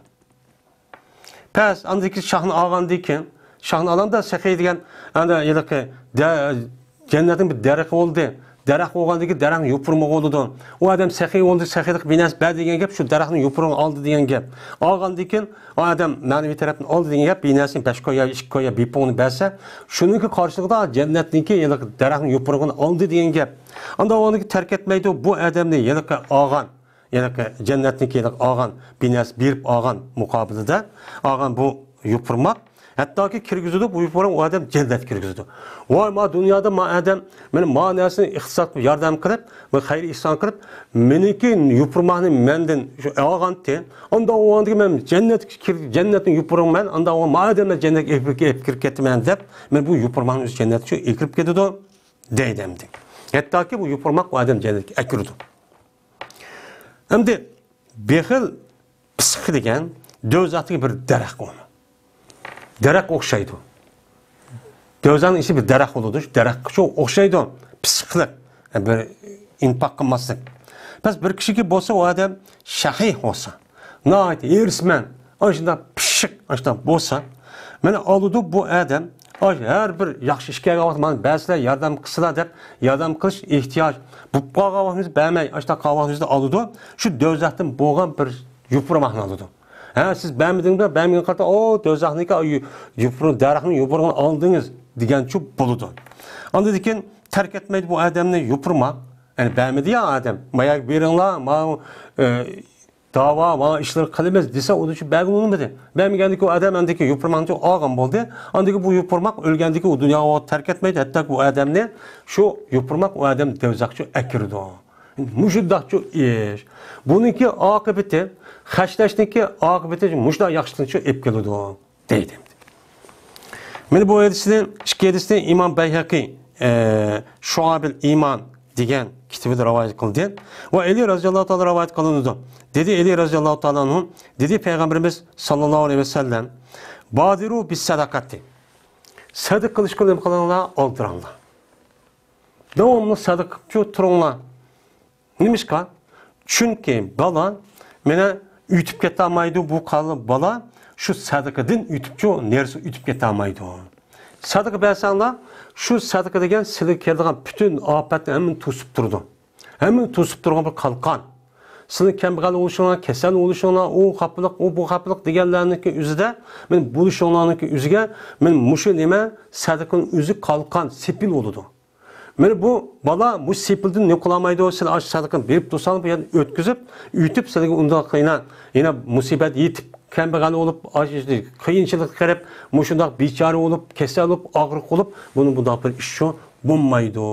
بەس ئاندىن كېيىن شاخنى ئالغاندىن كېيىن، شاخنى ئالامدا سەخىي دېگەن، ئەنە ھېلىقى دە-، جەننەتنىڭ بىر دەرىخى بولدى. دەرەخ بولغاندىن كېيىن دەرەخنىڭ يوپۇرمىقى بولىدۇ. ئۇ ئادەم سەخىي بولدى، سەخىيلىق بىناسى بەر دېگەن گەپ، شۇ دەرەخنىڭ يوپۇرمىقىنى ئالدى دېگەن گەپ. ئالغاندىن كېيىن ئۇ ئادەم مەنىۋى تەرەپتىن ئالدى دېگەن گەپ، بىناسىنى بەش كويا، ئىككى كويا بىپۇلنى بەرسە، شۇنىڭكى قارشىلىقىدا جەننەتنىڭكى ھېلىقى دەرەخنىڭ يوپۇرمىقىنى ئالدى دېگەن گەپ. ئاندا ئۇنىڭكى تەرك ئەتمەيدۇ، بۇ ئادەمنى ھېلىقى ئالغان، يەنى جەننەتنىڭكى ئالغان بىناسى، بېرىپ ئالغان مۇقابىلىدە ئالغان بۇ يوپۇرماق، ھەتتاكى كىرگۈزىدۇ، بۇ يوپۇرماق ئۇ ئادەم جەننەتكە كىرگۈزىدۇ. ۋاي، ما دۇنيادا ما ئادەم مانا ما نەرسىنى ئىقتىساد قىلىپ، ياردەم قىلىپ، بىر خەير ئېھسان قىلىپ، مېنىڭكى يوپۇرماقنى مەندىن شۇ ئالغانتى، ئاندا ئۇ ئاندىكى مەن جەننەتكە كىر-، جەننەتنىڭ يوپۇرمىقى مەن، ئاندا ئۇ ما ئادەملەر جەننەتكە ئېلىپ، ئېلىپ كىرىپ كېتىمەن دەپ، مەن بۇ يوپۇرماقنى ئۆزى جەننەتكە ئېلىپ كىرىپ كېتىدۇ، دەيدۇ ئەمدى. ھەتتاكى بۇ يوپۇرماق ئۇ ئادەم جەننەتكە ئەكىرىدۇ. ئەمدى بېخىل پىسخىك دېگەن دوزاختىكى بىر دەرەخ ئۇ. دەرەخ ئوخشايدۇ. دوزاخنىڭ ئىچى بىر دەرەخ بولىدۇ. شۇ دەرەخكە شۇ ئوخشايدۇ. پىسخىكلىق، بىر ئىنپاق قىلماسلىق. بەس بىر كىشىگە بولسا، ئۇ ئادەم شەخىي بولسا، ناھايىتى ھېرىسمەن، ئاشۇنداق پىششىق، ئاشۇنداق بولسا، مانا ئالىدۇ بۇ ئادەم، ئاش ھەر بىر ياخشى ئىش كەلگەن ۋاقىتتا مانا بەرسىلەر، ياردەم قىلسىلەر دەپ، ياردەم قىلىش ئېھتىياج بولۇپ قالغان ۋاقتىمىزدا بەرمەي، ئاشۇنداق قالغان ۋاقتىمىزدا ئالىدۇ، شۇ دوزاختىن بولغان بىر يوپۇرماقنى ئالىدۇ. ھە، سىز بەرمىدىڭىزمۇ؟ بەرمىگەن قارىتا، ئو، دوزاخنىڭكى يو-، يوپۇرمىقى، دەرەخنىڭ يوپۇرمىقىنى ئالدىڭىز دېگەنچۇ بولىدۇ. ئاندىن كېيىن تەرك ئەتمەيدۇ بۇ ئادەمنى يوپۇرماق. يەنى بەرمىدى يا ئادەم، ماياگە بېرىڭلار، ماۋۇ، ئە، داۋا، ماۋۇ ئىشلارنى قىلىمىز دېسە، ئۇنى شۇ بەرگىلى بولمىدى. بەرمىگەندىكى ئۇ ئادەم ئاندىكى يوپۇرماقنى ئالغان بولدى. ئاندىكى بۇ يوپۇرماق ئۆلگەندىكى ئۇ دۇنياغا تەرك ئەتمەيدۇ. ھەتتاكى بۇ ئادەمنى شۇ يوپۇرماق ئۇ ئادەم دوزاخقا ئەكىرىدۇ. مۇشۇنداقچۇ ئىش. بۇنىڭكى ئاقىۋىتى، خەشلەشنىڭكى ئاقىۋىتى مۇشۇنداق ياخشىلىقنىچۇ ئېلىپ كېلىدۇ، دەيدۇ. مانا بۇ ھەدىسنى، ئىككى ھەدىسنى ئىمام بەيھەقى، ئە، شۇئابىل ئىمان دېگەن كىتابىدا رىۋايەت قىلدى. ۋە ئەلى رازىياللاھۇ تائالا رىۋايەت قىلىنىدۇ. دېدى ئەلى رازىياللاھۇ تائالا ئەنھۇ، دېدى پەيغەمبىرىمىز ساللاللاھۇ ئەلەيھى ۋەسەللەم، بادىرۇ بىسسەدەقەتى. سەدىقە قىلىشقا نېمە قىلىڭلار؟ ئالدىراڭلار. داۋاملىق سەدىقە قىلىپچۇ تۇرۇڭلار. نېمىشقا؟ چۈنكى بالا مانا ئۆتۈپ كېتەلمەيدۇ، بۇ قال-، بالا شۇ سەدىقىدىن ئۆتۈپچۇ، نېرىسى ئۆتۈپ كېتەلمەيدۇ. سەدىقە بەرسەڭلار، شۇ سەدىقە دېگەن سىلىگە كېلىدىغان پۈتۈن ئاپەتنى ھەممىنى توسۇپ تۇرىدۇ. ھەممىنى توسۇپ تۇرغان بىر قالقان. سىلىڭ كەمبەغەل بولۇشۇڭلار، كېسەل بولۇشۇڭلار، ئۇ خاپىلىق، ئۇ بۇ خاپىلىق دېگەنلەرنىڭكى ئۆزىدە، مانا بولۇشۇڭلارنىڭكى ئۆزىگە، مانا مۇشۇ نېمە، سەدىقىنىڭ ئۆزى قالقان، سېپىل بولىدۇ. مانا بۇ بالا مۇشۇ سېپىلدىن نېمە قىلالمايدۇ، سىلەر ئاشۇ سەدىقىنى بېرىپ تۇرساڭلار، بۇ يەردىن ئۆتكۈزۈپ، ئۆتۈپ، سىلەرگە ئۇنداق يەنە، يەنە مۇسىبەت يېتىپ، كەمبەغەل بولۇپ، ئاشۇ قىيىنچىلىققا قېرىپ، مۇشۇنداق بىچارە بولۇپ، كېسەل بولۇپ، ئاغرىق بولۇپ، بۇنى بۇنداق بىر ئىشچۇ بولمايدۇ.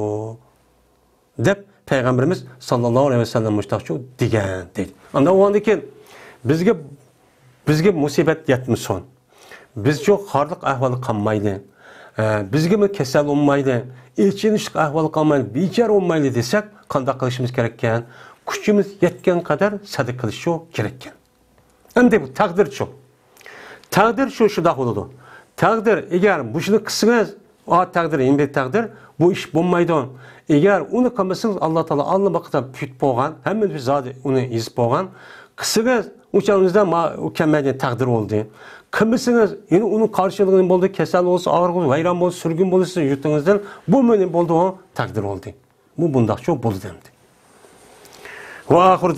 دەپ پەيغەمبىرىمىز ساللاللاھۇ ئەلەيھى ۋەسەللەم مۇشۇنداقچۇ دېگەن دەيدۇ. ئاندىن ئۇنىڭدىن كېيىن بىزگە، بىزگە مۇسىبەت يەتمىسۇن. بىزچۇ خارلىق ئەھۋالى قالمايلى. ئە، بىزگىمۇ كېسەل بولمايلى. ئېچىنىشلىق ئەھۋال قالمايلى. بىچارە بولمايلى دېسەك، قانداق قىلىشىمىز كېرەككەن؟ كۈچىمىز يەتكەن قەدەر سەدىقە قىلىشچۇ كېرەككەن. ئەمدى بۇ تەقدىرچۇ؟ تەقدىر شۇ، شۇنداق بولىدۇ. تەقدىر، ئەگەر مۇشۇنى قىلسىڭىز، ئا، تەقدىر، يەنە بىر تەقدىر، بۇ ئىش بولمايدۇ. ئەگەر ئۇنى قىلمىسىڭىز، ئاللا تائالا ئاللىماقتا پۈت بولغان، ھەممە بىر زادى ئۇنى يېزىپ بولغان. قىلسىڭىز، ئۇچانىڭىزدا ما-، ئۇ كەلمەيدىغان تەقدىر بولدى. قىلمىسىڭىز، يەنە ئۇنىڭ قارشىلىقى نېمە بولدى؟ كېسەل بولسا، ئاغرىق بولسا، ۋەيران بولسا، سۈرگۈن بولسا، سىز يۇرتىڭىزدىن، بۇمۇ نېمە بولدى؟ ئۇ تەقدىر بولدى. بۇ بۇنداقچۇ بولدى ئەمدى. ۋە ئاخىر